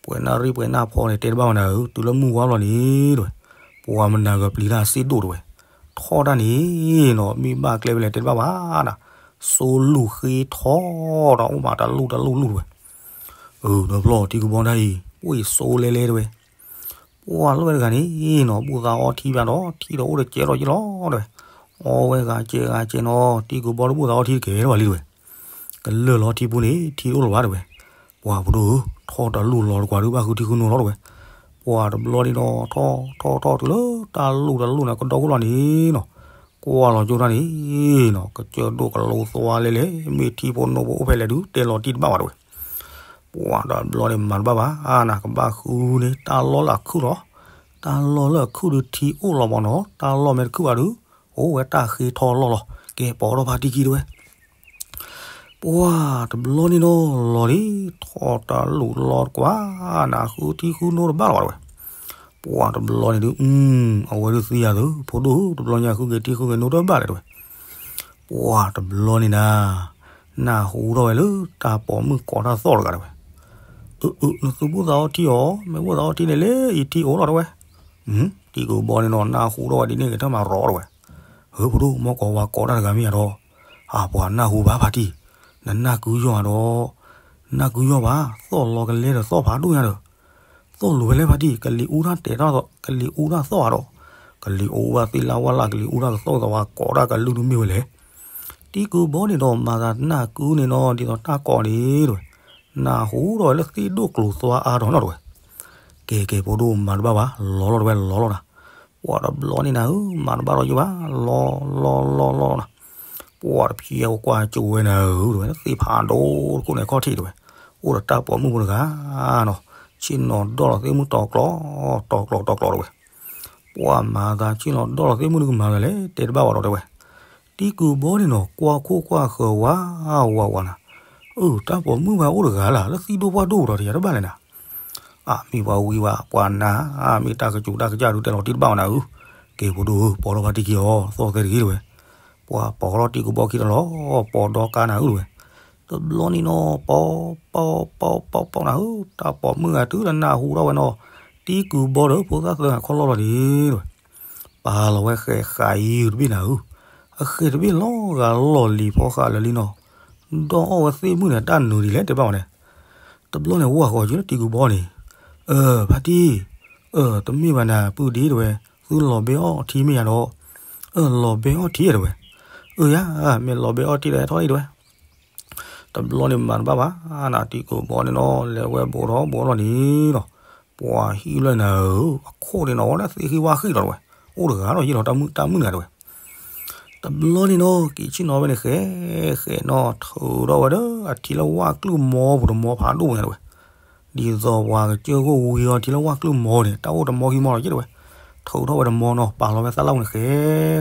ပှဲၤနၣ်ရံၣ်ပှဲၤနၣ်ဖီန့ၣ် တဲတဘၣ်ဝဲနၤဧၢ, တုၤလၢမုၢ်ဝါဘျီန့ၣ်တဝဲ, ပှၤမနၤဂၤပျံၤတၢ်စ့ၢ်ဒိၣ်တဝဲ, ထီၣ်တၢ်န့ၣ်နီၤ မ့ၢ်ဘၣ်ကျဲဖဲလဲၣ်တဲတဘၣ်ဘၣ်နၤ, စိလူၢ်ဃ့ထီၣ်ဒီးအိၣ်မးတလူၢ်တလူၢ်လူၢ်တဝဲ. အၢ ဒီးဖျီၣ်တံၢ်ကူၢ်ဘီတၢ်အံၤ ပှ့ၤစိလဲလဲတဝဲ ပှၤလီၢ်ဝဲတဂၤန့ၣ်နီၤ ဘူၣ်သးအီထံဘၣ်ဒီး ထံဒီးအိၣ်တကဲးထီၣ်က့လီၤတဝဲ, အီဝဲဂၤကဲးဂၤကဲးနီၤ တံၢ်ကူၢ်ဘီတဘူၣ်သးအီထံတကဲးလၢၤဘၣ်လံတဝဲ, ကလၢာ်လီၤထံပူၤန့ၣ် ထံတအိၣ်လၢၤဘၣ်တဝဲ, ပှၤဖိဒိၣ်ဧၢ ထီၣ်တလူၢ်လီၤတကွၢ်ဒုးဘၣ်ဃုထံဃုနိလီၤတဝဲ, ပှၤတဘျီန့ၣ်ဒီး ထီၣ်ထီၣ်ထီၣ်တုၤလၢတၢ်လူၢ်တလူၢ်န့ၣ် ကဒီခိၣ်လီၤန့ၣ်နီၤ, ကွၢ်လီၤကၠိတၢ်န့ၣ်နီၤ ကစၢၢ်ဒိၣ်ကလိသွါလဲလဲ မ့ၢ်ထံဖိနိဖိအိၣ်ဖဲလဲၣ်ဒုး တဲလီၤတံၢ်တဘၣ်ဘၣ်တဝဲ ပှၤတဘျီန့ၣ်မၤတဘၣ်ဘၣ်နၤ ကဘၣ်ဃုန့ၢ် တၢ်လီၢ်လၢအခုၣ်လီၤ, တၢ်လီၢ်လၢအခုၣ်ဒုးထံအိၣ်လီၤမးနီၤ, တၢ်လီၢ်မ့ၢ်တခုၣ်ဘၣ်ဒုး အိၣ်ဝဲတၢ်ဃ့ထီလီၢ်လီၤ, ကဲပိာ်ထီၣ်ဖါတံၢ်ခံတဝဲ, ပှၤတဘျီန့ၣ်နီၤ လီၤဒ် ထီၣ်တလူၢ်လီၤတကွၢ်နၤ ဃုထံဃုနိတဘၣ်လၢၤဘၣ်တဝဲ, ပှၤတဘျီန့ၣ်ဒုး အဝဲဒုးသံယၤသု ဖိဒိၣ်ဧၢ တဘျီညါဃုက့ၤထံဃုက့ၤနိတဘၣ်လဲၣ်တဝဲ, ပှၤတဘျီန့ၣ်နၤ နၢ်ဟူထီၣ်ဝဲလၢတၢ်ပိာ်မုၣ်ကိးတၢ်သီၣ်တဂၤတဝဲ, အၢ အၢ နသုဘူၣ်သးအီထံအီၤ မ့ၢ်ဘူၣ်သးအီထံန့ၣ်လၢ အံၤထံအိၣ်လီၤတဝဲ, တံၢ်ကူၢ်ဘီန့ၣ်နီၤ နၢ်ဟူထီၣ်ဝဲဒ်န့ၣ်ဂ့ၤ တၢ်မၤရီတဝဲ, အၢ ဖိဒိၣ် မ့ၢ်ကိးဝဲကိးတၢ်တဂၤမ့ၢ်ဧါဒီး, အပှၤနၢ်ဟူဘၣ်ဖါတံၢ်, နနၢ်ကုယီၢ်ဧါဒီး, နၢ်ကုယီၢ်ဘၣ် သီၣ်လီၤကလဲဒီးသီၣ်ဖးဒိၣ်ညါဒီး, သီၣ်လိၤဝဲလဲၣ်ဖါတံၢ် ကလံၤအူတၢ်တဲာ်တၢ် ကလံၤအူတၢ်သီၣ်ဧါဒီး, ကလံၤအူဘၣ်သ့ၣ်လၢဝၣ်လၢ် ကလံၤအူတၢ်ကသီၣ်သးဝါ ကိးတၢ်ကလုၢ်ဒုးမ့ၢ်ဝဲလဲၣ် တံၢ်ကူၢ်ဘီန့ၣ်ဒီးမၤသးနၢ်ကုန့ၣ်နီၤ ဒ်သိးတၢ်ကိးန့ၣ်တဝဲ, နၢ်ဟူထီၣ်ဝဲလၢသ့ၣ်ဒိၣ်ကျိၤသွါအါထီၣ်နီၤတဝဲ, ကဲ ကဲဖိဒိၣ်မၤတဘၣ်ဘၣ် လီၤလီၤတဝဲ လီၤလီၤနၤ, ပှၤတဘျီန့ၣ်နၤဧၢ မၤတဘၣ်ဒီးယဘၣ် လီၤလီၤလီၤလီၤနၤ, ပှၤတဖျဲးကွၢ်ကၠိဝဲနၤဧၢ တဝဲ သ့ၣ်ဖးဒိၣ်တခိၣ်န့ၣ် ခီၣ်ထံးတဝဲ, အိၣ်ဒီးတၢ်ပိာ်မုၣ်ဖိတဂၤနီၤ, ဆ့ၣ်နီၤဒီၣ်လီၤသ့ၣ်မုၣ်တီၤကျိၤ တီၤကျိၤတီၤကျိၤတဝဲ ပှၤမၤသးဆ့ၣ်နီၤဒီၣ်လီၤသ့ၣ်မုၣ်ဒုးကမၤသးလဲၣ် တဲတဘၣ်ဘၣ်ဒီးတဲဝဲ, တံၢ်ကူၢ်ဘီန့ၣ်နီၤ ကွၢ်ခိၣ်ကွၢ်ဃၢၤဝါဝါဝါနၤ, အၢ တၢ်ပိာ်မုၣ်ဘၣ်အိၣ်တဂၤလၢ် လၢသံၣ်ဒိၣ်ပှၢ်ဒိၣ်ဒီးတယၤတဘၣ်လဲၣ်နၤ, အမ့ၢ်ပှၤဝံပှၤနၤ, အမ့ၢ်တၢ်ကစူၤတၢ်ကစၢ်ဒုးတဲလီၤတံၢ်တဘၣ်ဝဲနၤဧၢ, ကဲဖိဒိၣ်ဧၢ ပိာ်ထီၣ်ဖါတံၢ်ခံအီၤ သီၣ်သဲတဂ့ၤတဝဲ, ပှၤပိာ်ထီၣ်တံၢ်ကူၢ်ဘီခံတလီၤ, ပိာ်ဒီကါနၤဧၢတဝဲ, တဘျီန့ၣ်နီၤ ပိာ်ပိာ်ပိာ်ပိာ်ပိာ်နၤဧၢ, တၢ်ပိာ်မုၣ်ဂၤတုၤလၢနၢ်ဟူထီၣ်ဝဲနီၤ, တံၢ်ကူၢ်ဘီဒီးဖိသၣ်သၢဂၤခီၣ်လီၢ်လီၤဒံးတဝဲ, ပာ်လီၤဝဲဃဲးဃာ်အံၤတဘ့ၣ်နၤဧၢ, အဃဲးတဘ့ၣ်လီၤဂာ်လီၢ်လံၤဖီဃာ်လၢာ်လံနီၤ, ဒီးအီၣ်ဝဲသ့ၣ်မုၣ်န့ၣ် တၢ်နုၤဒ်လဲၣ်တဲဘၣ်ဝဲန့ၣ်, တဘျီန့ၣ်ဝၢ်ဃီၤက့ၤလၢတံၢ်ကူၢ်ဘီန့ၣ်, အၢ ဖါတံၢ်, အၢ တမ့ၢ်ဘၣ်နၤ ပုၢ်ဒ့တဝဲ, သုလီၤဘဲအီၣ်ထံမ့ၢ်ယၤဒီး, အၢ လီၤဘဲအီၣ်ထံတဝဲ, အၢ ယၤ မ့ၢ်လီၤဘဲအီၣ်ထံဒီးဟဲထီၣ်အံၤတဝဲ တဘျီန့ၣ်မၤတဘၣ်ဘၣ်, နတံၢ်ကူၢ်ဘီန့ၣ်နီၤ လဲၤဝဲဘူးထီၣ်ဘူးထီၣ်လီၤန့ၣ်နီၤ, ပှၤဟံးလၢနၤဧၢ, အခိၣ်န့ၣ်နီၤ ဝဲဒၣ်သ့ၣ်ဃံဝါဃံလီၤတဝဲ, အိၣ်တဂၤဒီးယ့ၢ်လီၤတၢ်မုၣ်တၢ်မုၣ်တဂၤတဝဲ, တဘျီန့ၣ်နီၤ က့ၤဆ့ၣ်နီၤဝဲန့ၣ်ဃဲ, ဃဲနီၤ ထုးထီၣ်ဝဲဒီးအထံလၢဝၣ်ကျုၢ်မီပူၤတမီဖးဒိၣ်ညါတဝဲ, ဒ်သိးပှၤကစၢၢ်ခိၣ်ဝံအီၤထံလၢဝၣ်ကျုၢ်မီန့ၣ် တၢ်အိၣ်တမီခံမီလီၤယ့ၢ်တဝဲ, ထုးထီၣ်ဝဲတမီနီၤ ပာ်လီၤဝဲသၣ်လၢ်ဝဲန့ၣ်ဃဲ,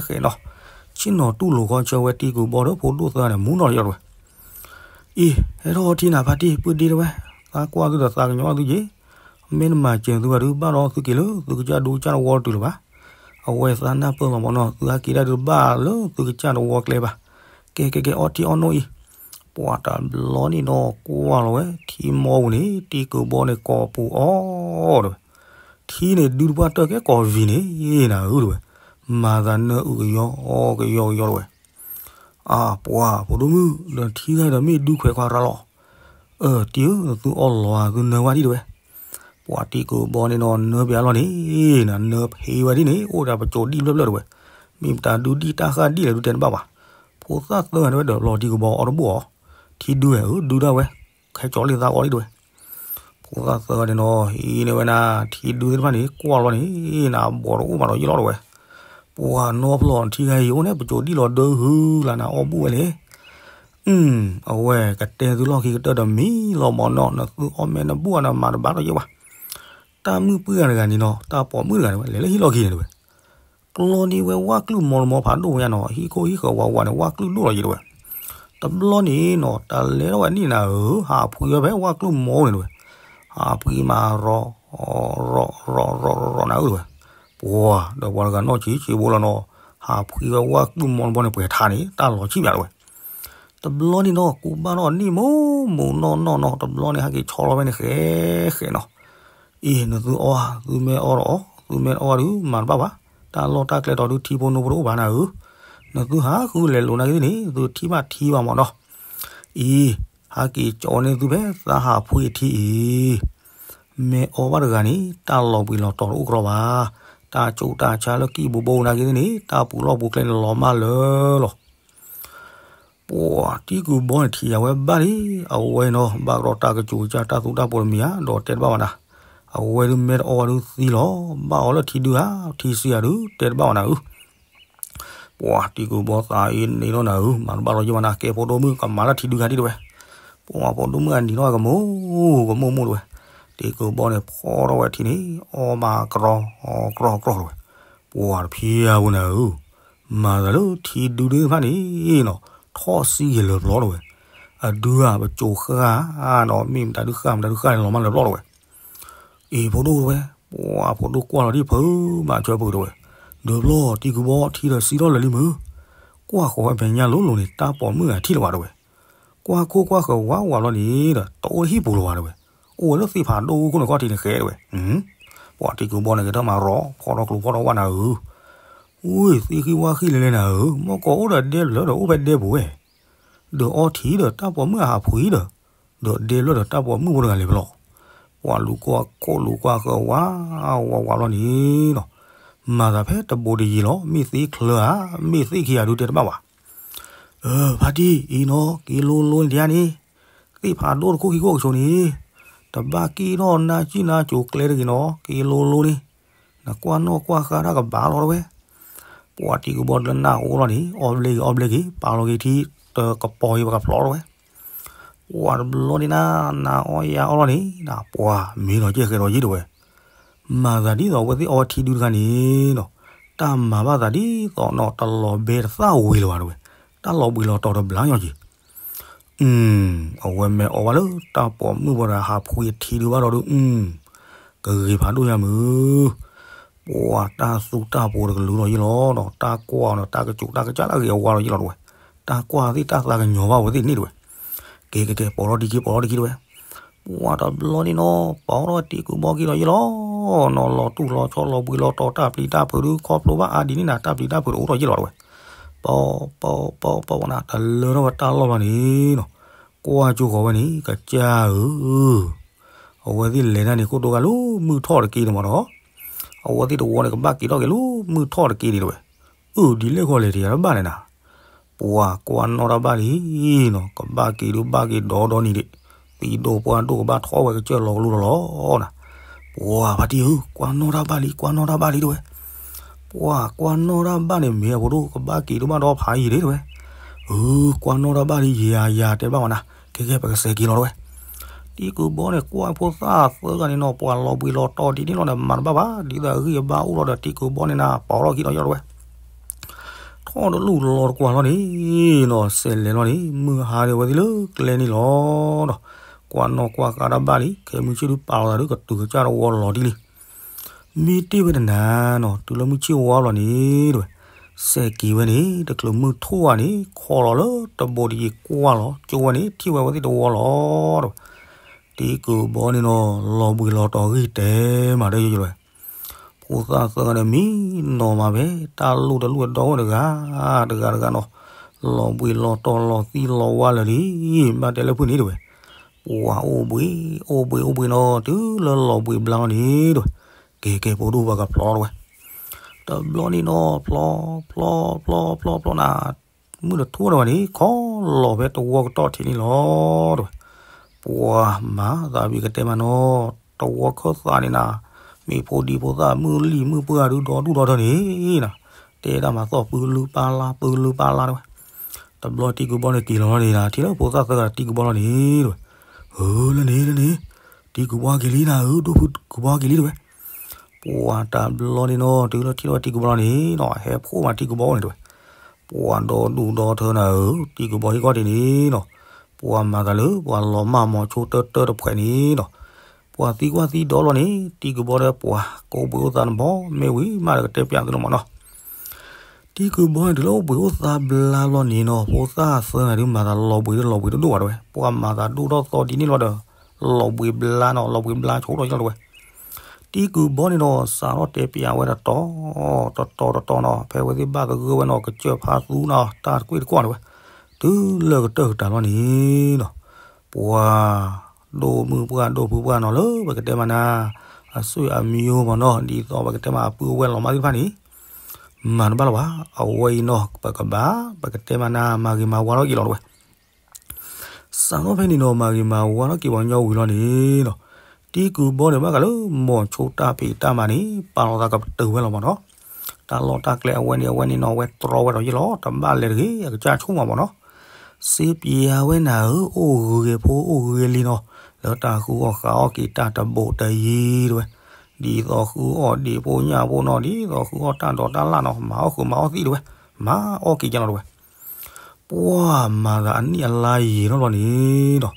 ဃဲနီၤ, ဆ့ၣ်နီၤတူၢ်လိာ်ခီဆၢဝဲတံၢ်ကူၢ်ဘီဒီးဖိဒိၣ်သၢဂၤန့ၣ် မူနီၤလီၤယ့ၢ်တဝဲ အံၤ ဟဲထီၣ်အီထံနၤဖါတံၢ် ပုၢ်ဒ့တဝဲ, သးကွၢ်သုဒီးသးကညီၤသုက့ၤ, မ့ၢ်နမၤစၢၤသုဘၣ်ဒုး ဘၣ်ဒီးသုက့ၤလၢသုကစၢ်ဒူကစၢ်တဝီတတုၤလၢၤဘၣ်, အဝဲသးနၢ်ပၢၢ်လီၤမးနီၤ သုဟဲက့ၤဒၣ်ဒုးတဘၣ်လၢသုကစၢ်တဝီကျဲဘၣ်, ကဲကဲကဲ အီထံအီနိအံၤ, ပှၤတဘျီန့ၣ်နီၤ ကွၢ်လီၤဝဲ ထံမီပူၤန့ၣ် တံၢ်ကူၢ်ဘီန့ၣ်ကိးပူၤအီၤတဝဲ, ထံန့ၣ်ဒုးတပှၢ်တၢၢ်ကဲကိးဝံၤန့ၣ် နၤဧၢတဝဲ, မၤသးနၢအုၣ်ကယီအီကယီကယီတဝဲ အၢ ပှၤဖိဒိၣ်မုၣ် ဒီးထံဂၤဒီးမ့ၢ်ဒုးခွဲးခွါရၤလီၤ, အၢ တံၢ်ဧၢ သုအီၣ်လီၤဧါ သုနၢဝဲဒံးတဝဲ, ပှၤတံၢ်ကူၢ်ဘီန့ၣ်နီၤ နၢပျးလီၤန့ၣ် နနၢဖံးဝဲဒ်န့ၣ် အိၣ်ဒီးပစိၤဒံၣ်ဖျၢၣ်ဖျၢၣ်တဝဲ, မ့ၢ်ပတၢ်ဒုးဒံၣ်တၢ်ဃၢ်ဒံၣ်လဲၣ်ဒုးတဲတဘၣ်ဘၣ်, ဖိသၣ်သၢဂၤတဝဲဒီးလီၤတံၢ်ကူၢ်ဘီအီၤတဘိၣ်အီၤ, ထံဒုဝဲဧၢ ဒုးဒၣ်ဝဲ, ခဲကၠီၤလံသးအီၤဒံးတဝဲ ဖိသၣ်သၢဂၤန့ၣ်နီၤ ဟံးန့ၢ်ဝဲနၤ ထံဒုသ့ၣ်တဖၣ်န့ၣ် ကွၢ်လီၤန့ၣ် နဘီတအိၣ်မးဒီးယ့ၢ်လီၤတဝဲ, ပှၤနီဖျီၣ်ထံဂၤအံၤ အိၣ်န့ၣ် ပစိၤဒံၣ်လီၤဒၢဟုလၢနအီၣ်ဘူၣ်ဝဲလဲၣ်, အဝဲကတဲသုလီၢ်ခံကတၢၢ်ဒီးမံလီၤမးနီၤ နသုအီၣ်မ့ၢ်နဘူၣ်နမၤတဘၣ်ဒီးယ့ၢ်ဘၣ်, တၢ်မုၣ်ပှၢ်ဂၤတဂၤန့ၣ်နီၤ တၢ်ပိာ်မုၣ်တဂၤန့ၣ်ဝဲ လဲၤလၢဟံၣ်လီၢ်ခံန့ၣ်တဝဲ, က ကျီန့ၢ်ဝဲဝၣ်ကျုၢ်မီတမီဖးဒိၣ်ဝဲညါနီၤ, ဟံၣ်ခိၣ်ဟံၣ်ဃၢၤဝးဝးန့ၣ် ဝၣ်ကျုၢ်ဒိၣ်လီၤယံၤတဝဲ. တဘျီန့ၣ်နီၤ တၢ်လဲၤထီၣ်ဝဲန့ၣ်နၤဧၢ, ဟးဖှံဝဲဖဲဝၣ်ကျုၢ်မီန့ၣ်တဝဲ. ဟးဖှံမးရီၤ ရီၤ ရီၤ ရီၤ ရီၤ ရီၤနၤဧၢတဝဲ. ပှၤဒီးပှၤတဂၤနီၢ်ဆံးဆံးဖိလီၤနီၤ, ဟးဖှံဝဲဝၣ်ကျုၢ်မီတမီန့ၣ် ပှဲၤထါန့ၣ် တၢ်လီၤဆံၣ်မးတဝဲ. တဘျီန့ၣ်နီၤ ကူဘၣ်ထီၣ်န့ၢ်မိၢ်မိၢ်နီၢ်နီၢ်နီၤ, တဘျီန့ၣ် ဟဲက့ၤဆီလီၤဖဲန့ၣ်ဃဲဃဲနီၤ. အ့ၣ် နသုအီၣ်ဧါ, သုမ့ၢ်အီၣ်ဒီးအီၣ်, သုမ့ၢ်တအီၣ်ဧါဒုး မၤတဘၣ်ဘၣ်. တၢ်လီၢ်တၢ်ကျဲတီၤဒုး ထံဖိနိဖိတအိၣ်ဘၣ်နၤဧၢ, နသုဟးဃုလဲၤလိာ်နာ်က့ၤသ့ၣ်န့ၣ် သုထံၣ်ဘၣ်ထံဘၣ်မးနီၤ. အံၤ ဟဲက့ၤကၠီန့ၢ်သုဖဲသးဟးဖှံအထံအံၤ, မ့ၢ်အီၣ်ဘၣ်တဂၤန့ၣ် တၢ်လီၤဘှံးလီၤတီၤတအိၣ်ကရီဘၣ်. တၢ်ကၠိၣ်တၢ်ဆါလၢကံၢ်ဘိဘိနာ်က့ၤသ့ၣ်န့ၣ် တၢ်ပူၤလီၢ်ပူၤကျဲန့ၣ်လီၤမၢ်လၢာ်လီၤ. ပှၤတံၢ်ကူၢ်ဘီန့ၣ်ထံၣ်ယၤဝဲဘၣ်လံ, အဝဲနီၤ ဘၣ်ကဒီးတၢ်ကစူၤကစၢ်တၢ်သူတၢ်ပိာ်တမံၤဧါ, ဒီးတဲတဘၣ်ဝဲဒၣ်. အဝဲဒုးမ့ၢ်တအီၣ်ဝဲဒုးသံလီၤ, ဘၣ်အီၤလၢထံဒုဧါ, ထံစံဧါဒုး တဲတဘၣ်ဝဲနၤဧၢ. ပှၤတံၢ်ကူၢ်ဘီသးအံၤန့ၣ်နီၤနၤဧၢ, မၤတဘၣ်လီၤယံၤဘၣ်နၤ, ကဲဖိဒိၣ်မုၣ်ကမၤလၢထံဒုခါဒံးတဝဲ. ပှၤဖိဒိၣ်မုၣ်အနံၤနီၤကမိၢ် ကမိၢ်မိၢ်တဝဲ. တံၢ်ကူၢ်ဘီန့ၣ်ဖီထီၣ်ဝဲထံန့ၣ် အီၣ်မးကရီ ကရီကရီတဝဲ. ပှၤတဖံးအပူၤနၤဧၢ, မၤသးလၢထံဒုဒုဖၣ်န့ၣ်နီၤ ထီၣ်စံယဲၢ်လၢပျီတဝဲ. အဒုဧါ ပစိၤဃၣ်နီၤ, မ့ၢ်မတၤဒုဃၣ်မတၤဒုဃၣ်န့ၣ်လီၤမၢ်လၢပျီတဝဲ. အ့ၣ် ဖိဒိၣ်တဝဲ, ပှၤဖိဒိၣ်ကွၢ်လီၤဒံးဖုးမးဆၢဖုးတဝဲ. ဒုးဘျီ တံၢ်ကူၢ်ဘီထံဒီးစံထီၣ်လၢာ်လံမုၢ်, ကွၢ်ဃီၤဝဲမဲာ်ညါလိၤလိၤန့ၣ် တၢ်ပိာ်မုၣ်ဂၤထံၣ်လၢၤဝဲတဝဲ. ကွၢ်ခိၣ်ကွၢ်ဃၢၤဝးဝးလီၤန့ၣ်ဒီး တအိၣ်လၢဟံၣ်ပူၤလၢၤဝဲတဝဲ. အိၣ်ဝဲလၢသ့ၣ်ဖးဒိၣ်ခိၣ်န့ၣ်ခီၣ်ထံးန့ၣ်ဃဲတဝဲ. ပှၤတံၢ်ကူၢ်ဘီန့ၣ်က့ၤထီၣ်မၤရီၤ ဖီထီၣ်ကျိဖီထီၣ်ဝၣ်နၤဧၢ. ဝ့ၢ်သ့ၣ်ဃံဝၣ်ဃံလဲၤလဲၤနၤဧၢ, မီၢ်ကီးအိၣ်ဒီးဒဲဖျၢၣ်ဒီးအိၣ်ဖဲဒဲပူၤဝဲ ဒီးအီထံဒီးတၢ်ပိာ်မုၣ်အဟးဖှံဒီး, ဒီးဒဲဖျၢၣ်ဒီးတၢ်ပိာ်မုၣ်ဖိတဂၤလဲၤဖဲလီၤ. ပှၤလူၤကွၢ်ခိၣ်လူၤကွၢ်ဃၢၤဝးဝးဝးလီၤန့ၣ်နီၤ, မၤသးဖဲတဘိးတယံၤလီၤ, မ့ၢ်သ့ချၢဧါ, မ့ၢ်သ့ခံဂၤဒုးတဲတဘၣ်ဘၣ်. အၢ ဖါတံၢ်အံၤနီၤ က့ၤလိၤလိၤန့ၣ်ဒံးဧါန့ၣ်, သ့ၣ်ဖးဒိၣ်တခိၣ်ခံခိၣ်ကဆိးန့ၣ်, တဘၣ်က့ၣ်ထီၣ်နါကံၣ်နါကိၤကျဲတဂ့ၤနီၤ, က့ၤလိၤလိၤန့ၣ်, နကွၢ်နီၣ်ကွၢ်ဃါတၢ်ကဘၣ်လီၤတဝဲ. ပှၤတံၢ်ကူၢ်ဘီလၢနၢ်အိၣ်လီၤန့ၣ် အီၣ်ဘျဲၣ်ဂ့ၤအီၣ်ဘျဲၣ်ဂ့ၤ ပာ်လီၤက့ၤထံ တကပီၤအံၤပကဖျီတဝဲ. ပှၤတဘျီန့ၣ်နၤ နၤအီၣ်ယၤအီၣ်လီၤန့ၣ် နၤပှၤမ့ၢ်ဒီးကဲဃဲၤဒီးယံၤတဝဲ. မၤသးဒ်သိးအဝဲသ့ၣ်အီထံဒုတခါန့ၣ်နီၤ, တၢ်မၤဘၣ်သးဒ်သိးနီၤ တလီၤဘဲတသၣ်ဝံၤလၢၤဘၣ်တဝဲ, တၢ်လီၤဘှံးလီၤတီၤတဘျါညီက့ၤ အဝဲမ့ၢ်အီၣ်ဘၣ်လၢ တၢ်ပိာ်မုၣ်ဖိတဂၤဟးဖှံအထံဒုဘၣ်ဒီးဒုး, ကဂ့ၤဖးဒိၣ်ညါမုၢ်, ပှၤတၢ်သူတၢ်ပိာ်တကလုာ်လီၤယံၤလီၤဒီး တၢ်ကွၢ်အီၤဒီး တၢ်ကစူးတၢ်ကစၢ်လၢအဂ့ၤအဝါလီၤယံၤလီၤတဝဲ, တၢ်ကွၢ်သ့ၣ်တၢ်သးကညီၤဘၣ်ဝဲသ့ၣ်န့ၣ်တဝဲ, ကဲကဲကဲ ပိာ်လီၤဒံက့ၤ ပိာ်လီၤဒံက့ၤတဝဲ. ပှၤတဘျီန့ၣ်နီၤ ပာ်ထီၣ်ဝဲတံၢ်ကူၢ်ဘီက့ၤလီၤယံၤလီၤ, နီၤလီၤတူၢ်လီၤဆီလီၤဘှံးလီၤတီၤ တၢ်ပျံၤတၢ်ဖုးဒုး ခီဖျိဘၣ်အါဒံးန့ၣ်နၤ တၢ်ပျံၤတၢ်ဖုးတအိၣ်ထီၣ်ယံၤလီၤတဝဲ. ပီၤ ပီၤ ပီၤ ပီၤ ပီၤနၤ တလၢထီၣ်ဝဲတၢ်လီၢ်လီၤန့ၣ်နီၤ, ကွၢ်ကၠိဃီၤဝဲန့ၣ် ကစၢ်ဧၢ, အဝဲသ့ၣ်လဲၤတၢ်န့ၣ် ခိၣ်တိၤဂၤလၢမုၢ်ထီၣ်တက့ၢ်န့ၣ်မးဒီး, အဝဲသ့ၣ်တဝီန့ၣ် ကဘၣ်က့ၤထီၣ်က့ၤလၢမုၢ်ထီၣ်တက့ၢ်န့ၣ်တဝဲ. အၢ ဒ်လဲၣ်ဃီလဲၣ် တယၤတဘၣ်န့ၣ်နၤ, ပှၤကွၢ်နီၣ်တၢ်ဘၣ်လံနီၤ, ကဘၣ်က့ၤဒုးဘၣ်က့ၤဒီဒီနံၤဒံး, သံဒိၣ်ပှၢ်ဒိၣ်ကဘၣ်ထီၣ်ဝဲကစၢၢ်လီၤကလိလီၤလီၤနၤ. ပှၤဖါတံၢ်ဧၢ, ကွၢ်နီၣ်တၢ်ဘၣ်လံ ကွၢ်နီၣ်တၢ်ဘၣ်လံတဝဲ. ပှၤကွၢ်နီၣ်တၢ်ဘၣ်န့ၣ် မ့ၢ်အဖိဒိၣ် ကဘၣ်က့ၤဒုးဘၣ်ဒီးဖးယံၤဒံးတဝဲ. အၢ ကွၢ်နီၣ်တၢ်ဘၣ်လံ ယၤယၤတဲဘၣ်ဝဲနၤ, ကဲကဲ ပကစဲးက့ၤလီၤတဝဲ. တံၢ်ကူၢ်ဘီန့ၣ် ကွၢ်ဖိသၣ်သၢဂၤန့ၣ်နီၤ ပှၤလီၤဘှံးလီၤတီၤဒ်န့ၣ်လီၤဒီး မၤတဘၣ်ဘၣ်, ဒ်သိးအဂံၢ်အဘါအိၣ်လီၤဒီး တံၢ်ကူၢ်ဘီန့ၣ်နၤ ပာ်ထီၣ်ခံဒီးယီၢ်တဝဲ. ထီၣ်တလူၢ်လီၤတကွၢ်လီၤန့ၣ်နီၤ စဲးလဲၤလီၤန့ၣ် မုၢ်ဟါဒံးဝဲသ့ၣ်လၢကျဲန့ၣ်လီၤဒီး ကွၢ်နီၣ်ကွၢ်ဃါတၢ်ဘၣ်လံ, ခဲမုၢ်ဆ့ၣ်ဒုးပာ်လီၤသးဒုး ကတုၤကစၢ်တဝီလီၤဒ်လံ. မ့ၢ်တ့ၢ်ဝဲတနၤနီၤ တုၤလၢမုၢ်ဆ့ၣ်ဝါလီၤန့ၣ်တဝဲ, စဲးက့ၤဝဲန့ၣ် တချုးမုၢ်ထီၣ်ဧါန့ၣ် ခီလီၤလၢတဘိတယံၤကွၢ်လီၤကၠိဝဲန့ၣ် ထံၣ်ဝဲဝဲသ့ၣ်တဝီလီၤတဝဲ. တံၢ်ကူၢ်ဘီန့ၣ်နီၤ လီၤဘှံးလီၤတီၤဂံၢ်တဲမးဒီးယိယိဝဲ. ဖိသၣ်သၢဂၤန့ၣ် မံနီၤမးဖဲ တၢ်လူၢ်တလူၢ်အဒီအိၣ်တဂၤ တဂၤတဂၤနီၤ, လီၤဘှံးလီၤတီၤလီၤသံလီၤဝါလၢာ်လံ, ဘၣ်တဲလၢဖုၣ်န့ၣ်တဝဲ. ပှၤအိၣ်ဘှံး အိၣ်ဘှံး အိၣ်ဘှံးနီၤ တုၤလၢလီၤဘှံးဘျါလီၤန့ၣ်တဝဲ. ကဲကဲ ဖိဒိၣ်ပှၤကဖျီတဝဲ. တဘျီန့ၣ်နီၤ ဖျီ ဖျီ ဖျီ ဖျီ ဖျီနၤ မုၢ်တထူၣ်တဝဲန့ၣ် ခီလီၤဖဲတဝီကတီၢ်ထံးန့ၣ်လီၤတဝဲ. ပှၤမၤသးဘံၣ်ကတဲမးနီၤ, တဝီခၢၣ်သးန့ၣ်နၤ, မ့ၢ်ဖိဒံဖိသၣ်မုၢ်လံၢ်မုၢ်ပှၢ်ဒုးဒီဒူၣ်ဒီထၢန့ၣ်နၤ, တဲတၢ်မၤသီၣ်ပုလူပၢ်လၢ် ပုလူပၢ်လၢ်တဝဲ. တဘျီတံၢ်ကူၢ်ဘီန့ၣ်က့ၤလီၤလီၤန့ၣ်နၤ, ထံၣ်လၢဖိသၣ်သၢဂၤတံၢ်ကူၢ်ဘီလီၤန့ၣ်တဝဲ. ဧၢ လၢန့ၣ် လၢန့ၣ်, တံၢ်ကူၢ်ဘီက့ၤလံနၤဧၢ, ဒိၣ်ဖုကူၢ်ဘီက့ၤလံတဝဲ. ပှၤတဘျီန့ၣ်နီၤ တုၤလၢထံၣ်လီၤဝဲတံၤကူၣ်ဘီလီၤန့ၣ်နီၤ ဟဲဖှိၣ်မးတံၤကူၣ်ဘီန့ၣ်တဲဝဲ, ပှၤဒီဒူၣ်ဒီထၢနၤဧၢ, တံၤကူၣ်ဘီဟံၣ်ကီၢ်တ့ၢ်န့ၣ်နီၤ, ပှၤမၤသးလၢပှၤလီၤမၢ်မိၤဆိတၢတၢတဖှဲးန့ၣ်နီၤ, ပှၤသံကွၢ်သံဒိးလီၤန့ၣ် တံၤကူၣ်ဘီဒီးပှၤကိးဘှံးအိၣ်သးတဘီ မ့ၢ်ဝံၤမးဒီးကတဲပၠးသုလီၤမးနီၤ. တံၤကူၣ်ဘီန့ၣ်တုၤလၢအိၣ်ဘှံးအိၣ်သးဘျါလီၤန့ၣ်နီၤ ဖိသၣ်သၢဂၤဒုးမၤသးလီၤဘှံးတလီၤဘှံးတဒိၣ်ဘၣ်တဲဝဲ, ပှၤမၤသးဒိၣ်ထီၣ်သီဒ်န့ၣ်လီၤဒီး လီၤဘှံးဘျါနီၤ လီၤဘှံးဘျါဆိးထီၣ်ယလီၤတဲဝဲ. တံၤကူၣ်ဘီန့ၣ်နီၤ စးထီၣ်တဲပၠးဝဲတတီၤ တတီၤတတီၤနီၤ ဖဲဝဲသ့ၣ်ဘၣ်သဂၢၢ်ဝဲနီၤ ကစၢၢ်ဖါသူနီၤ တၢ်တကွ့ၢ်တကွီၢ်တဲဝဲ, တုၤလၢကတၢၢ်ကတၢၢ်လီၤန့ၣ်နီၤ ပှၤ ဒိၣ်မုၣ်ပှၢ်ဒိၣ်ဖုပှၢ်နီၤ လၢပကတဲမးနၤ အဆွေအမျိုးမးနီၤ ဒ်သိးပကတဲမးအပုၢ်အဝဲၢ်လီၤမၢ်သ့ၣ်တဖၣ်န့ၣ် မၤတဘၣ်လၢၤဘၣ်. အဝဲအံၤနီၤ ပကဘၣ် ပကတဲမးနၤ မၤဂ့ၤမၤဝါထီၣ်က့ၤလီၤတဲဝဲ. စးထီၣ်ဖဲန့ၣ်နီၤ မၤဂ့ၤမၤဝါထီၣ်က့ၤပှၤကညီဝံၤလီၤန့ၣ်နီၤ တံၤကူၣ်ဘီန့ၣ် ဘၣ်ဃးလၢမိၤဆိတၢ်ဖံးတၢ်မၤန့ၣ် ပာ်လီၤသးကပတုာ်ဝဲလီၤမးနီၤ. တၢ်လီၢ်တၢ်ကျဲအဝဲန့ၣ်အဝဲန့ၣ်နီၤ အဝဲတြီဝဲဒီးယ့ၣ်လီၤ တဘၣ်လဲၤတဂ့ၤ အကစၢ်ဆိကမိၣ်မးနီၤ. စ့ပၠးဝဲနၤဧၢ အိၣ်ဂ့ၤဖိအိၣ်ဂ့ၤလံနီၤ လၢတၢ်ဃုအီၣ်ဃုအီၣ်က့ၤတၢ်တဘူးတယံၤတဲဝဲ, ဒ်သိးဃုအီၣ်ဒံးဖိညၣ်ဖိနီၤ ဒ်သိးဃုအီၣ်တၢ်ဒိးတၢ်လၣ်နီၤ မၤအီၣ်ဃုာ်မၤအီၣ်သံးတဲဝဲ, မၤအီၣ်က့ၤကလီၤတဲဝဲ. ပှၤမၤသးအနံၣ်အလါယံာ်ထီၣ်လီၤန့ၣ်နီၤ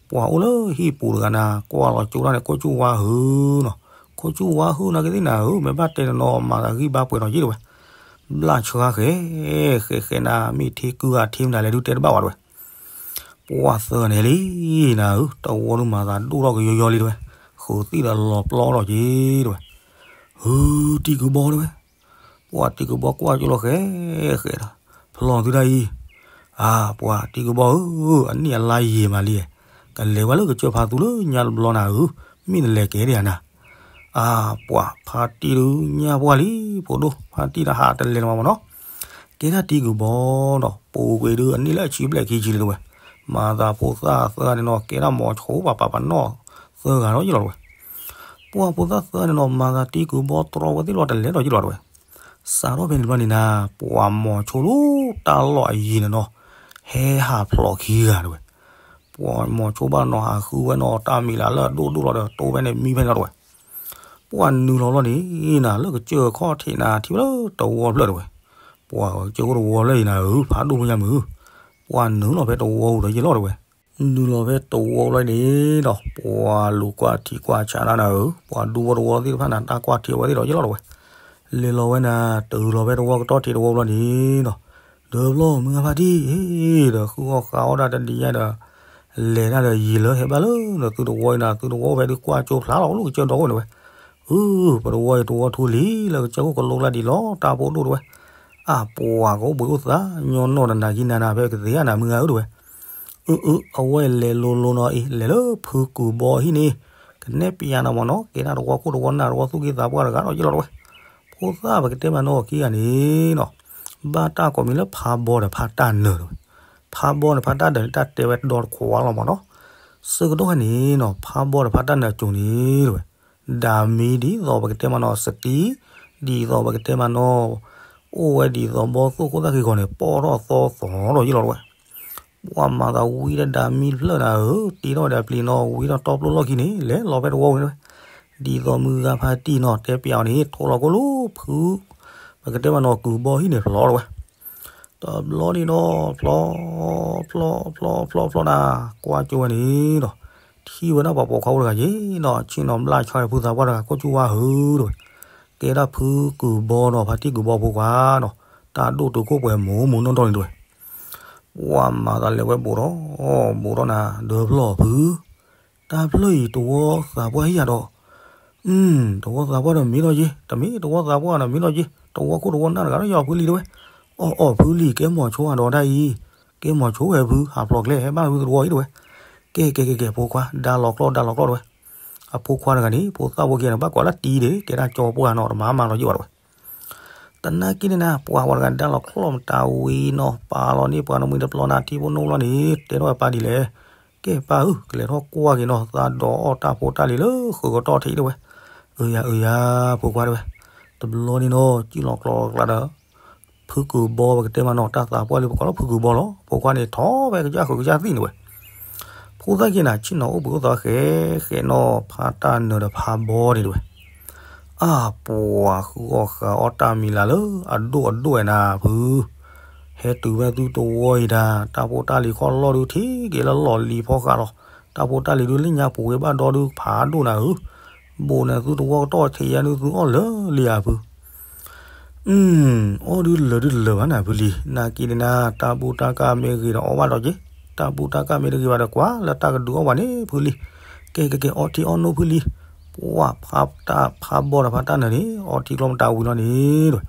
ပှၤအိၣ်လၢဟံၣ်ပူၤတဂၤနၤ ကွၢ်လီၤကၠိတၢ်န့ၣ် ခိၣ်ဆူၣ်ဝါဟုနီၤ, ခိၣ်ဆူၣ်ဝါဟုနာ်က့သ့ၣ်နၤဧၢ မ့ၢ်ဘၣ်တဲနနီၤ မၤသးဂံၢ်ဘါပှဲၤထီၣ်ယ့ၣ်တဲဝဲ, ဘျၣ်ဆှါဃဲ ဃဲဃဲနၤ မ့ၢ်ထံကုဂၤထံမတၤလဲၣ်ဒုးတဲတဘၣ်ဝဲတဲဝဲ. ပှၤသၢဂၤန့ၣ်လံနၤဧၢ တဝီဒုးမၤသးဒိၣ်ထီၣ်ကယီယီလံတဲဝဲ, ဃုာ်သံၣ်ဒီးလီၤပျီထီၣ်က့ၤတဲဝဲ. ဟု တံၤကူၣ်ဘီတဲဝဲ, ပှၤတံၤကူၣ်ဘီကွၢ်ကၠိလီၤဃဲ ဃဲဒီး ဖျီသုတၢ်အံၤ, အါ ပှၤတံၤကူၣ်ဘီဧၢ အနံၣ်အလါယံာ်မးလံ, ကလဲၤဝဲလၢကစၢၢ်ဖါသူလၢညါတဘျီနၤဧၢ, မ့ၢ်နလဲၤကဲဒံးဧါနၤ, အါ ပှၤဖါတံၢ်ဒုးညၣ်ပှၢ်လံ, ဖိဒိၣ်ဖါတံၢ်ဒီးဟးတလဲၤလၢၤဘၣ်မးနီၤ, ကဲဒၣ်တံၤကူၣ်ဘီနီၤ ပူၤကွံာ်ဒုးအနံၣ်လၢအဆံဘျဲၣ်ခံဆံလံတဲဝဲ, မၤသးဖိသၣ်သၢဂၤန့ၣ်နီၤ ကဲဒၣ်မိၤဆိပှၤပာ်ပနီၣ်သၢဂၤဒီးယ့ၣ်လီၤတဲဝဲ. ပှၤဖိသၣ်သၢဂၤန့ၣ်နီၤ မၤသးတံၤကူၣ်ဘီတြီဝဲသ့ၣ်လီၤတလဲၤဒီးယ့ၣ်လီၤတဲဝဲ. စးထီၣ်ဖဲန့ၣ်တဘျီန့ၣ်နၤ ပှၤမိၤဆိလၢတၢ်လီၢ်အယံၤန့ၣ်နီၤ ဟဲဟးဖျိးခံဂၤတဲဝဲ. ပှၤမိၤဆိဘၣ်နီၤ ဟးဃုဝဲနီၤ တၢ်မံၤလၢအလၢအဒိၣ်ဒိၣ်လီၤဒီး တိၢ်ဖဲန့ၣ်မံဖဲန့ၣ်လီၤတဲဝဲ. ပှၤနုာ်လီၤလီၤန့ၣ်နၤ လၢကစၢၢ်ခီၣ်ထံးနၤ ထံၣ်ဝဲလၢတဝီဖျၢၣ်တဲဝဲ. ပှၤကစၢၢ်ခိၣ်တဝီဖျၢၣ်အံၤနၤဧၢ ဖးဒိၣ်မုၢ်ညါမုၢ်, ပှၤနုာ်လီၤဖဲတဝီပူၤဒီးယ့ၣ်လီၤတဲဝဲ. နုာ်လီၤဖဲတဝီလီၤန့ၣ်ဒီး ပှၤလူၤကွၢ်ထံကွၢ်ဆးတၢ်နၤဧၢ, ပှၤဒူဖိတဝီသ့ၣ်တဖၣ်နၤ တၢ်ကွၢ်ထံအဝဲသ့ၣ်ဒီးယ့ၣ်လီၤတဲဝဲ. လဲၤလီၤဝဲနၤ တုၤလီၤဖဲတဝီကတီၢ်ထံးတဝီလီၤန့ၣ်ဒီး ဒီးဖျီမုၢ်ဂၤဖါတံၢ်အံၤဒီး ဃုအီၣ်ဃုအီၣ်တၢ်တဒံးယါဒီး လဲၤတၢ်ဒီးယံာ်လၢဟဲဘၣ်လၢနသုတဝီအံၤနၤ သုတဝီအိၣ်ဖဲဒုးကွၢ်ကၠိဖျါလီၤ အိၣ်လၢကစၢၢ်ဒီးအိၣ်န့ၣ်ဝဲ. အု ပတဝီအံၤတဝီထူလံ လၢကစၢၢ်ခိၣ်ကလိကျါဒံးလီၤ တၢ်ဖိဒိၣ်တဲဝဲ. အါ ပှၤကအိၣ်ဘှံးအိၣ်သး ညီနီၢ်တနၤခံနၤနၤ ဖဲကသ့ဧါနၤ မုၢ်ဂၤဧၢတဲဝဲ. အု အု အဝဲလဲၤလိၤလိၤနီၤအံၤ လဲၤလၢဖုကူၣ်ဘီဟံၣ်န့ၣ် ကနဲၣ်ပျးနၤမ့ၢ်နီၤ ကဲဒၣ်တဝီခိၣ်တဝီနၢ်တဝီသူၣ်က့သးပှၢ်တဂၤဒီးယ့ၣ်လီၤတဲဝဲ. ဖိသၣ်ပကတဲမးနီၤခံဂၤန့ၣ်နီၤ ဘၣ်တၢ်ကိးမံၤလၢဖးဘီဒီးဖးတၢ်နၢၤတဲဝဲ. ဖးဘီဒီးဖးတၢ်နၢၤန့ၣ် တၢ်တဲဝဲဒီတခွးလီၤမ့ၢ်နီၤ. ဆၢကတီၢ်ခါန့ၣ်နီၤ ဖးဘီဒီးဖးတၢ်နၢၤအစိၤန့ၣ်တဲဝဲ ဒၤမံဒ်သိးပကတဲမးနီၤ စတံ ဒ်သိးပကတဲမးနီၤ အိၣ်ဝဲဒ်သိးဘီသိၣ်ခိၣ်သၣ်ခံဂီၤန့ၣ် ပီၣ်ထီၣ်သီသီဒီးယ့ၣ်လီၤတဲဝဲ. ပှၤမၤသးဝံဒီးဒၤမံတဖျၢၣ်နၤဧၢ တ့ထီၣ်ဝဲဒၣ်ပျံၤနီၤ ဝံထီၣ်တီပျိၢ်လီၢ်ခံန့ၣ် လဲၤလီၤဖဲတဝီဝံၤတဲဝဲ. ဒ်သိးမုၢ်ဂၤဖါတံၢ်နီၤ တဲပျးအီၤန့ၣ် ထိၣ်လီၤကိၣ်လၢဖု ပကတဲမးနီၤ ကူၣ်ဘီဟံၣ်န့ၣ်ဖျိးတဲဝဲ. တဘျီန့ၣ်ဒီး ဖျီ ဖျီ ဖျီ ဖျီ ဖျီနၤ ကွၢ်ကၠိဝဲန့ၣ်ဒီး ထံၣ်ဝဲဒၣ်ပှၤပိာ်ခွါဖိတဂၤက့ၤနီၤ ဆ့ၣ်နီၤဘျၣ်ဆှါဒီးဖုသးပှၢ်တဂၤ ခိၣ်ဆူၣ်ဝါဟုတဲဝဲ. ကဲဒၣ်ဖုကူၣ်ဘီနီၤ ဖါတံၢ်ကူၣ်ဘီဖိခွါနီၤ တၢ်ဒိၣ်တုာ်ခိၣ်ပှဲၤမိၢ်မိၢ်နီၢ်နီၢ်န့ၣ်တဲဝဲ. ပှၤမၤသးလဲၤဝဲဘူးထီၣ် ဘူးထီၣ်နၤ ဒီးဖျီၣ်ဖု တၢ်ဖျၢၣ်အံၤတဝီသးပှၢ်ဟံၣ်ယၤဒီး တဝီသးပှၢ်ဒီးမ့ၢ်လီၤက့ၤ တမ့ၢ်တဝီသးပှၢ်ဒီးမ့ၢ်လီၤက့ၤ တဝီခိၣ်တဝီနၢ်တဂၤဒီးယီၤဖုလံတဲဝဲ. အီၣ် အီၣ်ဖုလံ ကဲမိၤဆိအဒီးတၢ်အံၤ ကဲမိၤဆိဝဲဖု ဟးဖျိးကျဲဟဲဘၣ်ဖုတဝီအံၤတဲဝဲ. ကဲ ကဲ ကဲ ကဲ ဖိခွါ ဒါလီၤကျီၢ် ဒါလီၤကျီၢ်တဲဝဲ. အဖိခွါတဂၤန့ၣ် ဖိသၣ်ဖိခံဂၤန့ၣ် ဘၣ်ကွၢ်လၢတံၤဒၣ် ကဲဒၣ်ကၠီပှၢ်နီၤ တမၤမၤလီၤယံာ်ဘၣ်တဲဝဲ. တနာ်က့န့ၣ်နၤ ပှၤဝဲတဂၤဒါလီၤကျီၢ်မတၤဝံၤနီၤ ပာ်လီၤန့ၢ်ပှၤနမှံၤတပျီနၤ ထံဖိနိပျီန့ၣ် တဲထီၣ်ဝဲပၢ်ဒ်လဲၣ်. ကဲပၢ်ဧၢ ကလဲၤထီၣ်ကွၢ်က့ၤနီၤ သးဒီးအီၣ်တၢ်ဖိတၢ်လံၤလၢဃုာ်ကတီၢ်ထံးတဲဝဲ. အၢယၤ အၢယၤ ဖိခွါတဲဝဲ. တဘျီန့ၣ်နီၤ ကံၣ်လီၤကျီၤကျါဒီး ဖုကူၣ်ဘီ ပကတဲမးနီၤ တၢ်သးပှၢ်လံ ပကိးလၢဖုကူၣ်ဘီလီၤ. ဖိခွါန့ၣ် ထီၣ်ဖဲကစၢ်ဃုာ်ကစၢ်သံၣ်န့ၣ်ဝဲ. ဖိသၣ်က့ၤနၤ ဆ့ၣ်နီၤအိၣ်ဘှံးအိၣ်သးဃဲ ဃဲနီၤ ဖးတၢ်နၢၤဒီးဖးဘီန့ၣ်တဲဝဲ. အါပှၤဃုအီၣ်ဃုအီၣ်တၢ်မံၤလၢ်လၢအဒိၣ်အဒိၣ်ဝဲနၤဖု, ဟဲတုၤဖဲသုတဝီအံၤတၢ်, တၢ်ဖိတၢ်လံၤခီၣ်လီၢ်ဒုးထံၣ်က့ၤလၢလီၢ်လံၤဖီဃးလီၤ. တၢ်ဖိတၢ်လံၤဒုးလၢညါပူၤဝဲဘၣ်ဒီဒုးဖးဒိၣ်နၤဧၢ, ဘိးန့ၣ်သုတဝီကတီၢ်ထံးယါဒုးသုအီၣ်လၢာ်လံဧါဖု. အီၣ်ဒုးလၢာ်ဒုးလၢာ်ဘၣ်နၤဖုလံၤ, နာ်က့န့ၣ်နၤ တၢ်ဘူၣ်တၢ်ကၢ်မ့ၢ်ဂ့ၤဒီးအီၣ်ဘၣ်ဒီးက့ၤ, တၢ်ဘူၣ်တၢ်ကၢ်မ့ၢ်တဂ့ၤဘၣ်ဒီးကွၢ်လၢတၢ်ကဒုးအီၣ်ဘၣ်န့ၣ်ဖုလံၤ, ကဲကဲကဲ အီထံအီနိဖုလံၤ, ပှၤဖးတၢ်ဖးဘီဒီးဖးတၢ်နၢၤန့ၣ် အီထံကျီမတၤဝံၤလီၤန့ၣ်တဝဲ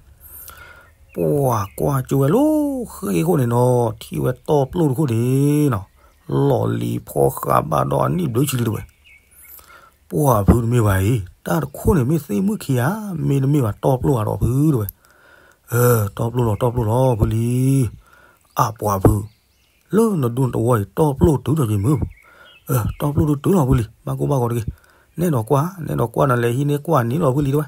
ပှၤကွၢ်ကၠိဝဲလၢဃ့ၢ်ခိၣ်န့ၣ်နီၤ, ထံၣ်ဝဲတီၢ်ပျိၢ်တခိၣ်န့ၣ်နီၤ, လီၢ်လံၤဖီဃးဘၣ်ဒီးအနံၣ်ဘျုးဆံလံတဝဲ ပှၤဖုတမ့ၢ်ဘၣ်အံၤ, တၢ်တခိၣ်န့ၣ်မ့ၢ်သ့ၣ်မုၣ်ခံဧါ, မ့တမ့ၢ်ဘၣ်တီၢ်ပျိၢ်ဧါဒီးဖုတဝဲ. တီၢ်ပျိၢ်လီၤတီၢ်ပျိၢ်လီၤဖုလံၤ. အါပှၤဖု, လၢနဒူၣ်နတဝီအံၤ တီၢ်ပျိၢ်တုၤဒီးက့ၤမုၢ်, တီၢ်ပျိၢ်ဒုးတုၤလီၤဖုလံၤ, ဘၣ်ကိၢ်ဘၣ်ဂီၤတဂ့ၤ, နဲဒိးကွၢ် နဲဒိးကွၢ်နလဲၤဟံးန့ၢ်ကွၢ်န့ၣ်လီၤဖုလံၤတဝဲ.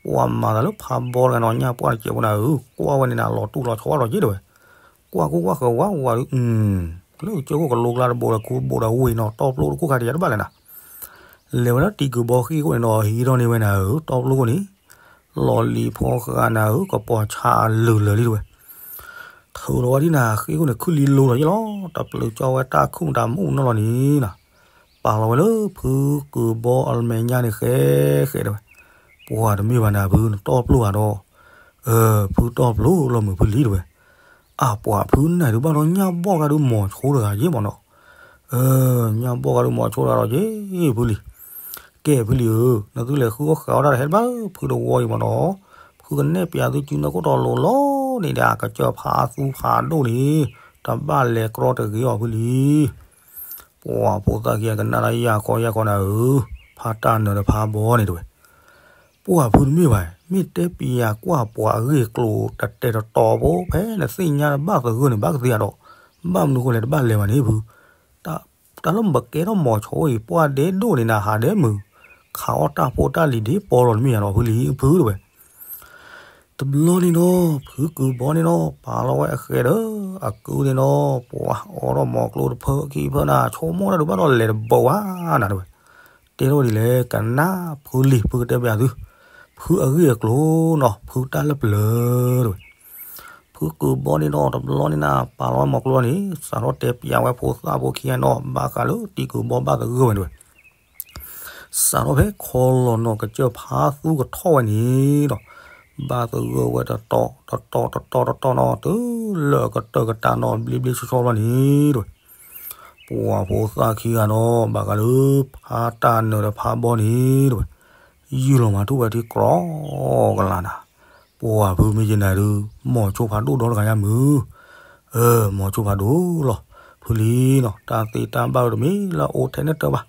ပှၤမၤသးလၢဖးဘီတဂၤနီၤ ညၣ်ပှၢ်တစဲးဖိနၤဧၢ, ကွၢ်ဝဲန့ၣ်နၤလီၤတူၢ်လီၤဆီဒီးက့ၤတဝဲ ကွၢ်ကိၢ်ကွၢ်ဃၢၤဝးဝးဒုး, လၢကစၢၢ်ခိၣ်ကလိကျါတဘိဒီးခူဘိးဒီးဝ့ၢ်နီၤ, တီၢ်ပျိၢ်တခိၣ်ခါတယါတဘၣ်လဲၣ်နၤ. လဲၤဝဲဒၣ်တံၤကုာ်ဘီဃ့ၢ်ခိၣ်န့ၣ်နီၤ, ဟံးထီၣ်န့ၢ်ဝဲနၤဧၢ, တီၢ်ပျိၢ်ခိၣ်န့ၣ် လီၢ်လံၤဖီဃးနၤဧၢ, ကပီၤဆါအလုာ်လၢာ်လံတဝဲ. ထုးလီၤဝဲဒ်နၤဃ့ၢ်ခိၣ်န့ၣ် ခုၣ်လံလိၤလီၤယ့ၣ်လီၤ, တပျုၤကၠီဝဲတၢ်ခုၣ်မတၤမူနီၢ်လီၤန့ၣ်နီၤ. ပာ်လီၤဝဲလၢဖုကုာ်ဘီအမဲာ်ညါန့ၣ်ဃဲဃဲတဝဲ. ပှၤတမ့ၢ်ဘၣ်နၤဖု နတီၢ်ပျိၢ်ဧါဒီး, ဖုတီၢ်ပျိၢ်လီၤမုၢ်ဖုလံၤတဝဲ. အါပှၤဖုနၤဒုးဘၣ်ဒီးညၣ်ဘီၣ်ဂၤဒုးမိၤဆိတဂၤယ့ၣ်မးနီၤ. ညၣ်ဘီၣ်ဂၤဒုးမိၤဆိတဂၤဒီးယ့ၣ်ဖုလံၤ. ကဲဖုလံၤဧၢ, နသုလဲၤဃုအီၣ်ဃုအီၣ်တၢ်တဟဲတဘၣ်ဖုတဝီအံၤမးနီၤ. ဖုကနဲၣ်ပျးသုစုနၢခိၣ်တီလိၤလီၤန့ၣ်ဒီး ကစၢၢ်ဖးသူဖးဒိၣ်န့ၣ် တဘၣ်လဲၤကြီတဂ့ၤအီၤဖုလံၤ. ပှၤဖိသၣ်ခံဂၤကနၣ်တၢ်ယၢ်ခီယၢ်ခီနၤဧၢ, ဖးတၢ်နၢၤဒီးဖးဘီန့ၣ်တဝဲ. ပှၤဖုတမ့ၢ်ဘၣ်, မ့ၢ်တဲပျးကွၢ်ပှၤအဂ့ၢ်အကျိၤတတဲာ်တတီၤဖိ ဖဲနသ့ၣ်ညါဘၣ်သဂၢၢ်န့ၣ် ဘၣ်ကသ့ဧါဒီး, ဘၣ်မနုၤဃိလဲၣ်တဘၣ်လဲၤဘၣ်န့ၣ်ဖု. တၢ်လၢပကဲထီၣ်မိၤဆိအံၤ ပှၢ်ဒဲဒိၣ်န့ၣ်နၤ ဟးဒဲမုာ်, ခးအီၣ်တၢ်ဖိတၢ်လံၤဒ်ပီလီၤတမ့ၢ်ဧါဒီးဖုလံၤဖုတဝဲ. တဘျီန့ၣ်နီၤ ဖုကုာ်ဘီန့ၣ်နီၤ ပာ်လီၤဝဲအဃဲဒီး အကုန့ၣ်နီၤ ပှၤအိးထီၣ်မိၤကျိတဖၢခံဖၢနၤ ဆိကမိၣ်တၢ်ဒုးဘၣ်ဒီးလဲၤတဘၣ်ဝဲနၤတဝဲ. တဲထီၣ်ဒ်လဲၣ် ကနၣ်ဖုလံၤ ဖုကတဲပျးသု, ဖုအဂ့ၢ်အကျိၤနီၤ ဖုတၢ်လၢပျၢၤတဝဲ. ဖုကုာ်ဘီန့ၣ်နီၤ တဘျီန့ၣ်နၤ ပာ်လီၤဝဲမိၤကျိန့ၣ် စးထီၣ်တဲပျးဝဲဖိသၣ်ဖိခံဂၤနီၤ ဘၣ်ဃးလၢတံၤကုာ်ဘီဘၣ်သဂၢၢ်ဝဲတဝဲ. စးထီၣ်ဖဲခီလီၤနီၤ ကစၢၢ်ဖးသူကထီၣ်ဝဲန့ၣ်ဒီး ဘၣ်သဂၢၢ်ဝဲတတီၤ တတီၤ တတီၤ တတီၤနီၤ တုၤလၢအကတၢၢ်ကတၢၢ်နီၤ ဘျ့ဘျ့ဆှီဆှီဘျီန့ၣ်တဝဲ. ပှၤဖိသၣ်ခံဂၤနီၤ ဘၣ်ဃးလၢဖးတၢ်နၢၤဒီးဖးဘီန့ၣ်တဝဲ ယုၢ်လီၤမၤထူၣ်ဝဲထံကြီကလးနၤ. ပှၤဖုမ့ၢ်ယနၤဒုး မိၤဆိဖးဒိၣ်ဒီတဂၤယါမုၢ်. မိၤဆိဖးဒိၣ်လီၤ. ဖုလံနီၤ တၢ်သ့တၢ်ဘၣ်တမ့ၢ်လၢအအိၣ်ထဲန့ၣ်တၢ်ဘၣ်.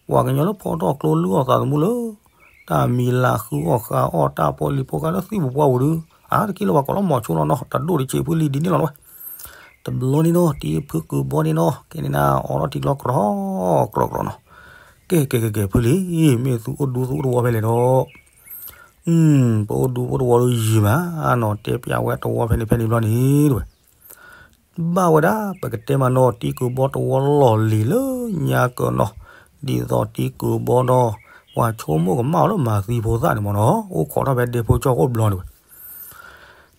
ပှၤကညီလၢဖီထီၣ်ကျိလုၢ်အီၣ်သးသမူလၢ တၢ်မံၤလၤဃုအီၣ်ဃုအီၣ်တၢ်ဖိလံၤဖိဃါလၢသံၣ်ပူၤပှၢ်ပူၤဒုး အါတက့ၢ်လၢပှၤကိးလီၤမိၤဆိလီၤနီၤ တၢ်ဒိၣ်တဆံးဖုလံဒ်န့ၣ်လီၤဝဲ. တဘျီန့ၣ်နီၤ တံၤဖုကုာ်ဘီန့ၣ်နီၤ ကဲန့ၣ်နၤ အိးထီၣ်ထံကျီကြီကြီနီၤ. ကဲကဲကဲကဲ ဖုလံ မ့ၢ်သုအိၣ်ဒူသုအိၣ်တဝီဖဲလဲၣ်ဒီး ပအိၣ်ဒူပအိၣ်တဝီဒုးယံာ်မးနီၤ တဲပျးဝဲတဝီဖဲန့ၣ်ဖဲန့ၣ်ဘျီန့ၣ်တဝဲ. ဘၣ်ဝဲဒၣ် ပကတဲမးနီၤ တံၤကုာ်ဘီတဝီလီၢ်လံၤလၢညါကၢနီၤ ဒ်သိးတံၤကုာ်ဘီနီၤ ပှၤဆိကမိၣ်ကမၣ်အီၤလၢမၤသံဖိသၣ်န့ၣ်မးနီၤ အိၣ်ခိးထီၣ်ဖဲဒဲဖိကၠီၣ်ခိၣ်ဘျီန့ၣ်ဝဲ.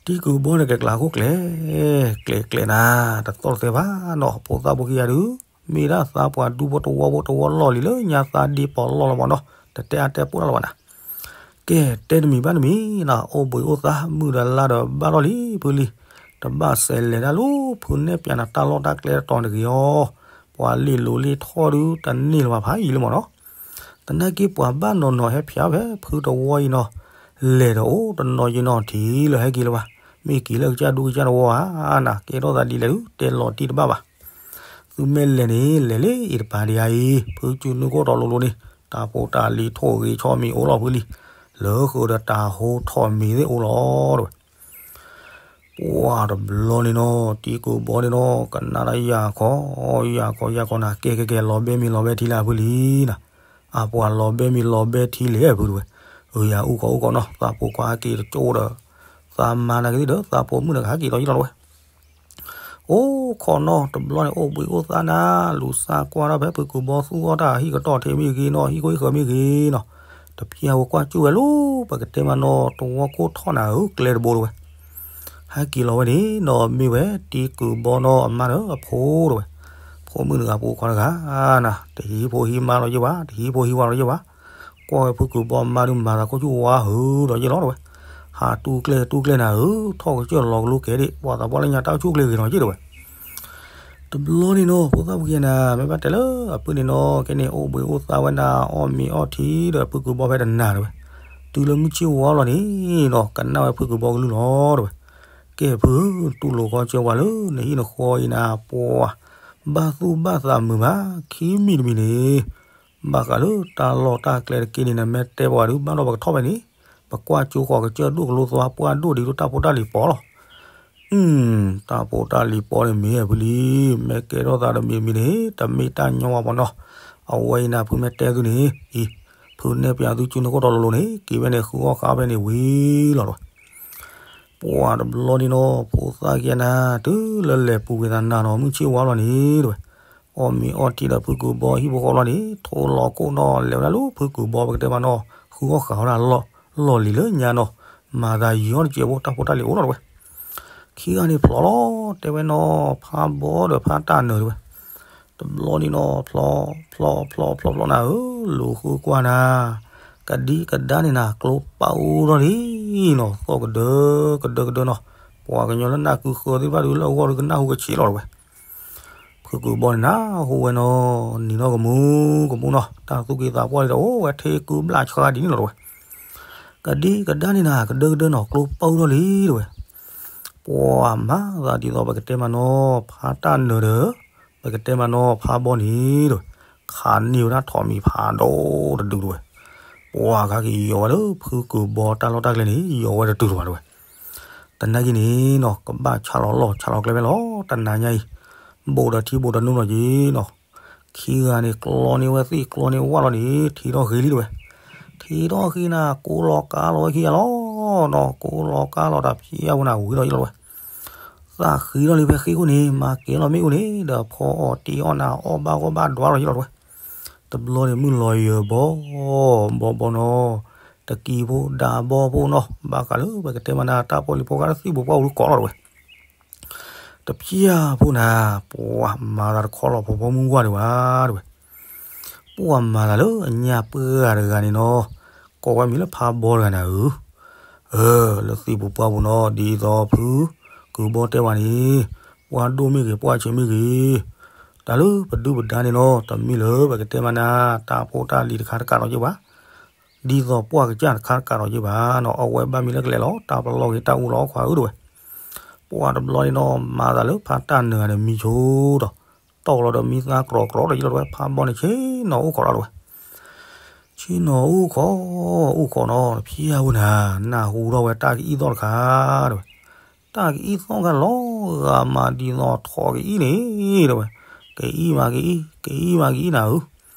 တံၤကုာ်ဘီန့ၣ်ကဲကျးခိၣ်ကျဲ ကျဲကျဲနၤ တသီၣ်တသဲဘၣ်နီၤ ဖိသၣ်ဖိခံဂၤဒုး မ့ၢ်ဒၣ်သးပှၢ်ဒူဖိတဝီဖိတဝီလီၢ်လံၤလၢညါသးဒ့ပီးလီၢ်လီၤမးနီၤ တတဲအါတဲပိၢ်လီၤလီၤဘၣ်နၤ. ကဲ တဲတမံၤဘၣ်တမံၤနီၤ အိၣ်ဘှံးအိၣ်သါ မုၢ်ဒီးလါဒီးဘၣ်ထီၣ်လံဖုလံ. တဘၣ်စဲးလဲၤဒၣ်လၢဖုနဲၣ်ပျးနၤတၢ်လီၢ်တၢ်ကျဲတတီၤတဂ့ၤအီၤ, ပှၤလ့ၣ်လိၤလ့ၣ်ထီၣ်ဒုးတန့ၢ်လၢၤဘၣ်ဖးယံာ်လၢမးနီၤ. သနာ်က့ပှၤဘၣ်နီၤနီၤဟဲဖျါဖဲဖုတဝီအံၤနီၤ, လဲၤဒီးအိၣ်တနီၤယံၤနီၤထံးလၢဟဲက့ၤလၢၤဘၣ်, မ့ၢ်က့ၤလၢကစၢ်ဒူကစၢ်တဝီဧါနၤ, ကဲထီၣ်သးဒ်လဲၣ်ဒုး တဲလီၤတံၢ်တဘၣ်ဘၣ်. သုမ့ၢ်လဲၤန့ၣ် လဲၤလၢအံၤတပၤဒံးဧါအံၤ, ဖုကၠူနုၢ်ခိၣ်တီလိၤလိၤန့ၣ် တၢ်ဖိတၢ်လံၤထိၣ်ဂ့ၤဆီမံၤအိၣ်လီၤဖုလံ, လၢဃုာ်ဒီးတၢ်ဟိထီၣ်မံၤသ့ၣ်အိၣ်လီၤတဝဲ. ပှၤတဘျီန့ၣ်နီၤ တံၤကုာ်ဘီန့ၣ်နီၤ ကနၣ်တၢ်ယၢ်ခီ, ယၢ်ခီယၢ်ခီနၤ ကဲကဲကဲ လီၤဘဲမံၤလီၤဘဲထံလၢအဖုလံနၤ, အပှၤလီၤဘဲမံၤလီၤဘဲထံလဲၣ်ဖုတဝဲ, အယၤအူခီအူခီနီၤ သးဖိခွါဟဲက့ၤတကၠိၣ်ဒီး, သးမါနာ်က့ၤသ့ၣ်ဒီး သးဖိမုၣ်နကဟဲက့ၤဒီးယံၤလီၤတဝဲ. အိၣ်ခိးနီၤ တဘျီန့ၣ် အိၣ်ဘှံးအိၣ်သါနၤ, လူၤစၢ်ကွၢ်ထီၣ်ဖဲဖုကုာ်ဘီသူၣ်အီၣ်တၢ်ဟံၣ်ကတီၢ်ထံးမ့ၢ်ဂ့ၤနီၤ, ဟံၣ်ခိၣ်ဟံၣ်ဃၢၤမ့ၢ်ဂ့ၤနီၤ, တဖျၢၣ်ဝဲကွၢ်ကၠိဝဲလၢ ပကတဲမးနီၤ တဝီခိၣ်ထီၣ်နၤဧၢ ကျဲတဘိတဝဲ ဟဲက့ၤလီၤဝဲန့ၣ်နီၤ မ့ၢ်ဝဲ တံၤကုၢ်ဘီနီၤ အမါဒီးအဖိတဝဲ ဖိမုၣ်တဂၤဖိခွါတဂၤနၤ တဟံးဖိဟံးမါလီၤယ့ၢ်ဘၣ် တဟံးဖိဟံးဝၤလီၤယ့ၢ်ဘၣ် ကွၢ်ဝဲဖုကုၢ်ဘီအမါဒုးမၤသးခိၣ်ဆူၣ်ဝါဟုဒီးယ့ၢ်လီၤတဝဲ ဟးတူၢ်ကျဲတူၢ်ကျဲနၤဧၢ ထီၣ်ကစၢၢ်လီၤကလိကဲဒၣ် ပှၤသးပှၢ်လၢညါတၢ်အိၣ်ဆူၣ်အိၣ်ချ့ဂ့ၤနီၤယ့ၢ်တဝဲ တဘျီန့ၣ်နီၤ ဖိသၣ်ဖုက့နၤ မ့ၢ်ဘၣ်တဲလၢအပုၢ်န့ၣ်နီၤ ကဲန့ၣ် အိၣ်ဘှံးအိၣ်သါဝဲနၤ အီၣ်မ့ၤအီထံဒီးဖုကုၢ်ဘီဖဲတနၤတဝဲ တုၤလၢမုၢ်ဆ့ၣ်ဝါလီၤန့ၣ်နီၤ ကနၣ်ဝဲဖုကုၢ်ဘီကလုၢ်လီၤတဝဲ ကဲဖု တူၢ်လိာ်ခီဆၢပှၤလၢနဟံၣ်နဃီအံၤနၤ ပှၤ ဘၣ်သူၣ်ဘၣ်သးမုာ်မး ခံမံၤတမံၤန့ၣ် ဘၣ်ဃးလၢတၢ်လီၢ်တၢ်ကျဲတက့န့ၣ် နမ့ၢ်တဲပှၤဒုး ဘၣ်ဒီးပကထီၣ်ဖဲန့ၣ် ပကွၢ်ကၠိဃီၤကစၢၢ်ဒိၣ်ကလိသီ ပှၢ်ဒိၣ်ဒံးဒိၣ်တၢ်ဖိတၢ်လံၤပီလီၤ တၢ်ဖိတၢ်လံၤပီန့ၣ်မ့ၢ်ဖုလံ မ့ၢ်ကဲထီၣ်သးတမံၤတမံၤန့ၣ် တမ့ၢ်တၢ်ညီဘၣ်မနီၤ အဝဲအံၤနၤ ဖုမ့ၢ်တဲသုန့ၣ် အံၤ ဖုနဲၣ်ပၠးသုစုန့ၢ်ခိၣ်တီလိၤလိၤန့ၣ် က့ၤဝဲန့ၣ် ဃုအီၣ်ဃာ်ဖဲန့ၣ်ဝံၤလီၤတဝဲ ပှၤတဘျီန့ၣ်နီၤ ဖိသၣ်က့နၤ တုၤလၢလဲၤပူၤကွံာ်သးနၤနီၤ မုၢ်ဆ့ၣ်ဝါလီၤန့ၣ်တဝဲ အီၣ်မ့ၤအီထံဒီးဖုကုၢ်ဘီဟံၣ်ဖိဃီလီၤန့ၣ် ထိလီၤခိၣ်နီၤ လဲၤဝဲဒၣ်လၢဖုကုၢ်ဘီ ပကတဲမးနီၤ ဃုအီၣ်ဃာ်ဝဲဒၣ်လီၢ်လံၤလၢညါနီၤ မၤသးယံၤအီၣ်တစဲးဖိ တၢ်ဖိတၢ်လံၤအိၣ်လီၤတဝဲ ခံဂၤန့ၣ်ဖျိးလီၤ တဲဝဲနီၤ ဖးဘီဒီးဖးတၢ်နၢၤတဝဲ တဘျီန့ၣ်နီၤ ဖျိး ဖျိး ဖျိး ဖျိး ဖျိးနၤဧၢ လူၤဃုကွၢ်နၤ ကဒံကဒါန့ၣ်နၤ ကျိပာ်အူထီၣ်လံနီၤ သီၣ်ကဒၢ ကဒၢကဒၢနီၤ ပှၤကညီလၢနၢ်ကုဃၢသ့ၣ်တဖၣ်ဒုး လၢအဂီၢ်ဒုးကနၣ်ဟူကဆံးလီၤတဝဲ ဖုကုၢ်ဘီန့ၣ်နၤ ဟူဝဲနီၤ နံၤနီၢ်ကမူကမူနီၤ တၢ်သူၣ်က့သးပှၢ်လံဒီး အိၣ်ဝဲထံကုဘျၣ်ဆှါဒ်န့ၣ်လီၤတဝဲ ကဒံကဒါန့ၣ်နၤ ကဒၢကဒၢနီၤ ကျိပာ်အူထီၣ်လံတဝဲ ပှၤမၤသးဒ်သိး ပကတဲမးနီၤ ဖးတၢ်နၢၤဒီး ပကတဲမးနီၤ ဖးဘီန့ၣ်တဝဲ ခးန့ၢ်ဝဲဒၣ်ထိးမံၤဖးဒိၣ်တဒုတဝဲ ပှၤခါက့ၤယီၤဝဲလၢဖုကုၢ်ဘီတၢ်လီၢ်တၢ်ကျဲန့ၣ် ယီၤဝဲတတုၤလၢၤဘၣ်တဝဲ တနာ်က့န့ၣ်နီၤ ကဘၣ်ဆးလီၤလီၢ်ဆးလီၤကျဲဖဲလီၤ တနၤညါအံၤ ဘူးဒီးထံဘူးဒီးနူလီၤက့ၤနီၤ ခံဂၤန့ၣ် ကျီန့ၢ်ဝဲသ့ၣ်ကျီန့ၢ်ဝၣ်လီၤန့ၣ် ထံထီၣ်ဃ့လံတဝဲ ထံထီၣ်ဃ့နၤ ကိးလီၤကါလီၤဝဲခံဂၤလီၤနီၤ ကိးလီၤကါလီၤတၢ်ဖံးအါဝဲနၤဝံၤလီၤယ့ၢ်လီၤတဝဲ သးဃ့ထီၣ်လံဖဲဃ့ခိၣ်န့ၣ် မၤကဲလီၤမ့ၣ်အူန့ၣ် ဒီးဖီအီၣ်တ့အီၣ်နၤ အီၣ်ဘၣ်ဂီၢ်ဘၣ်ဒွးလီၤယ့ၢ်လီၤတဝဲ တဘျီန့ၣ် မုၢ်လီၤယၢၤဘီ ဘီဘီနီၤ တကံဖိဒၣ်ဘီဖိနီၤ ဘၣ်ဃးလၢပကတဲမးနၤ တၢ်ပီၣ်လံၤဖိဃါတသံၣ်ပူၤပှၢ်ပူၤကိးလီၤတဝဲ တဖျၢၣ်ဖိနၤ ပှၤမၤသးတခီလီၤ ဖီဖီမုၢ်ဝါဒံးဘၣ်တဝဲ ပှၤမၤသးလၢအညၣ်ပှၢ်တဂၤန့ၣ်နီၤ ကိးဝဲမံၤလၢဖးဘီတဂၤနၤဧၢ လၢသံၣ်ပူၤပှၢ်ပူၤနီၤ ဒ်သိးဖု ကုၢ်ဘီတဲဝဲန့ၣ် ပှၢ်ဒိၣ်မ့ၢ်ဂ့ၤ ပှၢ်ဆံးမ့ၢ်ဂ့ၤ တၢ်လၢပဒုၣ်ပဒါန့ၣ်နီၤ တမ့ၢ်လၢပကတဲမးနၤ တၢ်ဖိတၢ်လံၤတခါတကးဒီးယ့ၢ်ဘၣ် ဒ်သိးပှၢ်ကစၢ်တခါတကးဒီးယ့ၢ်ဘၣ်နီၤ အဝဲဘၣ်မံၤလၢကလဲၤလီၤ တၢ်ပလီၢ်ဂ့ၤတၢ်အူလီၤခွါဧၢတဝဲ ပှၤတဘျီန့ၣ်နီၤ မၤသးလၢဖးတၢ်နၢၤဂၤန့ၣ် မံဆိဒီး တီၢ်လီၤဒီးမံသးကြီကြီဒီးယ့ၢ်လီၤတဝဲ ဖးဘီန့ၣ်ဆ့ၣ်နီၤအိၣ်ခိးလီၤတဝဲ ဆ့ၣ်နီၤအိၣ်ခိး အိၣ်ခိးနီၤ တဖျၢၣ်ဖိနၤ နၢ်ဟူထီၣ်ဝဲတၢ်ကအံၣ်သီၣ်တခါတဝဲ တၢ်ကအံၣ်သီၣ်ခါလီၤဂာ်မးဒ်သိးထိးကအံၣ်န့ၣ်တဝဲ ကအံၣ်မးက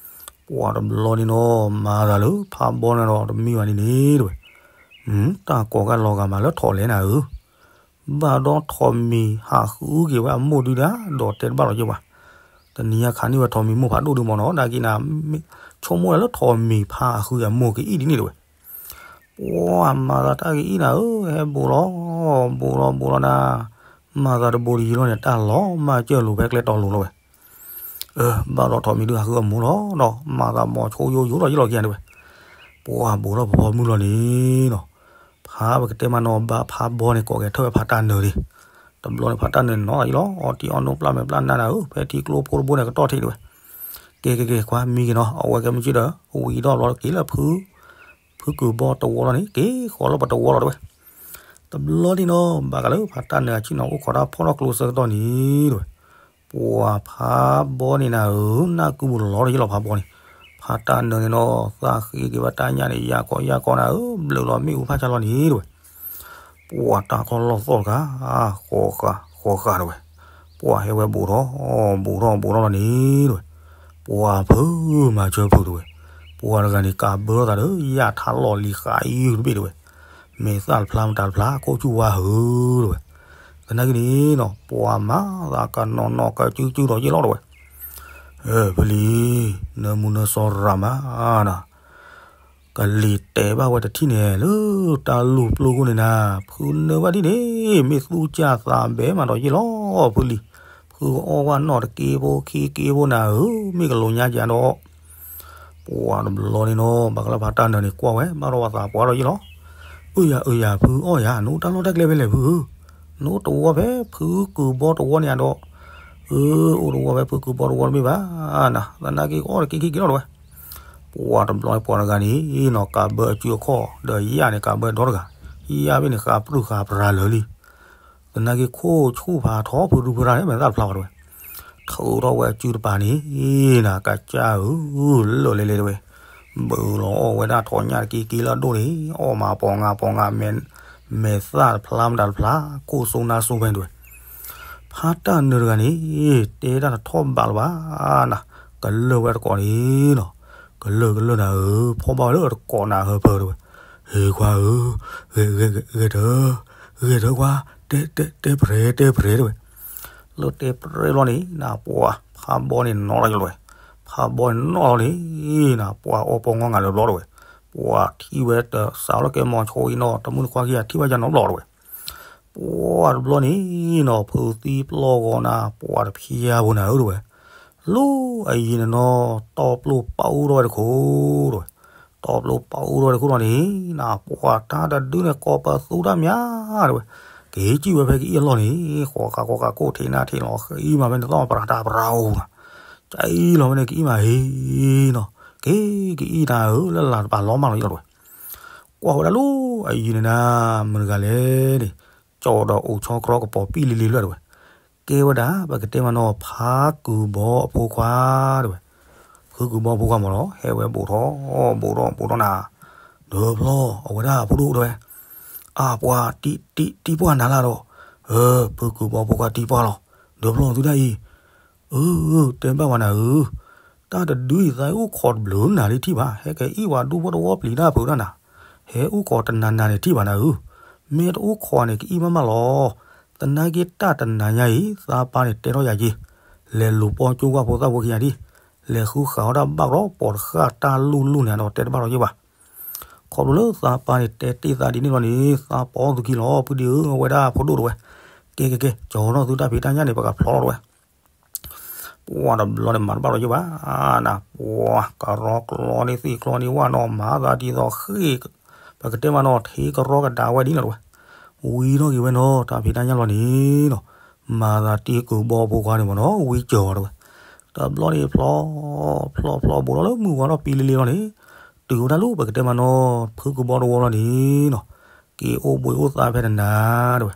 အံၣ် ကအံၣ်မးကအံၣ်နၤဧၢ ပှၤတဘျီန့ၣ်နီၤ မၤသးလၢဖးဘီန့ၣ်ဒီးတမ့ၢ်ဘၣ်န့ၣ်န့ၣ်တဝဲ တၢ်ကိးခါလီၤဂာ်မးလၢထိးလဲၣ်နၤဧၢ ဘၣ်ဒီးထိးမံၤဟးဃုက့ၤဝဲအမိၢ်ဒုဒၣ်ဒီးတဲတဘၣ်လီၤယ့ၢ်ဘၣ် တနံၤညါခးန့ၢ်ဝဲထိးမံၤမိၢ်ဖးဒိၣ်ဒုမ့ၢ်နီၤ နာ်က့နၤ ဆိကမိၣ်လၢထိးမံၤဖးအဃုအမိၢ်ကအံၣ်ဒ်န့ၣ်တဝဲ ပှၤမၤသးတၢ်ကအံၣ်နၤဧၢ ဟဲဘူးလီၤ ဘူးလီၤဘူးလီၤနၤ မၤသးတဘူးတယံၤလီၤန့ၣ် တၢ်လီၤမၢ်ကၢၢ်လိာ်ဖဲကျဲတီၤလိၤလီၤဝဲ ဘၣ်ဒီးထိးမံၤဒုဟးဃုအမိၢ်လီၤဒီး မၤသးမိၤဆိယိယိဒီးယ့ၢ်လီၤခံဂၤတဝဲ ပှၤဘူးလီၤဖီဖီမုၢ်လီၤန့ၣ်နီၤ ဖးပကတဲမးနီၤ ဘၣ်ဖးဘီန့ၣ် ကိးက့ၤထၢၣ်ဝဲဖးတၢ်နၢၤဒံး တဘျီန့ၣ် ဖးတၢ်နၢၤန့ၣ်နီၤလီၤ အီၣ်တံၢ်အီၣ်နိပျၢ်မဲာ်ပျၢ်နါနၤဧၢ ဖဲထံကျိဖိတဘိန့ၣ် ကတီၢ်ထံးတဝဲ ကဲကဲကဲ ကွၢ်မံက့ၤနီၤ အဝဲကဲမုၢ်က့ၤဒီး ဝံၤဒီးဘျီက့ၤလၢဖု ဖုကုၢ်ဘီတဝီလီၤန့ၣ် က့ၤဃီၤလၢပတဝီလီၤတဝဲ တဘျီန့ၣ်နီၤ ဘၣ်ဃးလၢဖးတၢ်နၢၤအဆ့ၣ်နီၤအိၣ်ခိးတၢ်ဖီၣ်ထီၣ်ကျိဆၢကတီၢ်န့ၣ်တဝဲ ပှၤဖးဘီန့ၣ်နၤဧၢ နၢ်ကုဘူးလီၤဒီးယ့ၢ်လီၤဖးဘီန့ၣ် ဖးတၢ်နၢၤန့ၣ်နီၤ သးဃ့က့ၤဘၣ်တၢ်ညၣ်န့ၣ် ယၤကီးယၤကီးနၤဧၢ ဘျုးလီၤမ့ၣ်အူဖးဆါလီၤန့ၣ်တဝဲ ပှၤတၢ်ခီလီၢ်သီၣ်တခါ ဃီဃာ်ဃီဃာ်တဝဲ ပှၤဟဲဝဲဘူးထီၣ် ဘူးထီၣ် ဘူးထီၣ်လီၤန့ၣ်တဝဲ ပှၤဖုမၤစၢၤဖုတဝဲ ပှၤတဂၤန့ၣ် ကးဘၢထီၣ်သးဒီး ယၣ်ထးလီၢ်လံၤဃာ်အံၤတဘ့ၣ်တဝဲ မ့ၢ်သၣ်တဖျါမတၤတဖျါ ကိးဆူၣ်ဝါဟုတဝဲ သနာ်က့န့ၣ်နီၤ ပှၤမၤသးကနီၤနီၤကစုကစုဒီးယ့ၢ်လီၤတဝဲ ဖဲလံ နၢမူနၢစီၤရၤမးနၤ က ကလံၤတဲာ်ဘၣ်ဝဲတထံၣ်န့ၣ် လၢတၢ်လူၢ်ပျိၢ်ခိၣ်န့ၣ်နၤ, ဖုနၢဘၣ်ဒ်န့ၣ် မ့ၢ်သူၣ်ကၢ်သးဘဲမးဒီးယ့ၢ်လီၤ ဖုလံၤ, ဖုကအီၣ်ဝဲနီၣ်တက့ဖိခံက့ဖိနၤဧၢ, မ့ၢ်ကလိာ်ညါကဒီး ပှၤတဘျီန့ၣ်နီၤ ဘၣ်ကလၢဖးတၢ်နၢၤန့ၣ်ကွၢ်ဝဲ ဘၣ်ဒီးဝဲသးပှၢ်ဒီးယ့ၢ်လီၤ. အၢယၤ အၢယၤ ဖုအီၣ်ယၤ နအိၣ်တၢ်လီၢ်တၢ်ကျဲဖဲလဲၣ်ဖုဧၢ, နအိၣ်တဝီဖဲဖုကုၢ်ဘီတဝီန့ၣ်ဒီး, အၢ အိၣ်တဝီဖဲဖုကုၢ်ဘီတဝီတမ့ၢ်ဘၣ်နၤ, သနာ်က့ကအိၣ်တက့ခံက့လီၤတဝဲ. ပှၤတဘျီပှၤတဂၤန့ၣ်နီၤ ကးဘၢအစုအခီၣ် ဒီးယၣ်န့ၣ်ကးဘၢဒီတဂၤ, ယၣ်ဘ့ၣ်န့ၣ်ဃးပြုၢ်ဃးပြၤလၢာ်လံ သနာ်က့ခိၣ်ဆူၣ်ဖးထီဖုဒူဖုရၣ်န့ၣ် မ့ၢ်တၢ်တဖျါဘၣ်တဝဲ, ထုးထီၣ်ဝဲအစုတပၤန့ၣ်နၤ ကစၢ်ဧၢ, လၢာ်လဲၤလဲၤတဝဲ, ဘုးလီၤအီၣ်ဝဲဒၣ်ထီၣ်ညၣ်တက့က့လၢအဒိၣ်န့ၣ် အီၣ်မးပိာ်ငါပိာ်ငါ, မဲာ်သၣ်တဖျါမတၤတဖျါ ကိၢ်စိနါစိဖဲန့ၣ်တဝဲ. ဖးတၢ်နၢၤတဂၤန့ၣ် တဲတၢ်တထီၣ်ဘးလၢၤဘၣ်နၤ, ကလၢာ်ဝဲတကိးန့ၣ်နီၤ, ကလၢာ်ကလၢာ်နၤဧၢ, ဖီၣ်ဘၣ်ဝဲလၢတကိးနၤဟၢဖၢတဝဲ, ဟ့ခွါဧၢ, ဂဲၤဂဲၤဂဲၤထၢ, ဂဲၤထၢခွါ, တဲတဲတဲပြဲၤတဲပြဲၤတဝဲ လၢတဲပြဲၤလီၤန့ၣ်နၤ ပှၤဖးဘီန့ၣ်နီၤလီၤယလီၤဝဲ, ဖးဘီန့ၣ်နီၤလီၤန့ၣ်နၤ ပှၤအီၣ်ပိာ်ငါလၢာ်ဘျီတဝဲ, ပှၤထံၣ်ဝဲတစးလီၤကဲမီၤဆိအံၤနီၤ တမုၢ်တခွါခံဂၤထံၣ်ဝဲယနီၤဘျီတဝဲ, ပှၤတဘျီန့ၣ်နီၤ ဖုသံပျီၢ်ဂီၤနၤ ပှၤတဖျါဖိနၤဧၢတဝဲ, လီၤအယံၤန့ၣ်နီၤ တီပျိၢ်ပာ်အူထီၣ်ဝဲတခိၣ်တဝဲ, တီပျိၢ်ပာ်အူထီၣ်ဝဲတခိၣ်လီၤန့ၣ်နၤ ပှၤတၢ်တဒုန့ၣ် ကိးပသူတၢ်မးတဝဲ, ကဟ့ၣ်စံၣ်ဝဲဖဲကအံၣ်အလီၢ်န့ၣ် ဃိးဃာ်ဃိးဃာ်ကိၣ်ထံးနါထံးလီၤ ကအံၣ်မးဖဲန့ၣ်သီၣ်ပြၤတၢ်ပြၤအိၣ်နၤ, ကအံၣ်လီၤဖဲန့ၣ်ကအံၣ်မးဟ့ၣ်နီၤ, ကဟ့ၣ်ကအံၣ်နၤဧၢ လၢလၤတပာ်လီၤမးလီၤယလီၤတဝဲ ကွၢ်ဝဲဒၣ်လီၤအယံၤန့ၣ်နၤ မတၤတဂၤလဲၣ်န့ၣ်, ကၠီဒီးအိၣ်ဆီခရီကပီၤပံၣ်လံလံလၢတဝဲ, ကဲဝဲဒၣ် ပကတဲမးနီၤ ဖးကုၢ်ဘီအဖိခွါတဝဲ, ဖုကုၢ်ဘီအဖိခွါမးနီၤ ဟဲဝဲဘူးထီၣ် ဘူးထီၣ်ဘူးထီၣ်နၤ, ဒီးဖျီအဝဲဒၣ်ဖိဒိၣ်တဝဲ, အပှၤတံတံတံပှၢ်နၤလၢဒီး, အၢ ဖုကုၢ်ဘီအဖိခွါတံပှၢ်လီၤ, ဒီးဖျီသုဒၣ်အံၤ အၢ တဲဘၣ်ဝဲနၤဧၢ, တၢ်တဒုအံၤသးအိၣ်ခိးတဘျုးနၤလံထံၣ်ဘၣ်, ဟဲက့ၤအံၣ်ဝဲဒူဖိတဝီပျံၤတၢ်ဖုးတၢ်နၤ, ဟဲအိၣ်ခိးတနၤနၤန့ၣ်ထံၣ်ဘၣ်နၤဧၢ, မ့ၢ်တအိၣ်ခိးန့ၣ်ကအံၣ်မးမးလီၤ, သနာ်က့တၢ်တနၤညါအံၤ သးပၢ်န့ၣ်တဲထီၣ်ယၤက့ၤ, လဲၤလူၤပိာ်ကၠိကွၢ်ဖိသၣ်ဖိခံဂၤဒံး, လဲၤဃုဃာ်အီၣ်တၢ်ဘၣ်ကဒီးပိာ်တဃၣ်တၢ်လူၢ်လူၢ်န့ၣ်ဒီး တဲတဘၣ်လီၤယဲဘၣ် ခီဖျိလၢသးပၢ်န့ၣ်တဲတ့ၢ်သးဒ်န့ၣ်လီၤန့ၣ် သးပီသုခံလီၤ ဖုဒံဧၢ အဝဲဒၣ်ဖိဒိၣ်တဝဲ, ကဲကဲကဲ ကၠီနီၣ်သုတၢ်ဖံးတၢ်ညၣ်န့ၣ် ပကဖျီလီၤတဝဲ, ပှၤတဘျီန့ၣ်မၤတဘၣ်လီၤယဲဘၣ်, နပှၤကရီကျီန့ၣ်သ့ၣ်ကျီန့ၣ်ဝဲနီၤ မၤသးဒ်သိးဃ့ၢ်, ပကတဲမးနီၤ ထံကရီကဒါဝဲဒ်န့ၣ်လီၤတဝဲ, ဝံၤထီၣ်က့ၤဝဲနီၤ တၢ်ဖံးတၢ်ညၣ်လီၤန့ၣ်နီၤ, မၤသးတံကုၢ်ဘီဖိခွါန့ၣ်မးနီၤ ဝံကၢၤဝဲတဝဲ, တဘျီန့ၣ်ဖျီ ဖျီဖျီဘူးထီၣ်လၢမုၢ်ဝါထီၣ်ပံလံလံလီၤန့ၣ်, တုၤဝဲဒၣ်လၢပကတဲမးနီၤ ဖုကုၢ်ဘီတဝီလီၤန့ၣ်နီၤ, က့ၤအိၣ်ဘှံးအိၣ်သါဖဲတနၤတဝဲ,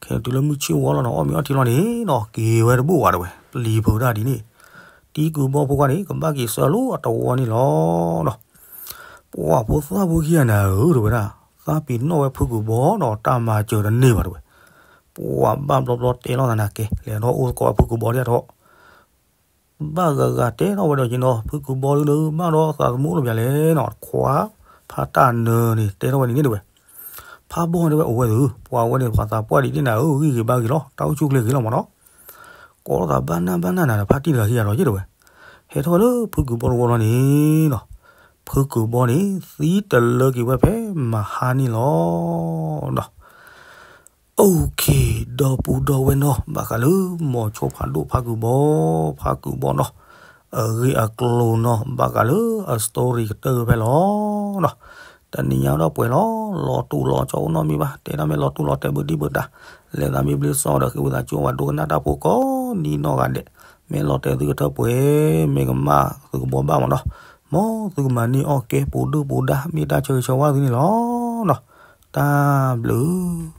ခဲတုၤလၢမုၢ်ဆ့ၣ်ဝါလီၤနီၤ အီၣ်မ့ၤအီထံလီၤန့ၣ်နီၤ က့ၤဝဲတဘူၣ်ဝဲတဝဲ ပျံၤဖုးတၢ်ဒ်န့ၣ်, တံကုၢ်ဘီဖိခွါန့ၣ် ကဘၣ်က့ၤဆှၢလၢအတဝီန့ၣ်လီၤနီၤ, ပှၤဖိသၣ်ဖိခံဂၤနၤဧၢ တဝဲဒၣ်, သးပ့ၤနီၣ်ဝဲဖုကုၢ်ဘီနီၤ တၢ်မၤစၢၤတန့ၢ်ဘၣ်တဝဲ, ပှၤဘၣ်ဘျီဘျီတဲလီၤသးနၤကဲ လဲၤထီၣ်အိၣ်သကိးဖုကုၢ်ဘီဒ်အထီၣ် ဘၣ်ဂၤဂၤတဲထီၣ်ဝဲဒီးက့ၤနီၤ ဖုကုၢ်ဘီဒုဒု ဘၣ်ဒီးသးသမူအိၣ်တပျးလဲၣ်နီၤ ခွါ ဖးတၢ်နၢၤန့ၣ် တဲထီၣ်ဝဲန့ၣ်န့ၣ်တဝဲ, ဖးဘီတဲဝဲအိၣ်ဝဲသု ပှၤဝဲန့ၣ် ပှၤသးပှၢ်ဒ်န့ၣ်နၤဧၢ ဂံၢ်ဂ့ၤဘါဂ့ၤလီၤ တၢ်အိၣ်ဆူၣ်ချ့ဂ့ၤလီၤမးနီၤ, ကိးလီၤသးဘၣ်နၢ်ဘၣ်နၢ်နၤဒီး ဖါတံၢ်တဂၤခံဂၤဒီးယ့ၣ်တဝဲ, ဟဲထီၣ်ဝဲလၢဖုကုၢ်ဘီတဝီလီၤန့ၣ်နီၤ, ဖုကုၢ်ဘီန့ၣ် သံတလၢက့ၤဝဲဖဲမဟါန့ၣ်လီၤနီၤ OK ဒီပုၢ်ဒီဝဲၢ်နီၤ ဘၣ်ဃးလၢ မိၤဆိဖးဒိၣ်ဖးကုၢ်ဘီ ဖးကုၢ်ဘီနီၤ အဂ့ၢ်အကျိၤနီၤ ဘၣ်ဃးလၢအ story ကတၢၢ်ဖဲလီၤနီၤ တနံၤညါဒီးပှဲၤလီၤ လီၤတူၢ်လီၤကၠီအိၣ်နီတမံၤဘၣ် တဲဒၣ်မ့ၢ်လီၤတူၢ်လီၤတဲာ်ဘုဒံးဘုဒၣ် လဲၤသးမ့ၢ်ဘျ့စီဒီးဃ့ဝံသးစူၤဝဲဒိကနၣ်တၢ်ဖိကိးနံၤနီၢ်ဂၤဒဲး မ့ၢ်လီၤတဲာ်သုကထၢၣ်ပှဲၤ မ့ၢ်ကမၣ်သုကဘီဘၣ်မးနီၤ မ်သုကမၤန့ၢ်အီၣ်ကဲပူၤဒုၣ်ပူၤဒါ မ့ၢ်တၢ်ဆၢဂ့ၤဆၢဝါသုန့ၣ်လီၤနီၤ တၢ်ဘျုး